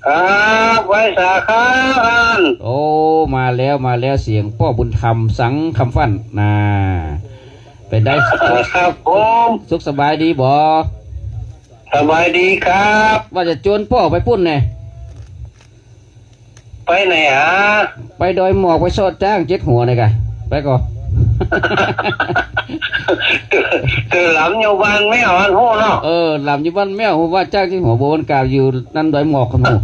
ครับ ไหว้สาครับอัน โอ้ มาแล้ว มาแล้ว เสียงป้อบุญธรรม สังคำฟั่น น่า เป๋นใด ครับผม สุขสบายดีบ่ สบายดีครับ ว่าจะจวนป้อไปปุ้นแน่ ไปไหนหา ไปดอยหมอก ไปซอดจ๊างเจ็ดหัวนี่ก่อ ไปก่อ เจอหลำอยู่บ้านแม่อ่อนฮู้เนาะ เออ หลำอยู่บ้านแม่อ่อนฮู้ ว่าจ๊างเจ็ดหัว บ่มันก๋าอยู่นั่นดอยหมอก คันฮู้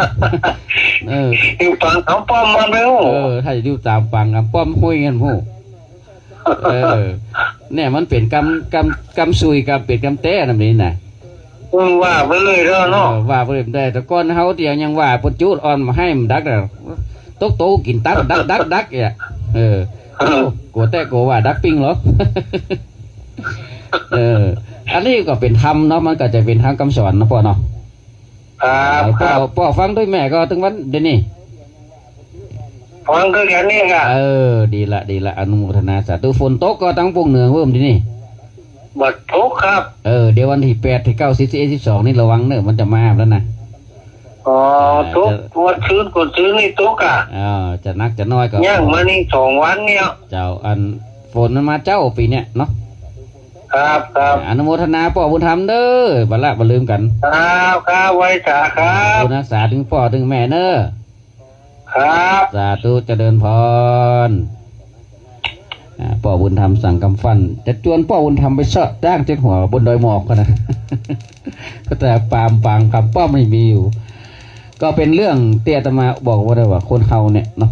เออ อยู่ปางขามป้อมมันไปฮู้ เออ ถ้าอยู่ต๋ามปางขามป้อมห้วย คันฮู้ เออ เนี่ยมันเป๋นกำ กำ กำซุย กำเป๋นกำแต๊นะนี่นะ อืม ว่าไปเลยเนาะ เออ ว่าไปเลยได้ แต่ก่อนเฮาตี้ยังว่าเปิ้นจุอ่อนมาหื้อมันดักน่ะ ตกโตกิ๋นตับ ดัก ดัก ดัก เนี่ย เออ กั๋วแต๊กั๋วว่าดักปิ้งเหรอ เออ อันนี้ก็เป๋นธรรมเนาะ มันก็จะเป๋นธรรมกำสอนเนาะป้อเนาะ ครับ เออ ป้อ ครับ ป้อฟังตวยแม่ก็ตึงวันเดี๋ยวนี้ ฟังตวยกั๋นนี่ครับ เออ ดีละ ดีละ อนุโมทนาสาธุ ฝนตกก่อตังปวงเหนือเพิ่มทีนี้ บ่ตกครับ เออ เดี๋ยววันตี้แปด ตี้เก้า สิบ สิบเอ็ด สิบสอง นี่ระวังเน่อ มันจะมาแล้วนะ อ๋อ อ่า ตก จะ วันซืน ก่อนซืนนี่ตกอ่ะ อ่า จะหนักจะน้อยก็ ยังมานี่สองวันเนี่ย เจ้า อันฝนมันมาเจ๊าปี๋เนี่ยเนาะ ครับ ครับ อ่า อนุโมทนาป้อบุญธรรมเน่อ บ่ละบ่ลืมกั๋น ครับ ครับ ไหว้สาครับ บุญรักษาตึงป้อตึงแม่เน่อ ครับ สาธุ เจริญพร อ่า ป้อบุญธรรมสังกำฟั่น จะจวนป้อบุญธรรมไปเซาะจ้างเจ็ดหัวบนดอยหมอกก่อนนะ ก็แต่ปาล์มปางคำป้อมไม่มีอยู่ ก็เป๋นเรื่องตี้อาตมาบอกว่าได้ว่าคนเฮาเนี่ยเนาะ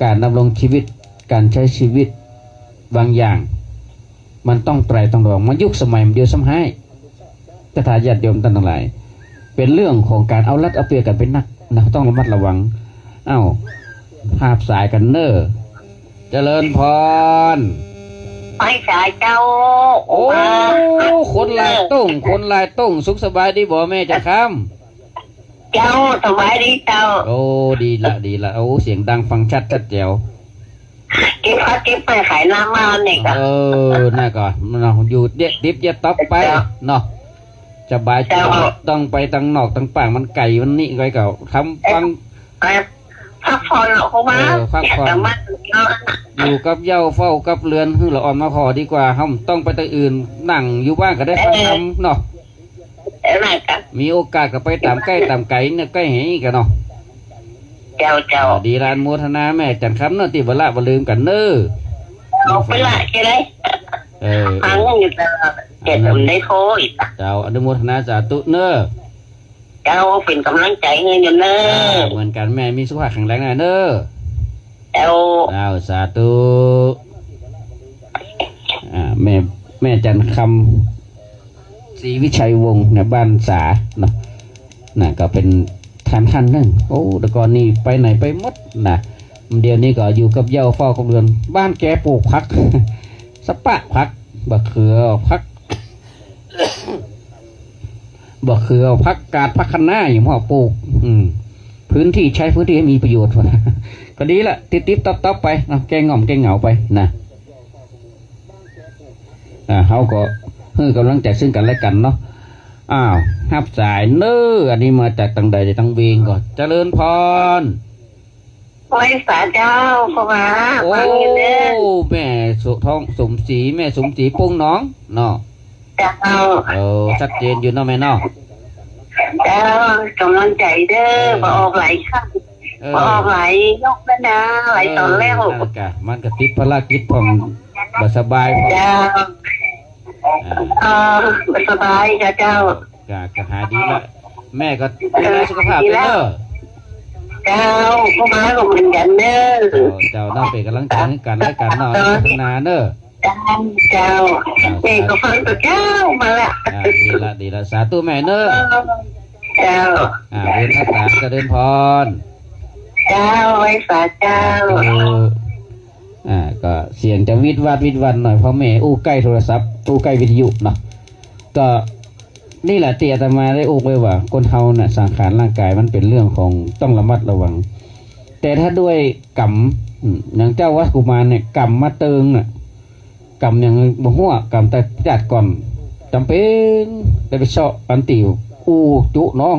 ก๋านดำรงชีวิต ก๋านใจ๊ชีวิตบางอย่าง มันต้องไตร่ตรอง มันยุคสมัยมันเดียวซ้ำฮ้าย ศรัทธาญาติโยมต้านตังหลาย เป๋นเรื่องของก๋านเอารัดเอาเปรียบกั๋นเป๋นนักนะ ต้องระมัดระวัง อ้าว ฮับสายกั๋นเน่อ เจริญพร ไหว้สาเจ้า โอ้ คนหลายต้ง คนหลายต้ง สุขสบายดีบ่แม่จันทร์คำ เจ้า สบายดีเจ้า โอ้ ดีละ ดีละ โอ้ เสียงดังฟังชัด ชัดแจ๋ว เก็บผักเก็บไม้ขายน้ำมาเนี่ยก็ เออ นั่นก็เนาะ อยู่เย็ดติ๊บเย็ดต๊อบไป เจ้า เนาะ สบายเจ้า เจ้า ต้องไปตังนอกตังป่าง มันไก๋ มันนี่ไกลก็ทำฟัง เออ พักผ่อนเหรอ เพราะว่า เออ พักผ่อน แต่ว่าเนาะ อยู่กับเหย้าเฝ้ากับเฮือน หื้อละอ่อนมาผ่อดีกว่า เฮาต้องไปตังอื่น นั่งอยู่บ้านก็ได้ฟังธรรมเนาะ เออ นั่นก็ มีโอกาสก็ไปต๋ามใก้ต๋ามไก๋เนี่ย ใก้แหงกั๋นเนาะ เจ้า เจ้า อ่า ดีละ อนุโมทนาแม่จันทร์คำเน่อ ตี้บ่ละบ่ลืมกั๋นเน่อ เอาไปละ จะได้ เออ ฟังอยู่ตลอด เจ็บผมได้โทษอีก เจ้า อนุโมทนาสาธุเน่อ เจ้า เป๋นก๋ำลังใจ๋หื้ออยู่เน่อ อ่า เหมือนกั๋นแม่ มีสุขภาพแข็งแรงเน่อ เจ้า เจ้า สาธุ อ่า แม่ แม่จันทร์คำ ศรีวิชัยวงศ์เนี่ย บ้านสาเนาะ น่ะ ก็เป๋นท่านท่านนึ่ง โอ้ แต่ก่อนนี่ไปไหนไปหมดนะ เดี๋ยวนี้ก็อยู่กับเหย้าเฝ้ากับเฮือน บ้านแกปลูกผัก สะปะผัก บ่าเขือผัก บ่าเขือ ผักกาด ผักคะน้า อย่างพวกปลูก อืม พื้นที่ ใช้พื้นที่ให้มีประโยชน์ ก็ดีละ ติ๊บๆ ต๊อบๆ ไปเนาะ แก้ง่อมแก้เหงาไปนะ อ่า เฮาก็หื้อกำลังใจ๋ซึ่งกั๋นและกั๋นเนาะ อ้าว ฮับสายเน่อ อันนี้มาจากตังใด ตังเวียงก่อ เจริญพร ไหว้สาเจ้า เข้ามา โอ้ ฟังอยู่เน่อ แม่สุทองสมศรี แม่สมศรี ปุ้งหนอง เนาะ เจ้า เออ ชัดเจนอยู่เนาะแม่เนาะ เจ้า ก๋ำลังใจ๋เน่อ เออ บ่ออกหลายค่ำ เออ บ่ออกหลายยกแล้วนะ หลายต๋อนแล้ว เออ นั่นกะ มันก็ติดภารกิจพ่อง บ่สบายพ่อง เจ้า อ่า เออ บ่สบายค่ะเจ้า กะ กะหายดีละ แม่ก็ดูแลสุขภาพเน่อ เจ้า เข้ามาก็เหมือนกั๋นเน่อ เจ้า เจ้า เนาะ เป๋นก๋ำลังใจ๋กั๋นและกั๋นเนาะ เออ พัฒนาเน่อ เจ้า เจ้า อ่า แม่ก็ฟังตวยเจ้ามาละ อ่า ดีละ ดีละ สาธุแม่เน่อ เจ้า อ่า บุญรักษา เจริญพร เจ้า ไหว้สาเจ้า สาธุ อ่า ก็เสียงจะวิดวัดวิดวันหน่อย เพราะแม่อู้ใก้โทรศัพท์ อู้ใก้วิทยุเนาะ ก็นี่แหละตี้อาตมาได้อู้ไว้ว่า คนเฮาน่ะ สังขารร่างก๋ายมันเป๋นเรื่องของต้องระมัดระวัง แต่ถ้าด้วยกรรม อืม อย่างเจ้าวัดกุมารเนี่ย กรรมมาเติงน่ะ กรรมอย่างบ่ฮู้ กรรมแต่จาติก่อน จ๋ำเป๋นได้ไปเซาะอันตี้อู้จุน้อง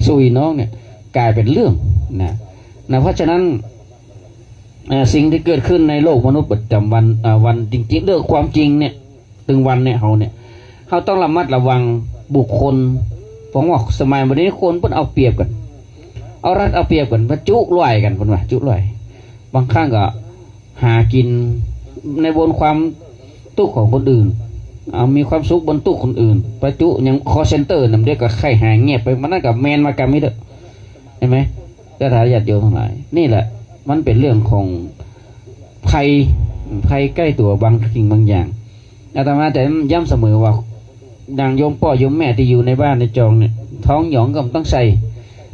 ซุยน้องเนี่ย ก๋ายเป๋นเรื่องนะ นะ เพราะฉะนั้น เอ่อ สิ่งตี้เกิดขึ้นในโลกมนุษย์ประจ๋ำวัน เอ่อ วันจริงๆ เรื่องความจริงเนี่ย ตึงวันเนี่ย เฮาเนี่ย เฮาต้องระมัดระวังบุคคล เพราะว่าสมัยบ่าเดี่ยวนี้คนเปิ้นเอาเปรียบกั๋น เอารัดเอาเปรียบกั๋น มาจุล่อยกั๋น เปิ้นว่าจุล่อย บางครั้งก็หากิ๋นในบนความตุ๊กข์ของคนอื่น เอามีความสุขบนตุ๊กข์คนอื่น ไปจุอย่างคอลเซ็นเตอร์นำ เดี๋ยวก็ใค่หายเงียบไป มันนั่นก็แมนมากรรมนี้เด้อ ใช่ไหม ศรัทธาญาติโยมตังหลาย นี่แหละ มันเป๋นเรื่องของภัย ภัยใก้ตั๋วบางสิ่งบางอย่าง อาตมาจะย้ำเสมอว่า อย่างโยมป้อโยมแม่ตี้อยู่ในบ้านในจองเนี่ย ท้องหยองก็บ่ต้องใส่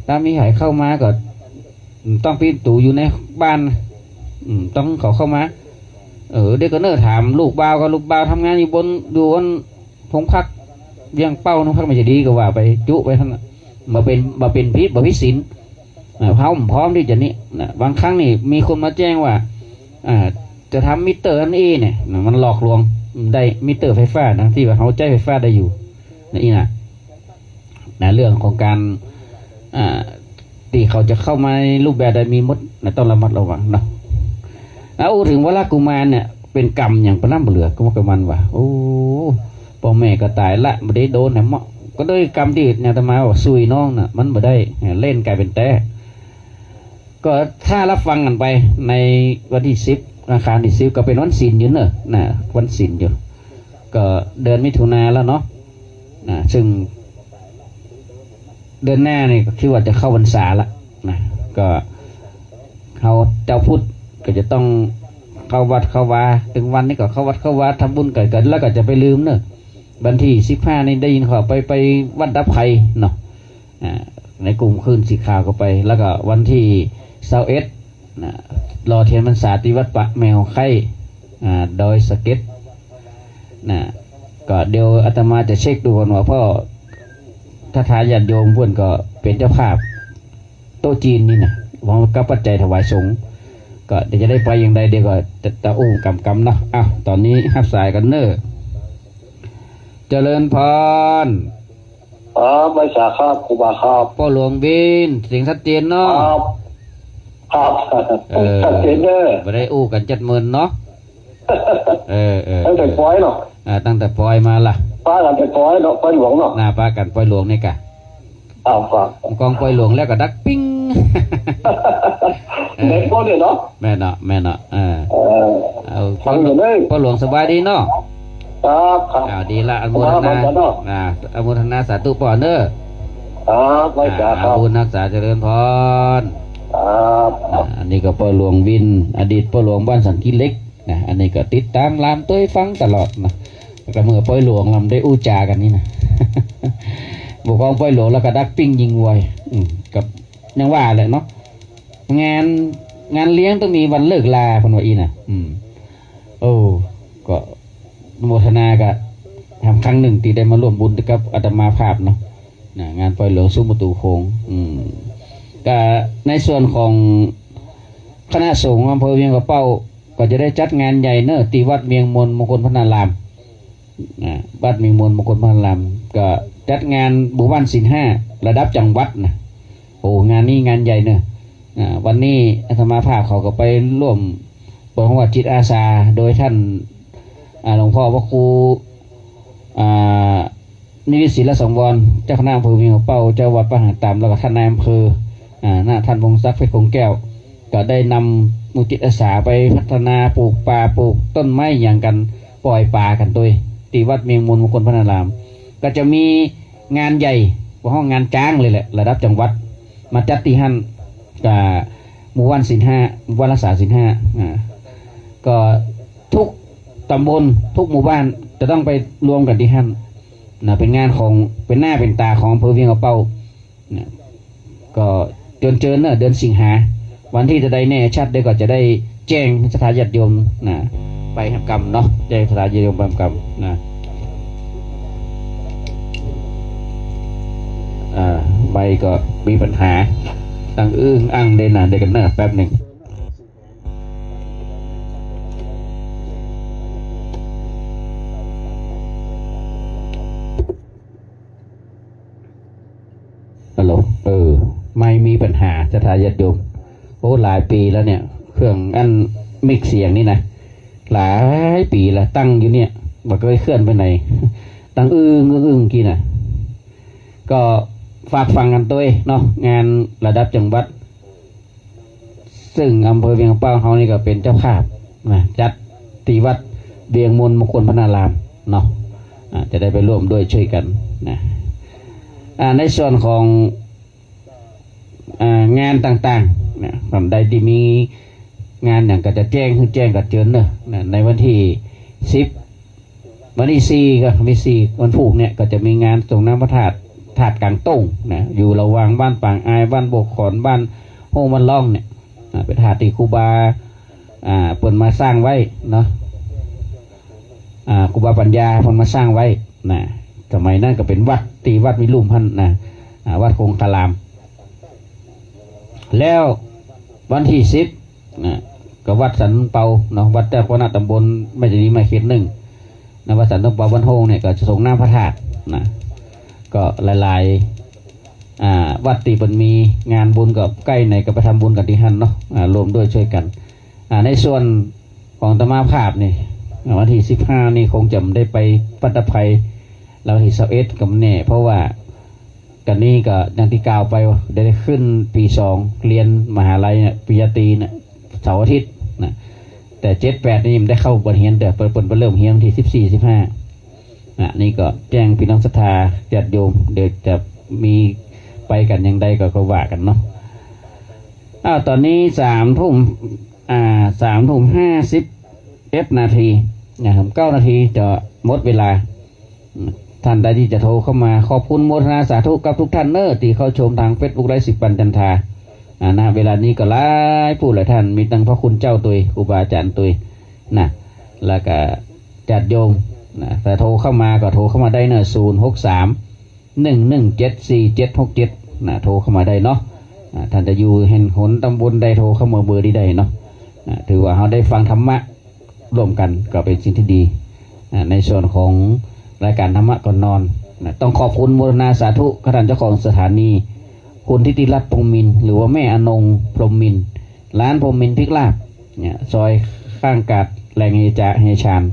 ถ้ามีใผเข้ามาก็ต้องปิดประตู๋อยู่ในบ้าน อืม ต้องเขาเข้ามา เออ เดี๋ยวก่อนเน่อ ถามลูกบ่าว ก็ลูกบ่าวทำงานอยู่บน อยู่บนโฮงพัก เวียงเป้า โฮงพักมันจะดีก็ว่าไป จุไปหั้นน่ะ บ่เป๋น บ่เป๋นผิด บ่ผิดศีล อ่า เฮาพร้อมตี้จะนี่นะ บางครั้งนี่มีคนมาแจ้งว่า อ่า จะทำมิเตอร์อันอี้เนี่ยนะ มันหลอกลวง ได้มิเตอร์ไฟฟ้า ตังตี้ว่าเฮาใจ๊ไฟฟ้าได้อยู่นะ อี้นะ นะ เรื่องของก๋าน อ่า ตี้เขาจะเข้ามาในรูปแบบใดมีหมดนะ ต้องระมัดระวังเนาะ แล้วอู้เถิงวรกุมารเนี่ย เป๋นกรรมอย่างปะน้ำเหลือ ก็ว่ากับมันว่า โอ้ ป้อแม่ก็ต๋ายละ บ่ได้โดนแหมเนาะ ก็ด้วยกรรมตี้อาตมาว่าซุยน้องน่ะ มันบ่ได้ เล่นก๋ายเป๋นแต๊ ก็ถ้ารับฟังกั๋นไป ในวันตี้สิบ อังคารตี้สิบ ก็เป๋นวันศีลอยู่เน่อนะ วันศีลอยู่ ก็เดือนมิถุนาแล้วเนาะนะ ซึ่งเดือนหน้านี่ก็คือว่าจะเข้าพรรษาละนะ ก็เฮาจาวพุทธก็จะต้องเข้าวัดเข้าวา เถิงวันนี้ก็เข้าวัดเข้าวา ทำบุญกั๋น แล้วก็จะไปลืมเน่อ วันตี้สิบห้านี่ได้ยินข่าวไป ไปวัดดับภัยเนาะ อ่า ในกลุ่มคลื่นสีขาวก็ไป แล้วก็วันตี้ซาวเอ็ดนะ หล่อเตียนพรรษาตี้วัดป่าแม่หงไคร้ อ่า ดอยสะเก็ดนะ ก็เดี๋ยวอาตมาจะเช็คดูก่อนว่า เพราะศรัทธาญาติโยมเปิ้นก็เป๋นเจ้าภาพโต๊ะจีนนี่นะ พร้อมกับปัจจัยถวายสงฆ์ ก็เดี๋ยวจะได้ไปอย่างใด เดี๋ยวก็จะ จะอู้กำกำเนาะ อ้าว ต๋อนนี้ฮับสายก่อนเน่อ เจริญพร ครับ ไหว้สาครับ ครูบาครับ ป้อหลวงวิน เสียงชัดเจนเนาะ ครับ ครับ เออ ชัดเจนเน่อ บ่ได้อู้กั๋นจัดเมินเนาะ เออ เออ ตั้งแต่ปอยเนาะ อ่า ตั้งแต่ปอยมาละ ปะกั๋นแต่ปอยเนาะ ปอยหลวงเนาะ น่า ปะกั๋นปอยหลวงนี่ก่ะ อ้าว ครับ กองปอยหลวงแล้วก็ดักปิ้ง เออ เน็ตก็เนี่ยเนาะ แม่นเนาะ แม่นเนาะ เออ เออ เอา ฟังอยู่เน่อ ปอยหลวงสบายดีเนาะ ครับ ครับ อ่า ดีละ อนุโมทนา ครับ ครับ อ่า อนุโมทนาสาธุป้อเน่อ ครับ ไหว้สาครับ อ่า บุญฮักษาเจริญพร ครับ อ่า อันนี้ก็ป้อหลวงวิน อดีตป้อหลวงบ้านสันขี้เหล็กนะ อันนี้ก็ติดต๋ามลามตวยฟังตลอดนะ แต่เมื่อป้อหลวงลำได้อู้จ๋ากั๋นนี่นะ บ่กองป้อหลวงแล้วก็ดักปิ้งยิงไว อืม กับ อย่างว่าแหละเนาะ งาน งานเลี้ยงต้องมีวันเลิกลา เปิ้นว่าอี้นะ อืม โอ้ ก็อนุโมทนากับ แถมครั้งนึ่งตี้ได้มาร่วมบุญกับอาตมาภาพเนาะ นะ งานปอยหลวงสุมประตู๋โขง อืม ก็ในส่วนของคณะสงฆ์อำเภอเวียงป่าเป้า ก็จะได้จัดงานใหญ่เน่อ ตี้วัดเวียงมนต์มงคลพรรณาราม นะ วัดเวียงมนต์มงคลพรรณาราม ก็จัดงานหมู่บ้านศีลห้าระดับจังหวัดนะ โอ้ งานนี้งานใหญ่เน่อ อ่า วันนี้อาตมาภาพเขาก็ไปร่วมเปิดห้องวัดจิตอาสา โดยท่าน อ่า หลวงพ่อพระครู อ่า นิวิตศิลสังวร เจ้าคณะอำเภอเวียงป่าเป้า เจ้าวัดป่าหางต๋ำ แล้วก็ท่านนายอำเภอ อ่า นะ ท่านพงศักดิ์เพชรคงแก้ว ก็ได้นำหมู่จิตอาสาไปพัฒนาปลูกป่าปลูกต้นไม้หยังกั๋น ปล่อยป๋ากั๋นตวย ตี้วัดเวียงมนต์มงคลพรรณาราม ก็จะมีงานใหญ่ ว่าฮ้องงานจ๊างเลยแหละ ระดับจังหวัด มาจัดตี้หั้น กับหมู่บ้านศีลห้า หมู่บ้านรักษาศีลห้า อ่า ก็ทุกต๋ำบล ทุกหมู่บ้านจะต้องไปรวมกั๋นตี้หั้นนะ เป๋นงานของ เป๋นหน้าเป๋นต๋าของอำเภอเวียงป่าเป้า นะ ก็เจิญเจิญเน่อ เดือนสิงหา วันตี้จะได้แน่ชัด เดี๋ยวก็จะได้แจ้งศรัทธาญาติโยมนะ ไปแหมกำเนาะ แจ้งศรัทธาญาติโยมไปแหมกำนะ อ่า ไมค์ก็มีปัญหา ดังอึ้งอั้งเลยนะ เดี๋ยวก่อนเน่อ แป๊บนึ่ง ฮัลโหล เออ ไมค์มีปัญหา ศรัทธาญาติโยม โอ้ หลายปี๋แล้วเนี่ย เครื่องอั้น ไมค์เสียงนี่นะ หลายปี๋แล้ว ตั้งอยู่เนี่ย บ่เกยเคลื่อนไปไหน ดังอึ้งอึ้งอึ้งกี้นะ ก็ฝากฟังกั๋นตวยเนาะ งานระดับจังหวัด ซึ่งอำเภอเวียงป่าเป้าเฮานี่ก็เป๋นเจ้าภาพนะ จัดตี้วัดเวียงมนต์มงคลพรรณารามเนาะ อ่า จะได้ไปร่วมด้วยช่วยกั๋นนะ อ่า ในส่วนของ อ่า งานต่างๆ นะ ท่านใดตี้มีงานหยังก็จะแจ้ง หื้อแจ้งก็เจิญเน่อ นะ ในวันตี้สิบ วันตี้สี่ ก็ วันตี้สี่ วันพูกเนี่ย ก็จะมีงานสรงน้ำพระธาตุ ธาตุก๋างโต้งนะ อยู่ระหว่างบ้านปางอาย บ้านบวกขอน บ้านโฮ่ง บ้านล่องเนี่ย อ่า เป๋นธาตุตี้ครูบา อ่า เปิ้นมาสร้างไว้เนาะ อ่า ครูบาปัญญาเปิ้นมาสร้างไว้นะ สมัยนั้นก็เป๋นวัด ตี้วัดวิลุ่มหั้นนะ อ่า วัดคงคาราม แล้ววันตี้สิบนะ ก็วัดสันเปาเนาะ วัดเจ้าคณะตำบลแม่จานีมาเขตหนึ่งนะ วัดสันเปาบ้านโฮ่งเนี่ยก็จะสรงน้ำพระธาตุนะ ก็หลายๆ อ่า วัดตี้เปิ้นมีงานบุญก็ใก้ไหนก็ไปทำบุญกั๋นตี้หั้นเนาะ อ่า ร่วมด้วยช่วยกัน อ่า ในส่วนของอาตมาภาพนี่ อ่า วันตี้สิบห้านี่คงจะบ่ได้ไปปัตตภี แล้ววันตี้ซาวเอ็ดก็บ่แน่ เพราะว่ากั๋นนี้ก็อย่างตี้กล่าวไปว่าได้ขึ้นปีสอง เฮียนมหาลัยเนี่ย ปริญญาตรีเนี่ย เสาร์อาทิตย์นะ แต่เจ็ดแปดนี่ยังบ่ได้เข้าบ่อนเฮียน แต่เปิ้น เปิ้น เปิ้นเริ่มเฮียนวันตี้สิบสี่ สิบห้า อ่ะ นี่ก็แจ้งพี่น้องศรัทธาญาติโยม เดี๋ยวจะมีไปกั๋นอย่างใดก็ ก็ว่ากั๋นเนาะ อ้าว ต๋อนนี้สามทุ่ม อ่า สามทุ่มห้าสิบเอ็ดนาที นะครับ เก้านาทีจะหมดเวลา ท่านใดตี้จะโทรเข้ามา ขอบคุณโมทนาสาธุกับทุกท่านเน้อ ตี้เข้าชมตางเฟซบุ๊กไลฟ์สิบปันจันทรา อ่า ณ เวลานี้ก็หลายผู้หลายท่าน มีตังพระคุณเจ้าตวย ครูบาอาจ๋ารย์ตวยนะ แล้วก็ญาติโยมนะ ถ้าโทรเข้ามาก็โทรเข้ามาได้เน้อ ศูนย์หกสาม หนึ่งหนึ่งเจ็ด สี่เจ็ดหกเจ็ด นะ โทรเข้ามาได้เนาะ อ่า ท่านจะอยู่แห่งหนตำบลใด โทรเข้ามาเบอร์นี้ได้เนาะ นะ ถือว่าเฮาได้ฟังธรรมะร่วมกั๋นก็เป๋นสิ่งตี้ดี อ่า ในส่วนของรายการธรรมะก่อนนอน นะ ต้องขอบคุณโมทนาสาธุกับท่านเจ้าของสถานี คุณทิติรัตน์ พรหมมินทร์ หรือว่าแม่อนง พรหมมินทร์ ร้านพรหมมินทร์พริกลาบเนี่ย ซอยข้างกาดแรงเฮยาจา เฮยาชาญ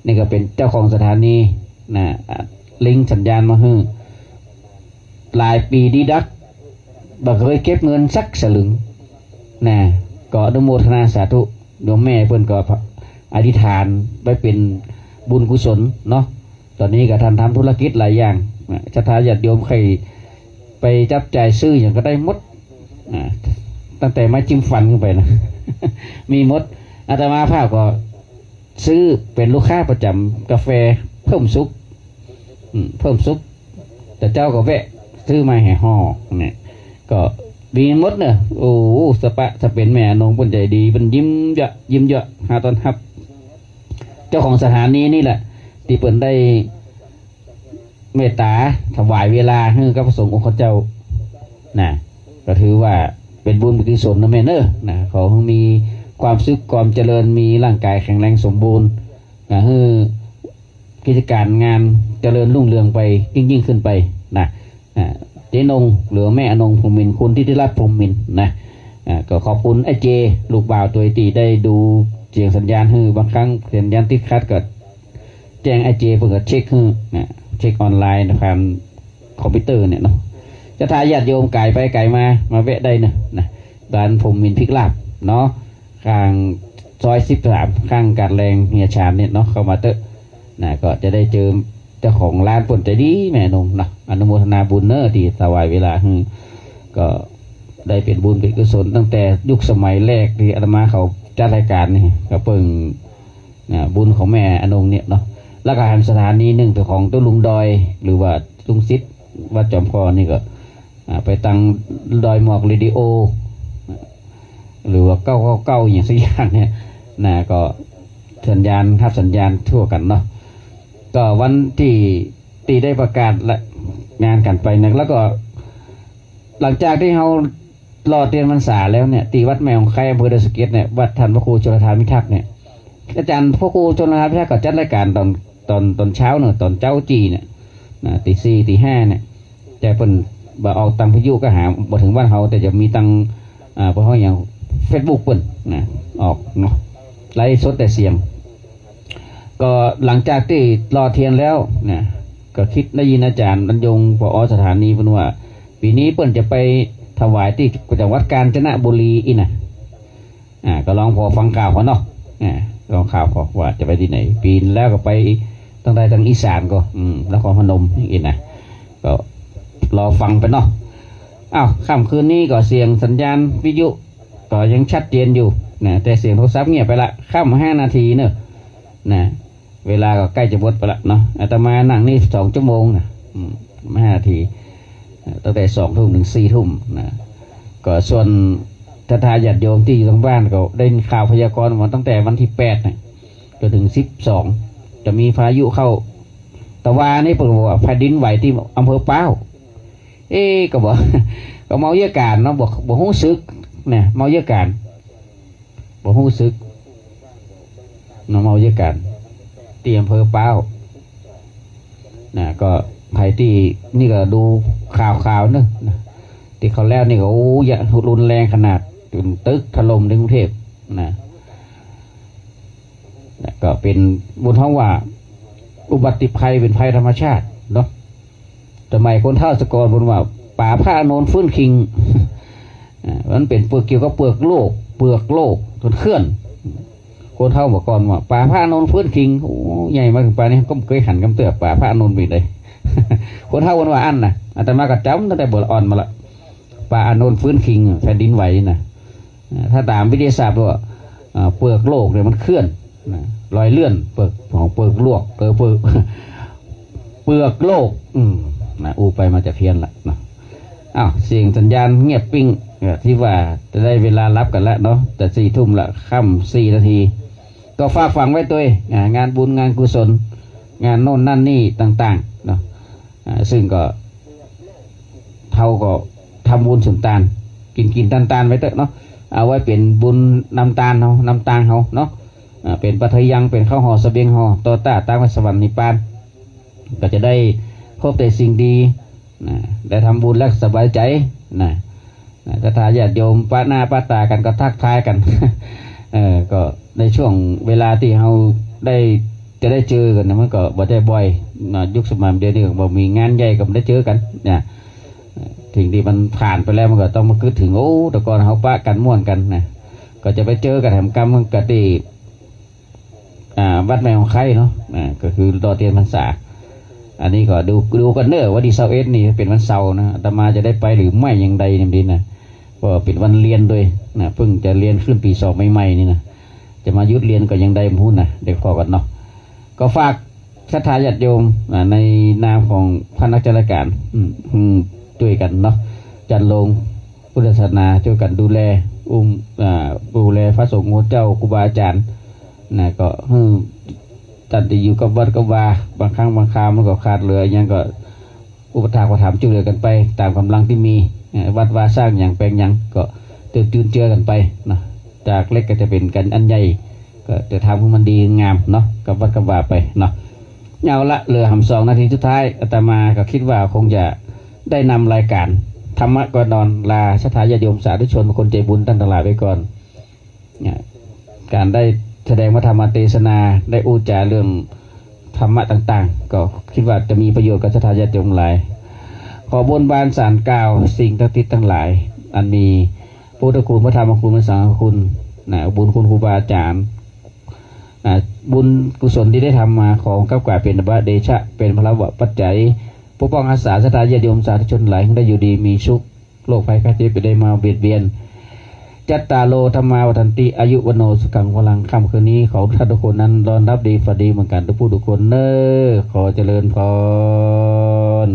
นี่ก็เป๋นเจ้าของสถานีนะ อ่ะ ลิงก์สัญญาณมาหื้อ หลายปี๋ดีดัก บ่เกยเก็บเงินสักสลึงนะ ก็อนุโมทนาสาธุ โยมแม่เปิ้นก็อธิษฐานไว้เป๋นบุญกุศลเนาะ ต๋อนนี้ก็ท่านทำธุรกิจหลายอย่างนะ ศรัทธาญาติโยมใค่ไปจับจ่ายซื้อหยังก็ได้หมดนะ ตั้งแต่ไม้จิ้มฟันขึ้นไปนะ มีหมด อาตมาภาพก็ ซื้อเป๋นลูกค้าประจ๋ำกาแฟเพิ่มสุข อืม เพิ่มสุข แต่เจ๊าก็แวะซื้อมาแห่ห่อเนี่ย ก็ดีหมดเนอะ โอ้ สะปะ ถ้าเป๋นแม่อนงเปิ้นใจ๋ดี เปิ้นยิ้มเยาะ ยิ้มเยาะ หาต้อนฮับ เจ้าของสถานีนี่แหละ ตี้เปิ้นได้ เมตต๋าถวายเวลาหื้อกับพระสงฆ์องค์ข้าเจ้านะ ก็ถือว่าเป๋นบุญเป๋นกุศลนะแม่เนอะนะ ขอหื้อมีความสุขความเจริญ มีร่างกายแข็งแรงสมบูรณ์นะ หื้อกิจก๋านงานเจริญรุ่งเรืองไปยิ่งๆ ขึ้นไปนะ อ่า เจ๊นง หรือแม่อนง พรหมมินทร์ คุณทิติรัตน์ พรหมมินทร์นะ อ่า ก็ขอบคุณไอ้เจ ลูกบ่าวตวยตี้ได้ดูเสียงสัญญาณหื้อ บางครั้งสัญญาณติดขัดก็ แจ้งไอ้เจเปิ้นก็เช็คหื้อนะ เช็คออนไลน์ผ่านคอมพิวเตอร์เนี่ยเนาะ ศรัทธาญาติโยมไก๋ไปไก๋มา มาแวะได้เนอะนะ ร้านพรหมมินทร์พริกลาบเนาะ ข้างซอยสิบสาม ข้างกาดแรงเฮยาชาญเนี่ยเนาะ เข้ามาเต๊อะนะ ก็จะได้เจอเจ้าของร้านเปิ้นใจ๋ดีแม่อนงเนาะ อนุโมทนาบุญเนอะ ตี้ถวายเวลาหื้อ ก็ได้เป๋นบุญเป๋นกุศลตั้งแต่ยุคสมัยแรกตี้อาตมาเขาจัดรายก๋านนี่ ก็เปิ้น นะ บุญของแม่อนงเนี่ยเนาะ แล้วก็หันสถานีนึ่งเป๋นของตุ๊ลุงดอย หรือว่าลุงสิทธิ์วัดจอมคอนี่ก็ อ่า ไปตั้งดอยหมอกเรดิโอ หรือว่าเก้าเก้าเก้า อะหยังสักอย่างเนี่ยนะ ก็สัญญาณ ฮับสัญญาณทั่วกั๋นเนาะ ก็วันตี้ ตี้ได้ประกาศละ งานกั๋นไปนะ แล้วก็ หลังจากตี้เฮาหล่อเตียนพรรษาแล้วเนี่ย ตี้วัดแม่องไคร้ อำเภอดอยสะเก็ดเนี่ย วัดท่านพระครูชลทานพิทักษ์เนี่ย อาจ๋ารย์พระครูชลทานพิทักษ์ก็จัดรายก๋านต๋อน ต๋อน ต๋อนเช้าเนอะ ต๋อนเจ๊าจี้เนี่ยนะ ตีสี่ ตีห้าเนี่ย แต่เปิ้นบ่ออกตางวิทยุก็หาบ่เถิงบ้านเฮา แต่จะมีตาง อ่า เปิ้นฮ้องหยัง เฟซบุ๊กเปิ้นนะ ออกเนาะ ไลฟ์สดแต่เสียง ก็หลังจากตี้หล่อเตียนแล้วนะ ก็กึ๊ดได้ยินอาจ๋ารย์บรรยง ผอ.สถานีเปิ้นว่า ปี๋นี้เปิ้นจะไปถวายตี้จังหวัดกาญจนบุรีอี้นะ อ่า ก็ลองผ่อฟังข่าวก่อนเนาะ อ่า ลองข่าวก่อนว่าจะไปตี้ไหน ปี๋แล้วก็ไปตั้งแต่ตางอีสานก่อ อืม นครพนมอี้นะ ก็รอฟังไปเนาะ อ้าว ค่ำคืนนี้ก็เสียงสัญญาณวิทยุก็ยังชัดเจนอยู่นะ แต่เสียงโทรศัพท์เงียบไปละ ค่ำห้านาทีเนอะ นะ เวลาก็ใก้จะหมดไปละเนาะ อาตมานั่งนี่สองชั่วโมงนะ อืม ห้านาที ตั้งแต่สองทุ่มเถิงสี่ทุ่มนะ ก็ส่วน ศรัทธาญาติโยมตี้อยู่ตางบ้านก็ได้ยินข่าวพยากรณ์มาตั้งแต่วันตี้แปดน่ะ จ๋นเถิงสิบสอง จะมีพายุเข้า ตะวานี่เปิ้นบอกว่าแผ่นดินไหวตี้อำเภอป๊าว เอ๊ะ ก็บอก ก็เมาเยียะก๋านเนาะ บ่ บ่ฮู้สึกนะ เมาเยียะก๋าน บ่ฮู้สึกเนาะ เมาเยียะก๋าน ตี้อำเภอป๊าวนะ ก็ใผตี้นี่ก็ดูข่าวๆ เนาะนะ ตี้คราวแล้วนี่ก็ โอ้ ยะ รุนแรงขนาด จ๋นตึกถล่มในกรุงเทพฯนะ นะ ก็เป๋น บุญฮ้องว่า อุบัติภัยเป๋นภัยธรรมชาติเนาะ สมัยคนเฒ่าแต่ก่อนเปิ้นว่า ป๋าพระอานนท์ฟื้นคิง อ่า มันเป๋นเปื้องเกี่ยวกับเปลือกโลก เปลือกโลกมันเคลื่อน คนเฒ่าเมื่อก่อนว่า ป๋าพระอานนท์ฟื้นคิง โอ้ ใหญ่มาเถิงป่านนี้ก็บ่เกยหันกำเตื้อ ป๋าพระอานนท์เป๋นใด คนเฒ่าเปิ้นว่าอั้นน่ะ อาตมาก็จ๋ำตั้งแต่บ่อ่อนมาละ ป๋าอานนท์ฟื้นคิง แผ่นดินไหวน่ะ อ่า ถ้าต๋ามวิทยาศาสตร์ว่า อ่า เปลือกโลกเนี่ยมันเคลื่อนนะ รอยเลื่อนเปลือกของเปลือกโลก เออ เปลือก เปลือกโลก อืม นะ อู้ไปมาจะเพี้ยนละเนาะ อ้าว เสียงสัญญาณเงียบปิ้ง เออ ตี้ว่าจะได้เวลาหลับกั๋นละเนาะ จะสี่ทุ่มละ ค่ำสี่นาที ก็ฝากฝังไว้ตวย อ่า งานบุญงานกุศล งานโน่นนั่นนี่ต่างๆ เนาะ อ่า ซึ่งก็ เฮาก็ทำบุญสุนตาน กิ๋นๆ ตานๆ ไว้เต๊อะเนาะ เอาไว้เป๋นบุญนำตานเฮา นำตางเฮาเนาะ อ่า เป๋นปัจจัยยัง เป๋นข้าวห่อเสบียงห่อ ต่อต้าตางไปสวรรค์นิพพาน ก็จะได้พบแต่สิ่งดีนะ ได้ทำบุญแล้วสบายใจ๋นะ นะ ศรัทธาญาติโยมปะหน้าปะต๋ากั๋นก็ทักทายกั๋น เออ ก็ในช่วงเวลาตี้เฮาได้ จะได้เจอกั๋นนะ มันก็บ่ได้บ่อยนะ ยุคสมัยเดี๋ยวนี้ก็บ่มีงานใหญ่ก็บ่ได้เจอกั๋นนะ สิ่งตี้มันผ่านไปแล้วมันก็ต้องมากึ๊ดเถิง โอ้ แต่ก่อนเฮาปะกั๋นม่วนกั๋นนะ ก็จะไปเจอกั๋นแถมกำมันก็ตี้ อ่า วัดแม่ฮ่องไคล้เนาะ อ่า ก็คือต่อเตียนพรรษา อันนี้ก็ดู ดูกั๋นเน้อ วันตี้ซาวเอ็ดนี่เป๋นวันเสาร์นะ อาตมาจะได้ไปหรือไม่อย่างใดนี่ดีนะ เพราะเป๋นวันเฮียนตวยนะ เพิ่งจะเฮียนขึ้นปี๋สองใหม่ๆ นี่นะ จะมาหยุดเฮียนก็ยังได้บ่ฮู้นะ เดี๋ยวผ่อกั๋นเนาะ ก็ฝากศรัทธาญาติโยม อ่า ในนามของพระนักจัดรายการ อืม อืม จ้วยกั๋นเนาะ จันโลงพุทธศาสนา จ้วยกั๋นดูแล อุ้ม อ่า ดูแลพระสงฆ์องค์เจ้า ครูบาอาจ๋ารย์นะ ก็หื้อ ต้านตี้อยู่กับวัดกับวา บางครั้งบางคราวมันก็ขาดเหลืออะหยังก็ อุปถากอุปถัมภ์จ้วยเหลือกั๋นไปต๋ามก๋ำลังตี้มี เอ่อ วัดวาสร้างหยังแป๋งหยังก็เติมจุนเจือกั๋นไปเนาะ จากเล็กก็จะเป๋นกั๋นอันใหญ่ ก็จะทำหื้อมันดีงามเนาะ กับวัดกับวาไปเนาะ เอาละ เหลือหำสองนาทีสุดท้าย อาตมาก็กึ๊ดว่าคงจะได้นำรายการธรรมะก่อนนอน ลาศรัทธาญาติโยมสาธุชนคนใจ๋บุญต้านตังหลายไปก่อน เนี่ย ก๋านได้แสดงพระธรรมเตสนา ได้อู้จ๋าเรื่องธรรมะต่างๆ ก็กึ๊ดว่าจะมีประโยชน์กับศรัทธาญาติโยมหลาย ขอบนบานสารกล่าวสิ่งศักดิ์สิทธิ์ตังหลาย อันมีพุทธคุณ พระธรรมคุณ พระสังฆคุณนะ บุญคุณครูบาอาจ๋ารย์นะ บุญกุศลตี้ได้ทำมา ขอกับกล่าวเป๋นบุญเดชะ เป๋นพลวปัจจัย ปกป้องรักษาศรัทธาญาติโยมสาธุชนหลาย หื้อได้อยู่ดีมีสุข โรคภัยไข้เจ็บจะได้มาเบียดเบียน จัตตาโร ธัมมา วัฑฒันติ อายุ วัณโณ สุขัง พลัง ค่ำคืนนี้ขอทุกท่านทุกคนนั้นนอนหลับดีฝันดีเหมือนกั๋นทุกผู้ทุกคนเน้อ ขอเจริญพร